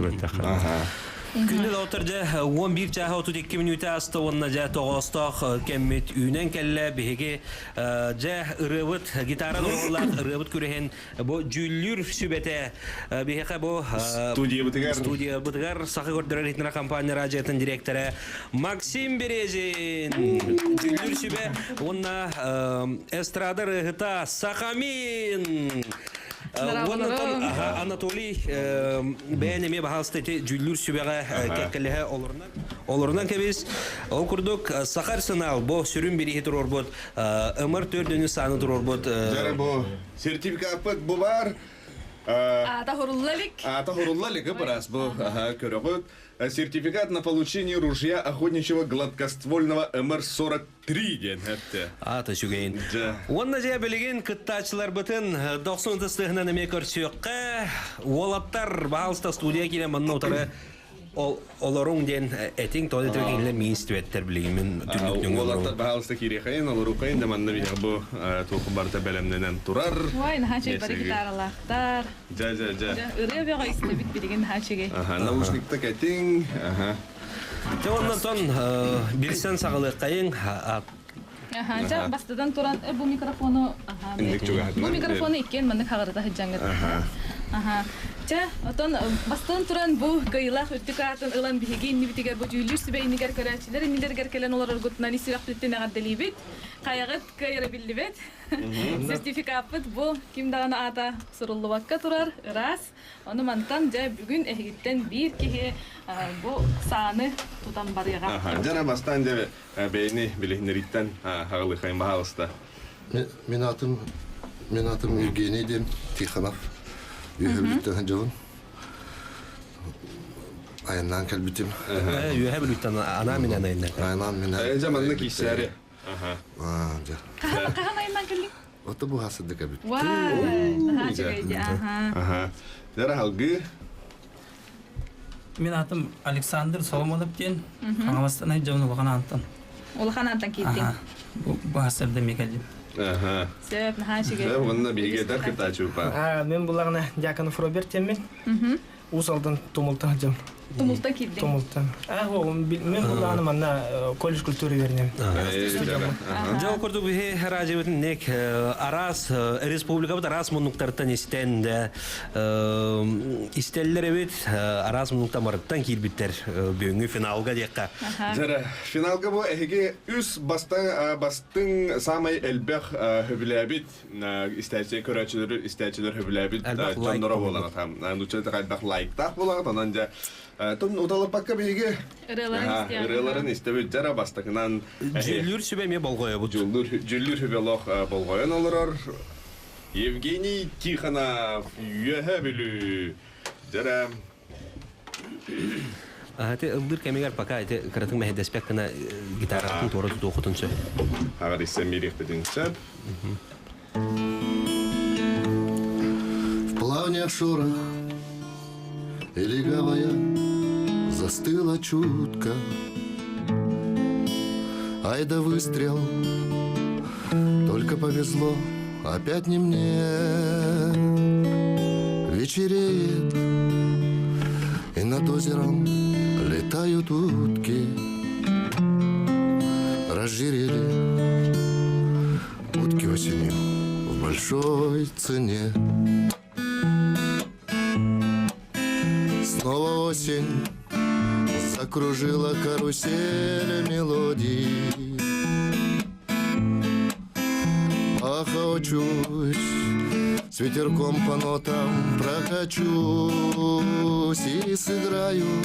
Күндү доҕоттор дьэ 11 чааһа 32 мүнүүтэ ааста уонна дьэ тоҕоостоох кэммит үүнэн кэллэ биһиги дьэ ырыабыт гитара доҕуһуоллаах ырыабыт күрэһин бу дьүүллүүр сүбэтэ биһиэхэ бу
студиябытыгар
студиябытыгар Саха көрдөрөр иһитиннэрэр компания радиотын директора Максим Березин дьүүллүүр сүбэ уонна эстрада ырыаһыта Сахамин Уонна Анатолий бэйэн эмиэ баһаалыста ити дьүүллүүр сүбэҕэ кэккэлэһэ олорунан олорунан кэбис. Ол курдук Саха Арсенал бу сүрүн бирииһи туруорбут ымыр төрдүнү сааны туруорбут
Дьэ бу сертификаппыт бу бар.
Аата хурулла илик.
Аата хурулла илик, ып-ыраас бу. Көрөҕүт. Сертификат на получение ружья охотничьего гладкоствольного МР-43 диэн эттэ.
Аата үчүгэйин. Уонна дьэ билигин кыттааччыларбытын дохсун ытыстыһынан эмиэ көрсүөххэ. Уолаттар, баһаалыста студия киирэн манна утары олоруҥ диэн этиҥ, тоҕо диэтэр кинилэр миин истибэттэр билигин мин түннүк нөҥүө
Уолаттар баһаалыста киириэхэйин, олорукайын да манна биһиэхэ бу туох барыта бэлэмнэнэн турар.
Ой, наһаа үчүгэй бары гитаралаахтар.
Дьэ, дьэ, дьэ.
Ырыа бөҕө истэбит билигин наһаа үчүгэй.
Аха, наушникта кэтиҥ. Аха.
Дьэ, оннон тон билсэн саҕалыаххайыҥ.
Аха, дьэ, бастатан туран бу микрофону аха, бу микрофону иккиэн маннык хаҕырыта сылдьаҥҥыт. Аха. Чэ, отон бастатан туран бу кыайыылаах үрдүк аатын ылан биһиги иннибитигэр бу дьүүллүүр сүбэ иннигэр көрөөччүлэр иннилэригэр кэлэн олороргутунан ис сүрэхпититтэн эҕэрдэлиибит. Хайаҕыт кыайара биллибэт. Сертификаппыт бу ким даҕаны аата суруллубакка турар, ыраас. Ону мантан дьэ бүгүн эһигиттэн биир киһи бу сааны тутан барыаҕа.
Дьэ, бастаан дьэ бэйэни билиһиннэрииттэн хаҕылыхайын баһаалыста.
Мин атым мин атым Евгений диэн Тихонов. Үөһэ Бүлүүттэн сылдьабын. Айаннаан кэлбитим.
Үөһэ Бүлүүттэн анаан минээн айаннаан.
Анаан минээн.
Дьэ манна киирсээри.
Хаһан хаһан айаннаан кэллиҥ?
Ото бу хасырдык эбит.
Вай, наһаа үчүгэй дии, аха.
Аха. Дьэ алгыы.
Мин атым Александр Соломонов диэн Хаҥаластан айдьабын Улахан Аантан.
Улахан Аантан киирдиҥ.
Бу баһасырда эмиэ кэллим.
Аха.
Сөп, наһаа үчүгэй.
Сөп, уонна биһиги этэр кытааччыпа.
Мен булаҕына Дьяконов Роберт диэммин. Уус Алдан Тумултан сылдьабын.
Тумултан киирдиҥ?
Тумултан. Мен булаҕына манна колледж культуры үөрэнэбин.
Дьэ, ол курдук биһи радиобытын нек араас республикабыт араас муннуктартан истэн да истэллэр эбит араас муннуктан барыттан киирбиттэр бүгүҥҥү финалга диэххэ.
Дьэрэ, финалга бу эһиги үс бастаҥ бастыҥ самай элбэх хөбүлээбит истээччи көрөөччүлэр истээччилэр хөбүлээбит дьонноро буолаҕыт. Нучча элбэх лайктаах буолаҕыт. Онон дьэ тун уталыппакка биһиги ырыаларын истэбит дьара бастакынан
дьүүллүүр сүбэ эмиэ болҕойобут.
Дьүүллүүр сүбэ олох болҕойон олорор. Евгений Тихонов, Үөһэ Бүлүү. Дьара
Ати ыллыыр кэмигэр пока ити кыратык мэһэйдэспэк гына гитаратын туора тутуохутун сөп.
Аҕар иссен биэриэхпитин сөп.
В плавнях шорох и легавая застыла чутко. Ай да выстрел, только повезло, опять не мне. Вечереет, и над озером летают утки. Разжирели утки осенью в большой цене. Снова осень закружила карусель мелодий. Охочусь, с ветерком по нотам прокачусь и сыграю,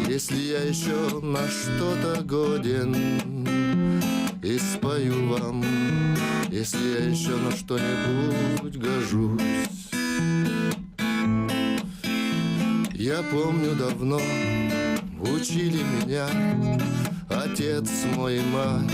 если я еще на что-то годен. И спою вам, если я еще на что-нибудь гожусь. Я помню давно учили меня отец мой и мать.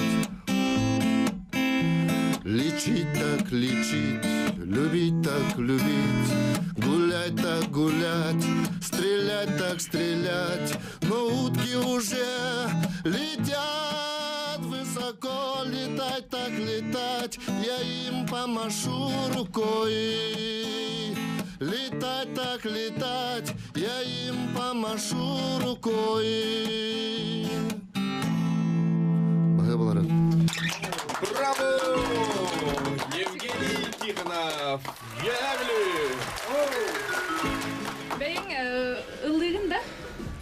Лечить так лечить, любить так любить, гулять так гулять, стрелять так стрелять. Но утки уже летят высоко, летать так летать, я им помашу рукой. Летать так летать, я им помашу рукой.
Браво! Евгений Тихонов! Явлю!
Бэйиҥ ыллыыгын да?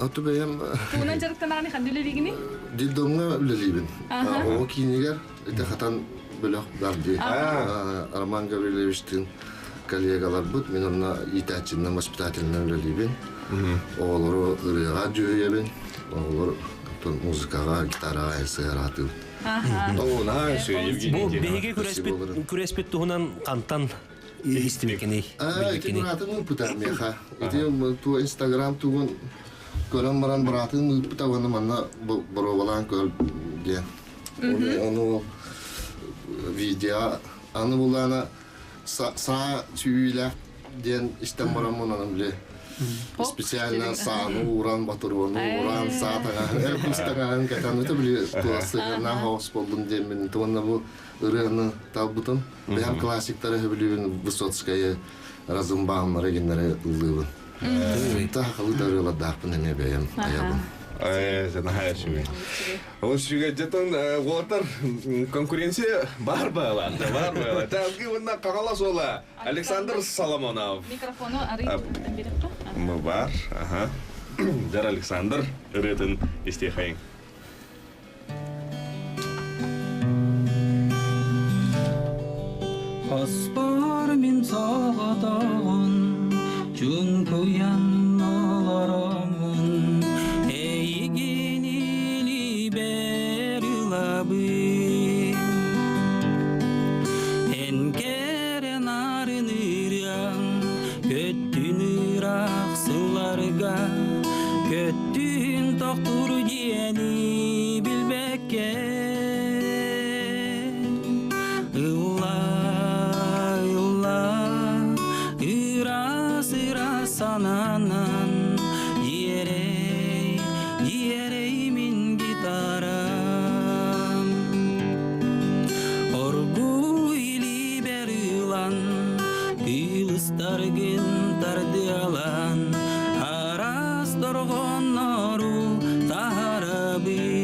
Аты бэйэм
Тугунан дьарыктанаҕын ханна үлэлиигиний?
Детдомҥа үлэлиибин. Оҕо киинигэр ити хатан бөлөх бар дии. Роман Гаврильевичтыын коллегаларбыт, мин онно иитээччинэн, воспитателинэн үлэлиибин. Оҕолору ырыаҕа дьүһүйэбин, оҕолор музыкаҕа, гитараҕа сыһараатыыбыт.
Бу биһиги күрэспит, күрэспит туһунан хантан Истибиккиний?
Аа, ити быраатым ыыппыта миэхэ. Ити ту Инстаграм тугун көрөн баран быраатым ыыппыта уонна манна боруобалаан көр диэн. Ону видео аны булаана саа сүүйүүлээх диэн истэн баран мунанам били специально сааны ууран, батуруону ууран, саа таҥаһын, эр кус таҥаһын кэтэн это били тула хаос болдун диэн мин уонна бу ырыаны талбытым. Бэйэм классиктары сөбүлүүбүн Высоцкайы, Разумбаумнары гиннэри ыллыыбын. Та хахалы да ырыалардаахпын эмиэ бэйэм айабын.
Э, наһаа үчүгэй. Ол үчүгэй дьэтон уолаттар конкуренция бар баала, бар баала. Тәлги уонна Хаҥалас уола Александр Соломонов.
Микрофону арый берекка.
Бар, аха. Дьэр Александр ырыатын истиэхэйиҥ.
Хоспор мин соҕотоҕун чуҥкуйан олороммун эйигин илиибэр ылабын Эн кэрэ нарын ырыаҥ көттүн ыраах сылларга көттүн тохтуур диэни билбэккэ Ылла, ылла, ыраас ыраас санаанан Иэрэй, иэрэй мин гитарам Оргууй илиибэр ылан, тыылыстаргын тардыалаан Араас дорҕооннору таһарабын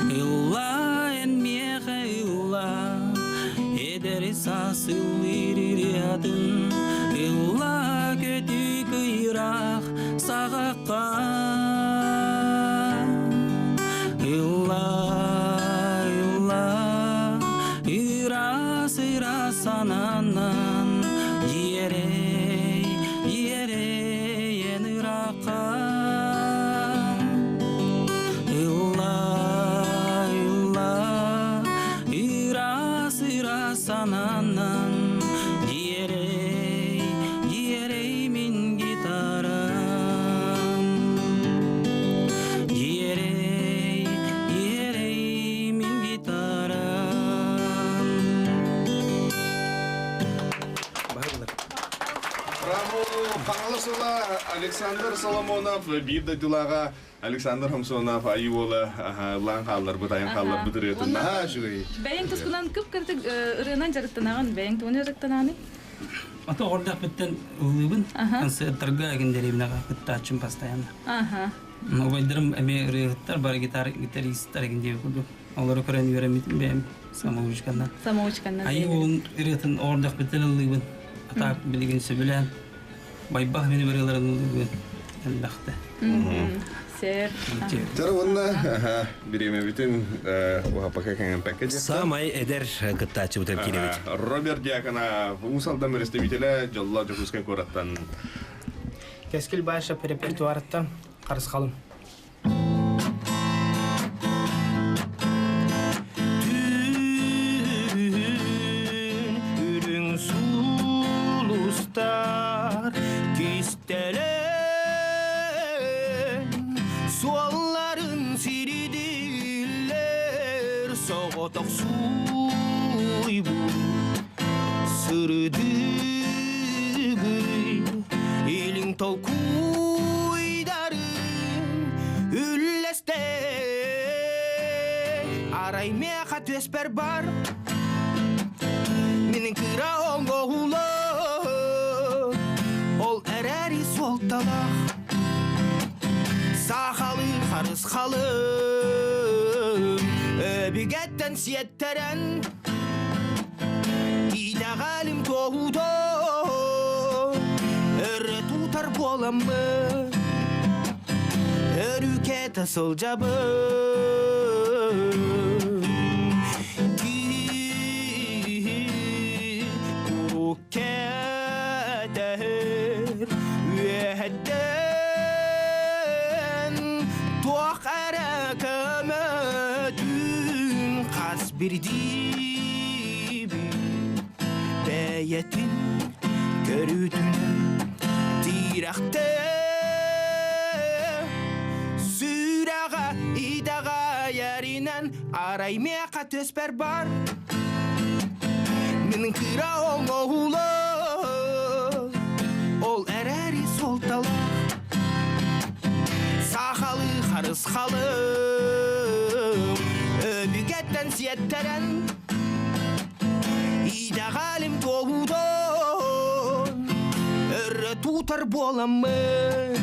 Ылла эн миэхэ ылла эдэр саас ыллыыр ырыатын Ылла көтүй кыйраах саҕахха Ылла ылла ыраас ыраас санаанан Иэрэй, иэрэй эн ыраахха Ылла, ылла, ыраас ыраас санаанан Иэрэй, иэрэй мин гитарам Иэрэй, иэрэй мин гитарам
Браво! Хаҥалас уола Александр Соломонов биир дойдулааҕа Александр Хамсонов айыы уола ыллаан хаалларбыт, айан хаалларбыт ырыатын наһаа үчүгэй.
Бэйэҥ тускунан кып-кырдык ырыанан дьарыктанаҕын, бэйэҥ тугун дьарыктанаҕыный?
Ата оҕордоох ыллыыбын. Концерттарга эгин дэриэбинэҕэ кыттааччым постоянно. Убайдарым эмиэ ырыаһыттар, бары гитаристар эгин диэбит курдук. Олору көрөн үөрэммитим бэйэм самоучканнан.
Самоучканнан.
Айыы уолун ырыатын оҕордоох ыллыыбын. Атаак билигин сөбүлээн байбах мин ырыаларын ыллыыбын элбэхтэ.
Сэр.
Тара уонна бириэмэбитин уһаппакка кэҥэппэккэ
Самай эдэр кыттааччыбытын кииребит.
Роберт Дьяконов, Уус Алдан представителэ Дьолло Дьокуускай куораттан.
Кэскил Баишев репертуарыттан Харысхалым.
Түүн үрүҥ сулустар кистэлэҥ суолларын сиридиллэр соҕотох сууйбут сырдыгый илиҥ толкуйдарын үллэстэ арай миэхэ түөспэр бар Минин кыра оҥоһулар Ол эрээри суолталаах Сахалы харысхалым Өбүгэттэн сиэттэрэн Итэҕэлим туоһута Өрө тутар буоламмын Өрүкэтэ сылдьабын Куруук кэтэһэр үөһэттэн Туох эрэ көмөтүн хас бирдиибин. Өрүтүнэн тирэхтэ Сүрэҕэ итэҕэйэринэн Арай миэхэ түспэр бар Мин кыра оҥоһулар Ол эрээри суолталаах Сахалыы харысхалым Өбүгэттэн сиэттэрэн Идэҕэлим туоһутун Өрө тутар буоламмын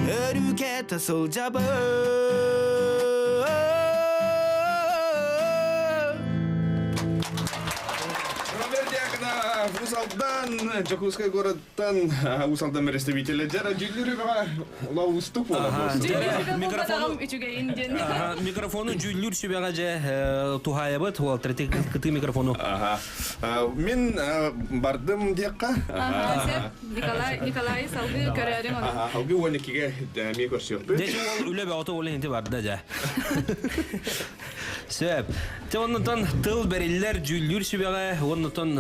Өрүкэтэ сылдьабын
Роберт Дьяконов, Уус Алдан, Дьокуускай городтан Уус Алдан представителя Дьара дьүүллүүр Лоустук
Микрофону үчүгэйин диэн.
Микрофону дьүүллүүр сүбэҕэ дьэ туһаайабыт уолтар кытыы микрофону.
Мин бардым диэххэ.
Николай Николай салгыы көрөөрүҥ ону.
Алгыы 12-ге эмиэ көрсүөхпүт.
Дьэ ол үлэ бөҕөтө ол иһинти барда дьэ. Сөп. Те оннутан тыл бэриллэр дьүүллүүр сүбэҕэ оннутан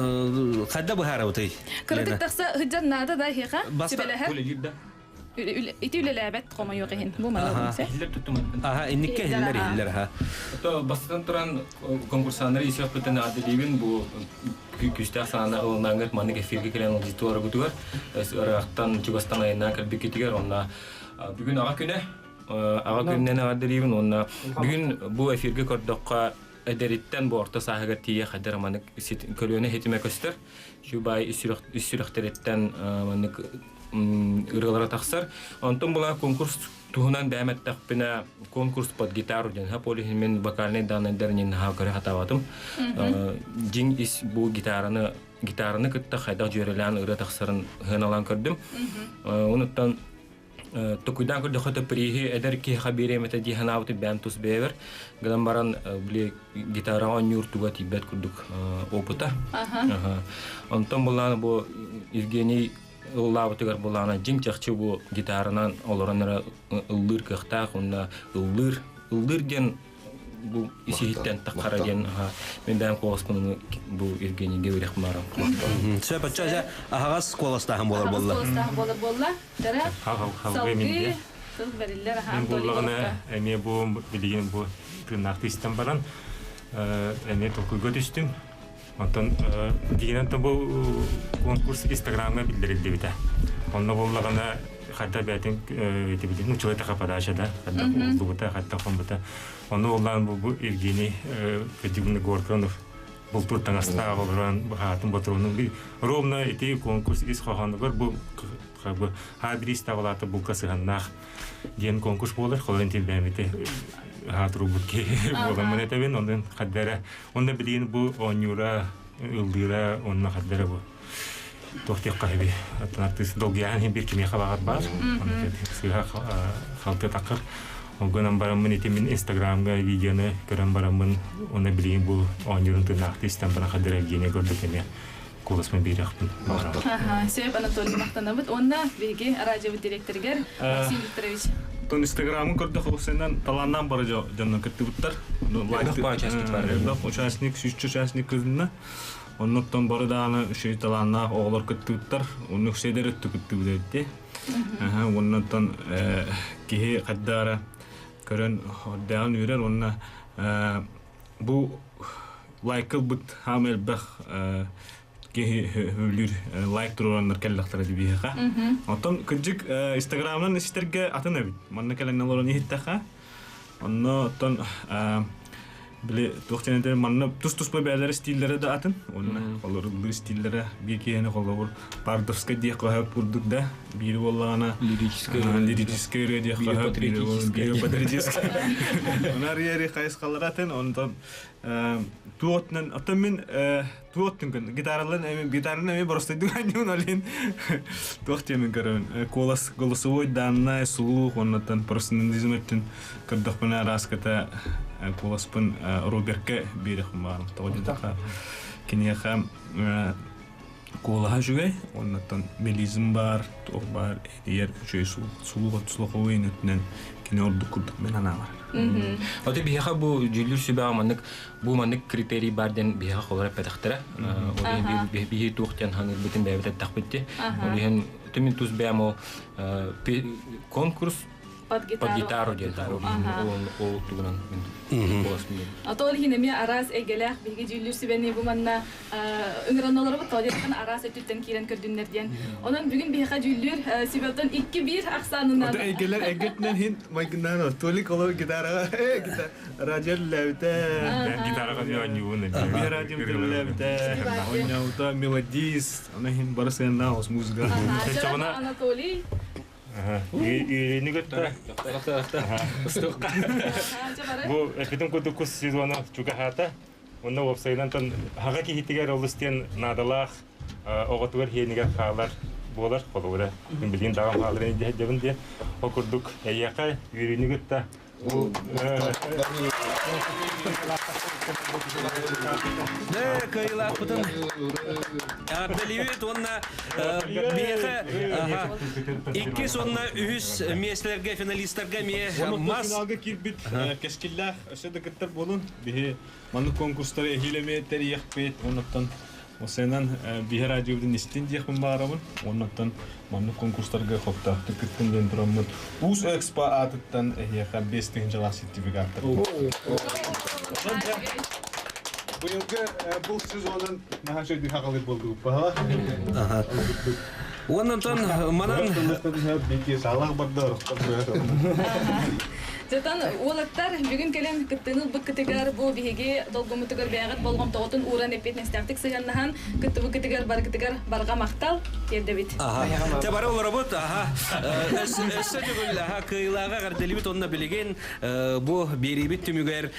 хайда быһаарабытый?
Кыратык тахса ыһыдьан наада да эһиэхэ сүбэлэһэр. Ити үлэлээбэт хомойуох иһин. Бу маны
Аха, инникке иһиллэр иһиллэр аха.
То бастатан туран конкурсаннары исиэхпитин аадылиибин бу күүстээх санааны ылынааҥҥыт маннык эфиргэ кэлэн аудиториябытыгар ыраахтан чугастан айаннаан кэлбиккитигэр онно бүгүн аҕа күнэ аҕа күнүнэн эҕэрдэлиибин уонна бүгүн бу эфиргэ көрдөххө эдэриттэн бу орто сааһыгар тиийэ хайдар маннык көлүөнэ хитимэ көстөр Чубай ис сүрэхтэриттэн маннык ырыалара тахсар. Онтон була конкурс туһунан бэйэм эттэхпинэ конкурс под гитару диэн ол иһин мин вокальный данныйдар наһаа көрө сатаабатым. Дьиҥ ис бу гитараны гитараны кытта хайдах дьүөрэлээн ырыа тахсарын сыаналаан көрдүм. Онуттан Токуйдаан көрдөххө төппирииһи эдэр киһиэхэ биэриэм этэ дии санаабытым бэйэм тус бэйэбэр. Гынан баран били гитараҕа оонньуур туга тиийбэт курдук опыта. Онтон булаана бу Евгений ыллаабытыгар булаана дьиҥ чахчы бу гитаранан олорон эрэ ыллыыр кыахтаах уонна ыллыыр ыллыыр диэн бу исиһиттэн таххара диэн мен бэйэм куоласпын бу Евгенийгэ үрэх маарам.
Сөп оччо аһаҕас куоластааһын буолар буолла.
Аһаҕас куоластааһын буолар буолла. Дара салгыы тыл бэриллэр аһаан
Мен буллаҕына эмиэ бу билигин бу тыыннаахты истэн баран эмиэ толкуйга түстүм. Онтон дигинэн бу конкурс Инстаграмҥа биллэриллибитэ. Онно буоллаҕына хайда бээтин этибитин учуой таха подача да хайда уллубута хайда хомбута. Ону улаан бу Евгений Федюгна Горконов бултуур таҥастаах олорон хаатын ботуруонун ровно ити конкурс ис хоһоонугар бу бу хаабириис табалаата булка сыһаннаах диэн конкурс буолар холон тилбээмити хаатырубут киһи буоламмын этэбин онон хаддара онно билигин бу оонньуура ыллыыра онно хаддара бу туох диэххэ сөбүй оттон артыыс долгуйаһан иһин биир кимиэхэ баҕар баар сыыһа халты таххар ол гынан бараммын ити мин инстаграмҥа видеоны көрөн бараммын уонна билигин бу оонньуурун тыыннаахтыы истэн баран хаддара Евгения көрбүт эмиэ куоласпын биэриэхпин баҕарабын.
Сөп Анатолий махтанабыт уонна биһиги радиобыт директорыгар Максим Викторович.
Тон Инстаграмын көрдөх олусеннан талааннаан бары дьоннон кыттыбыттар. Элбэх участник, сүүсчэ участник кытынна. Оннуттан бары даҕаны үчүгэй талааннаах оҕолор кыттыбыттар. Оннук үксэйдэр өттө кыттыбыт эбит. Оннуттан киһи хайдаара көрөн ордааҕын үөрэр уонна бу лайк ылбыт хаама элбэх киһи сөбүлүүр лайк туруораннар кэллэхтэрэ дибиһиэхэ. Оттон кырдьык Инстаграмынан истэргэ атын эбит. Манна кэлэн олорон иһиттэхэ. Онно оттон били туох диэн этэр манна тус-туспа бэйэлэрэ стиллэрэ да атын. Онно холоруллуу стиллэрэ биир киһини холобур Пардовскай диэх көһөп курдук да биир буоллаҕына
лирическэй
лирическэй ырыа диэх көһөп биир патриотическай. Онар ери хайысхалара атын онтон туотунан оттон мин туоттун күн гитаралан эми гитараны эми боростойдук анньуун олин туох диэмин көрөбүн куолас голосовой данная слух оннотон профессионализм өттүн көрдөхпүнэ араската куоласпын Роберка биэриэхпин баҕарам тоҕо диэтэххэ киниэхэ.
Куолаһа үчүгэй, оннуттан мелизм баар, туох баар, этийэр үчүгэй слуховой өттүнэн кини ордук курдук мен анаабар.
Оты биһиэхэ бу дьүүллүүр сүбэҕэ маннык бу маннык критерий баар диэн биһиэхэ холоро эппэтэхтэрэ. Ол иһин биһи туох диэн ханыырбытын бэйэбит эттэхпит дии. Ол иһин түмүн тус бэйэм ол конкурс
под
гитару, под гитару диэн ол тугунан
Ото ол иһин эмиэ араас эйгэлээх биһиги дьүүллүүр сүбэни бу манна ыҥыран олоробут тоҕо араас өттүттэн киирэн көрдүннэр диэн. Онон бүгүн биһиэхэ дьүүллүүр сүбэлтэн 2-1 ахсаанынан
Ото эйгэлэр эйгэтинэн хин майгыннаан Толик олор гитараҕа радио үллээбитэ.
Гитараҕа оонньуубун.
Би радио үллээбитэ. Оонньообута мелодист, аны хин бары сыаннаах ос музыка.
Анатолий
Үөрүүнү кытта. Бу эпитин курдук кус сезона чугаһаата. Онно уопсайынан тон хаҕа киһитигэр олус диэн наадалаах оҕотугар хиэнигэр хаалар буолар холобура. Мин билигин даҕам хааларын идиһэддэбин диэн. Ол курдук эйиэхэ үөрүүнү кытта бу
Дэ кыайыылаахпытын Абдалиевит уонна биһиэхэ иккис уонна үһүс миэстэлэргэ финалистарга эмиэ мас
финалга киирбит кэскиллээх өссө да кыттар буолун биһи маннык конкурстары эһиил эмиэ тэрийиэхпит оннуттан Осенан биһи радиобутун истин диэхпин баарабын оннуттан маннык конкурстарга хоптоохтук кыттын диэн тураммыт Уус Экспо аатыттан эһиэхэ 5 тыһыынчалаах сертификаттар. Быйылгы бұл сезонун наһаа үчүгэй хагалыр болдук баһа.
Уоннан манан
Салах бардар.
Затан уолаттар бүгүн кэлэн кыттыыны ылбыккытыгар бу биһиги долгуммутугар бэйэҕит болҕомтоҕутун ууран эппиэтинэстээхтик сыһыаннаһан кыттыбыккытыгар барыкытыгар барҕа махтал тиэрдэбит.
Те бары олоробут, аха. Өссө төгүл аха кыайыылааҕа эҕэрдэлибит онно билигин бу биэриибит түмүгэр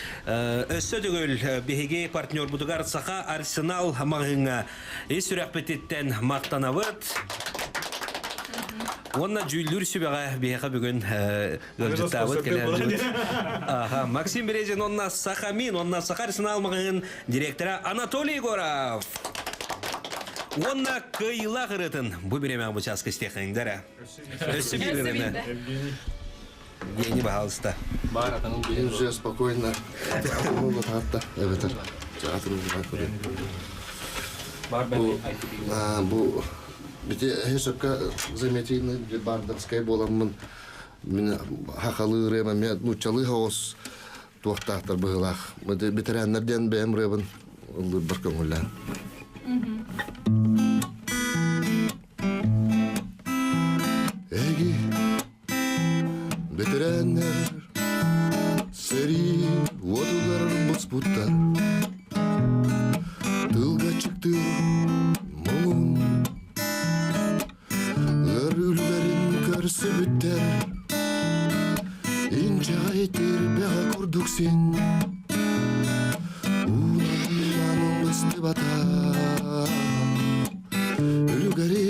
өссө төгүл биһиги партнербутугар Саха Арсенал маҕаһыыҥҥа ис сүрэхпититтэн махтанабыт. Уонна дьүүллүүр сүбэҕэ биһиэхэ бүгүн ыалдьыттаабыт кэлээбит. Аха, Максим Березин уонна Сахамин уонна Саха Арсенал маҕаһыын директора Анатолий Егоров. Уонна кыайыылаах ырыатын бу бириэмэҕэ бу чааска истиэхиҥдэрэ. Өссө биир ырыаны. Евгений, пожалуйста.
Уже спокойно. Эбэтэр Бу бу бити хесөпкө заметили бардовскай буоламмын мин хахалыы ырыам эмиэ нууччалыы соҕус туохтаахтар быһыылаах. Ветераннар диэн бэйэм ырыабын ыллыырбар көҥүллээн. Эги ветераннар сэрии уотугар буспуттар тылга чыктыр муҥун Өр үлүгэрин көрсүбүттэр Инчэҕэй тирбэҕэ курдук син Ууланан быстыбатах Үлүгэри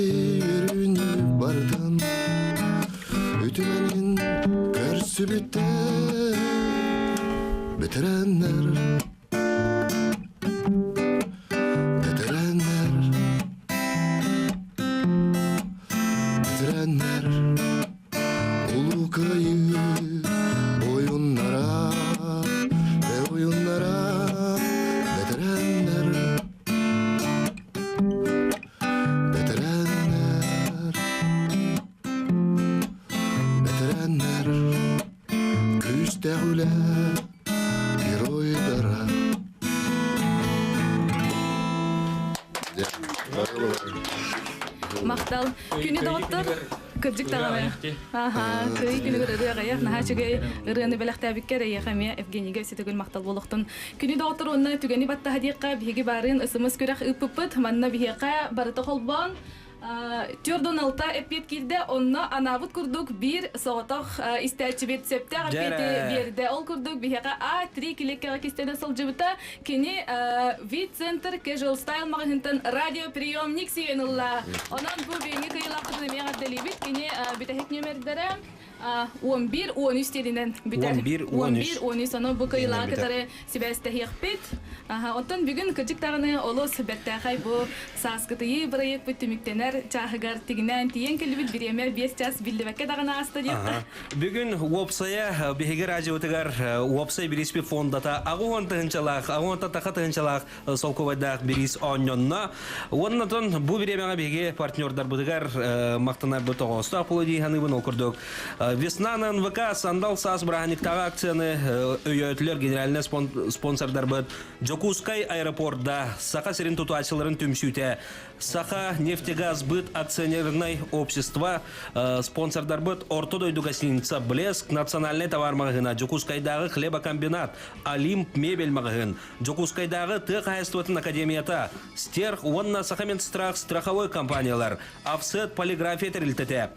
өрүүнү барытын Үтүмэнин көрсүбүттэр Бэтэрээннэр Бэтэрээннэр Бэтэрээннэр Улуу Кыайыы буойуннара Буойуннара Бэтэрээннэр Бэтэрээннэр Бэтэрээннэр Күүстээх үлэ геройдара.
Махтал. Күнү доҕоттор кырдьык даҕаны. Аха, кый күнүгэр ырыа аҕыйах, наһаа үчүгэй ырыаны бэлэхтээбиккэр эйиэхэ эмиэ Евгенийгэ өссө төгүл махтал буолуохтун. Күнү доҕоттор уонна түгэни баттаһа диэххэ биһиги баарыын ысымыс күрэх ыыппыппыт. Манна биһиэхэ барыта холбоон 46 эппиэт киирдэ, онно анаабыт курдук биир соҕотох истээччибит сөптөөх эппиэти биэрдэ. Ол курдук биһиэхэ А3 килиэккэҕэ кистэнэ сылдьыбыта. Кини Вид-центр Casual Style маҕаһыынтан радиоприемник сиэн ылла. Онон бу бүгүҥҥү кыайыылаахпытын эмиэ эҕэрдэлиибит. Кини бүтэһик нүөмэрдэрэ. 11 13 диэнинэн бүтэр.
11
11 13 ону бу кыйылаҕа кытары сибээстэһиэхпит. Оттон бүгүн кырдьык даҕаны олус бэртээхэй бу сааскытыйыы бырайыакпыт түмүктэнэр чааһыгар тигинээн тиийэн кэлбит бириэмэ 5 час биллибэккэ даҕаны ааста диэххэ.
Бүгүн уопсайа биһиги радиотыгар уопсай бирииспит фондата аҕыс тыһыынчалаах, аҕыс таха тыһыынчалаах солкуобайдаах бириис оонньонно. Уоннатон бу бириэмэҕэ биһиги партнердарбытыгар махтанарбыт тоҕоостоох буолуо дии саныыбын. Ол курдук Весна на НВК Сандал саас бырааһынньыктааҕы акцияны өйөөтүлэр генеральнай спонсордарбыт Дьокуускай аэропорда Саха сирин тутааччыларын түмсүүтэ Саха нефтегазбыт акционернай общество спонсордарбыт Орто дойду гостиница Блеск национальнай товар маҕаһыына Дьокуускайдааҕы хлебокомбинат Олимп мебель маҕаһыын Дьокуускайдааҕы тыа хаһаайыстыбатын академията, Стерх уонна Сахаминстрах страховой компаниялар, Офсет полиграфия тэрилтэтэ,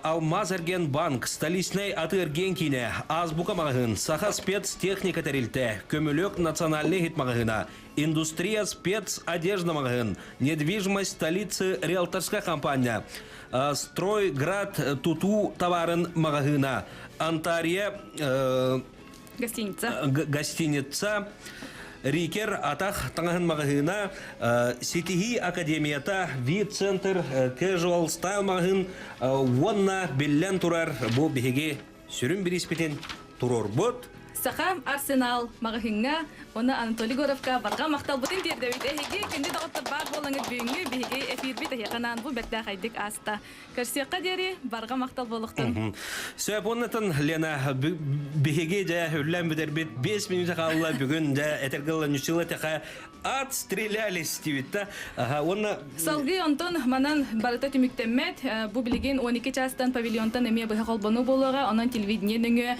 Алмаз эргиэн банк, Столичнай атыы-эргиэн киинэ, Азбука маҕаһыын, Саха спецтехника тэрилтэ, Көмүлүөк национальнай иһит маҕаһыына, Индустрия спецодежда маҕаһыын, Недвижимость столицы риэлторская компания, Стройград тутуу табаарын маҕаһыына, Антария
Гостиница.
Гостиница. Рикер атах таҥаһын маҕаһыына, Ситиһии академията, вид-центр, casual style маҕаһыын уонна биллэн турар бу биһиги сүрүн бирииспитин туруорбут.
Саха Арсенал маҕаһыыҥҥа уонна Анатолий Горовка барҕа махталбытын тиэрдэбит. Эһиги күндү доҕоттор баар буолаҥыт бүгүҥҥү биһиги эфирбит эһиэхэ анаан бу бэртээхэйдик ааста. Көрсүөххэ диэри барҕа махтал буолуохтун.
Сөп оннатын Лена биһиги дьэ үллэн бүтэрбит 5 минута хаалла бүгүн дьэ этэргэ ньуччула тэхэ отстрелялись диэбит да уонна
Салгыы онтон манан барыта түмүктэммэт. Бу билигин 12 чаастан павильонтан эмиэ быһа холбонуу буолуоҕа. Онон телевидение нөҥүө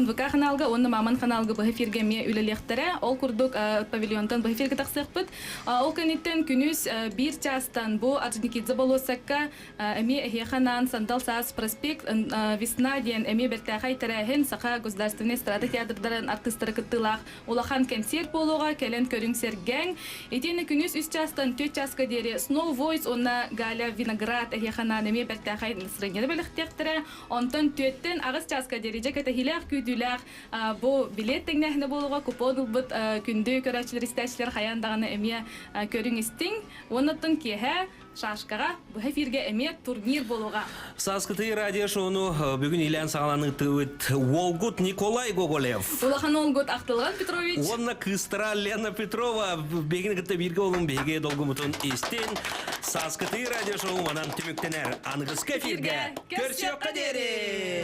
НВК ханаалга уонна Маман ханаалга быһа эфиргэ эмиэ үлэлиэхтэрэ. Ол курдук павильонтан быһа эфиргэ тахсыахпыт. Ол кэнниттэн күнүс биир чаастан бу Орджоникидзе болуоссакка эмиэ эһиэхэ анаан Сандал саас проспект Весна диэн эмиэ бэртээхэй тэрээһин Саха государственнай эстрада театрдарын артыыстара кыттыылаах улахан кэнсиэр буолуоҕа кэлэн көрүҥ сэргээҥ. Итиэннэ күнүс үс чаастан түөрт чааска диэри Snow Voice уонна Галя Виноград эһиэхэ анаан эмиэ бэртээхэй настроениены бэлэхтиэхтэрэ. Онтон түөртэн аҕыс чааска диэри дьэ кэтэһиилээх күүтүүлээх Бу билиэт тэҥнээһинэ буолуоҕа купон ылбыт күндү көрөөччүлэр истээччилэр хайаан даҕаны эмиэ көрүҥ истиҥ. Уоннаттан киэһэ шашкаҕа быһа эфиргэ эмиэ турнир буолуоҕа.
Сааскытыы радио-шоуну бүгүн илээн саҕаланыытыбыт Уолгут Николай Гоголев.
Улахан уолгут Ахтылҕан Петрович.
Уонна кыыстара Лена Петрова биһигини кытта бииргэ олун биһиги долгумутун истин. Сааскытыы радио-шоу манан түмүктэнэр. Аныгыскы эфиргэ көрсүөххэ диэри!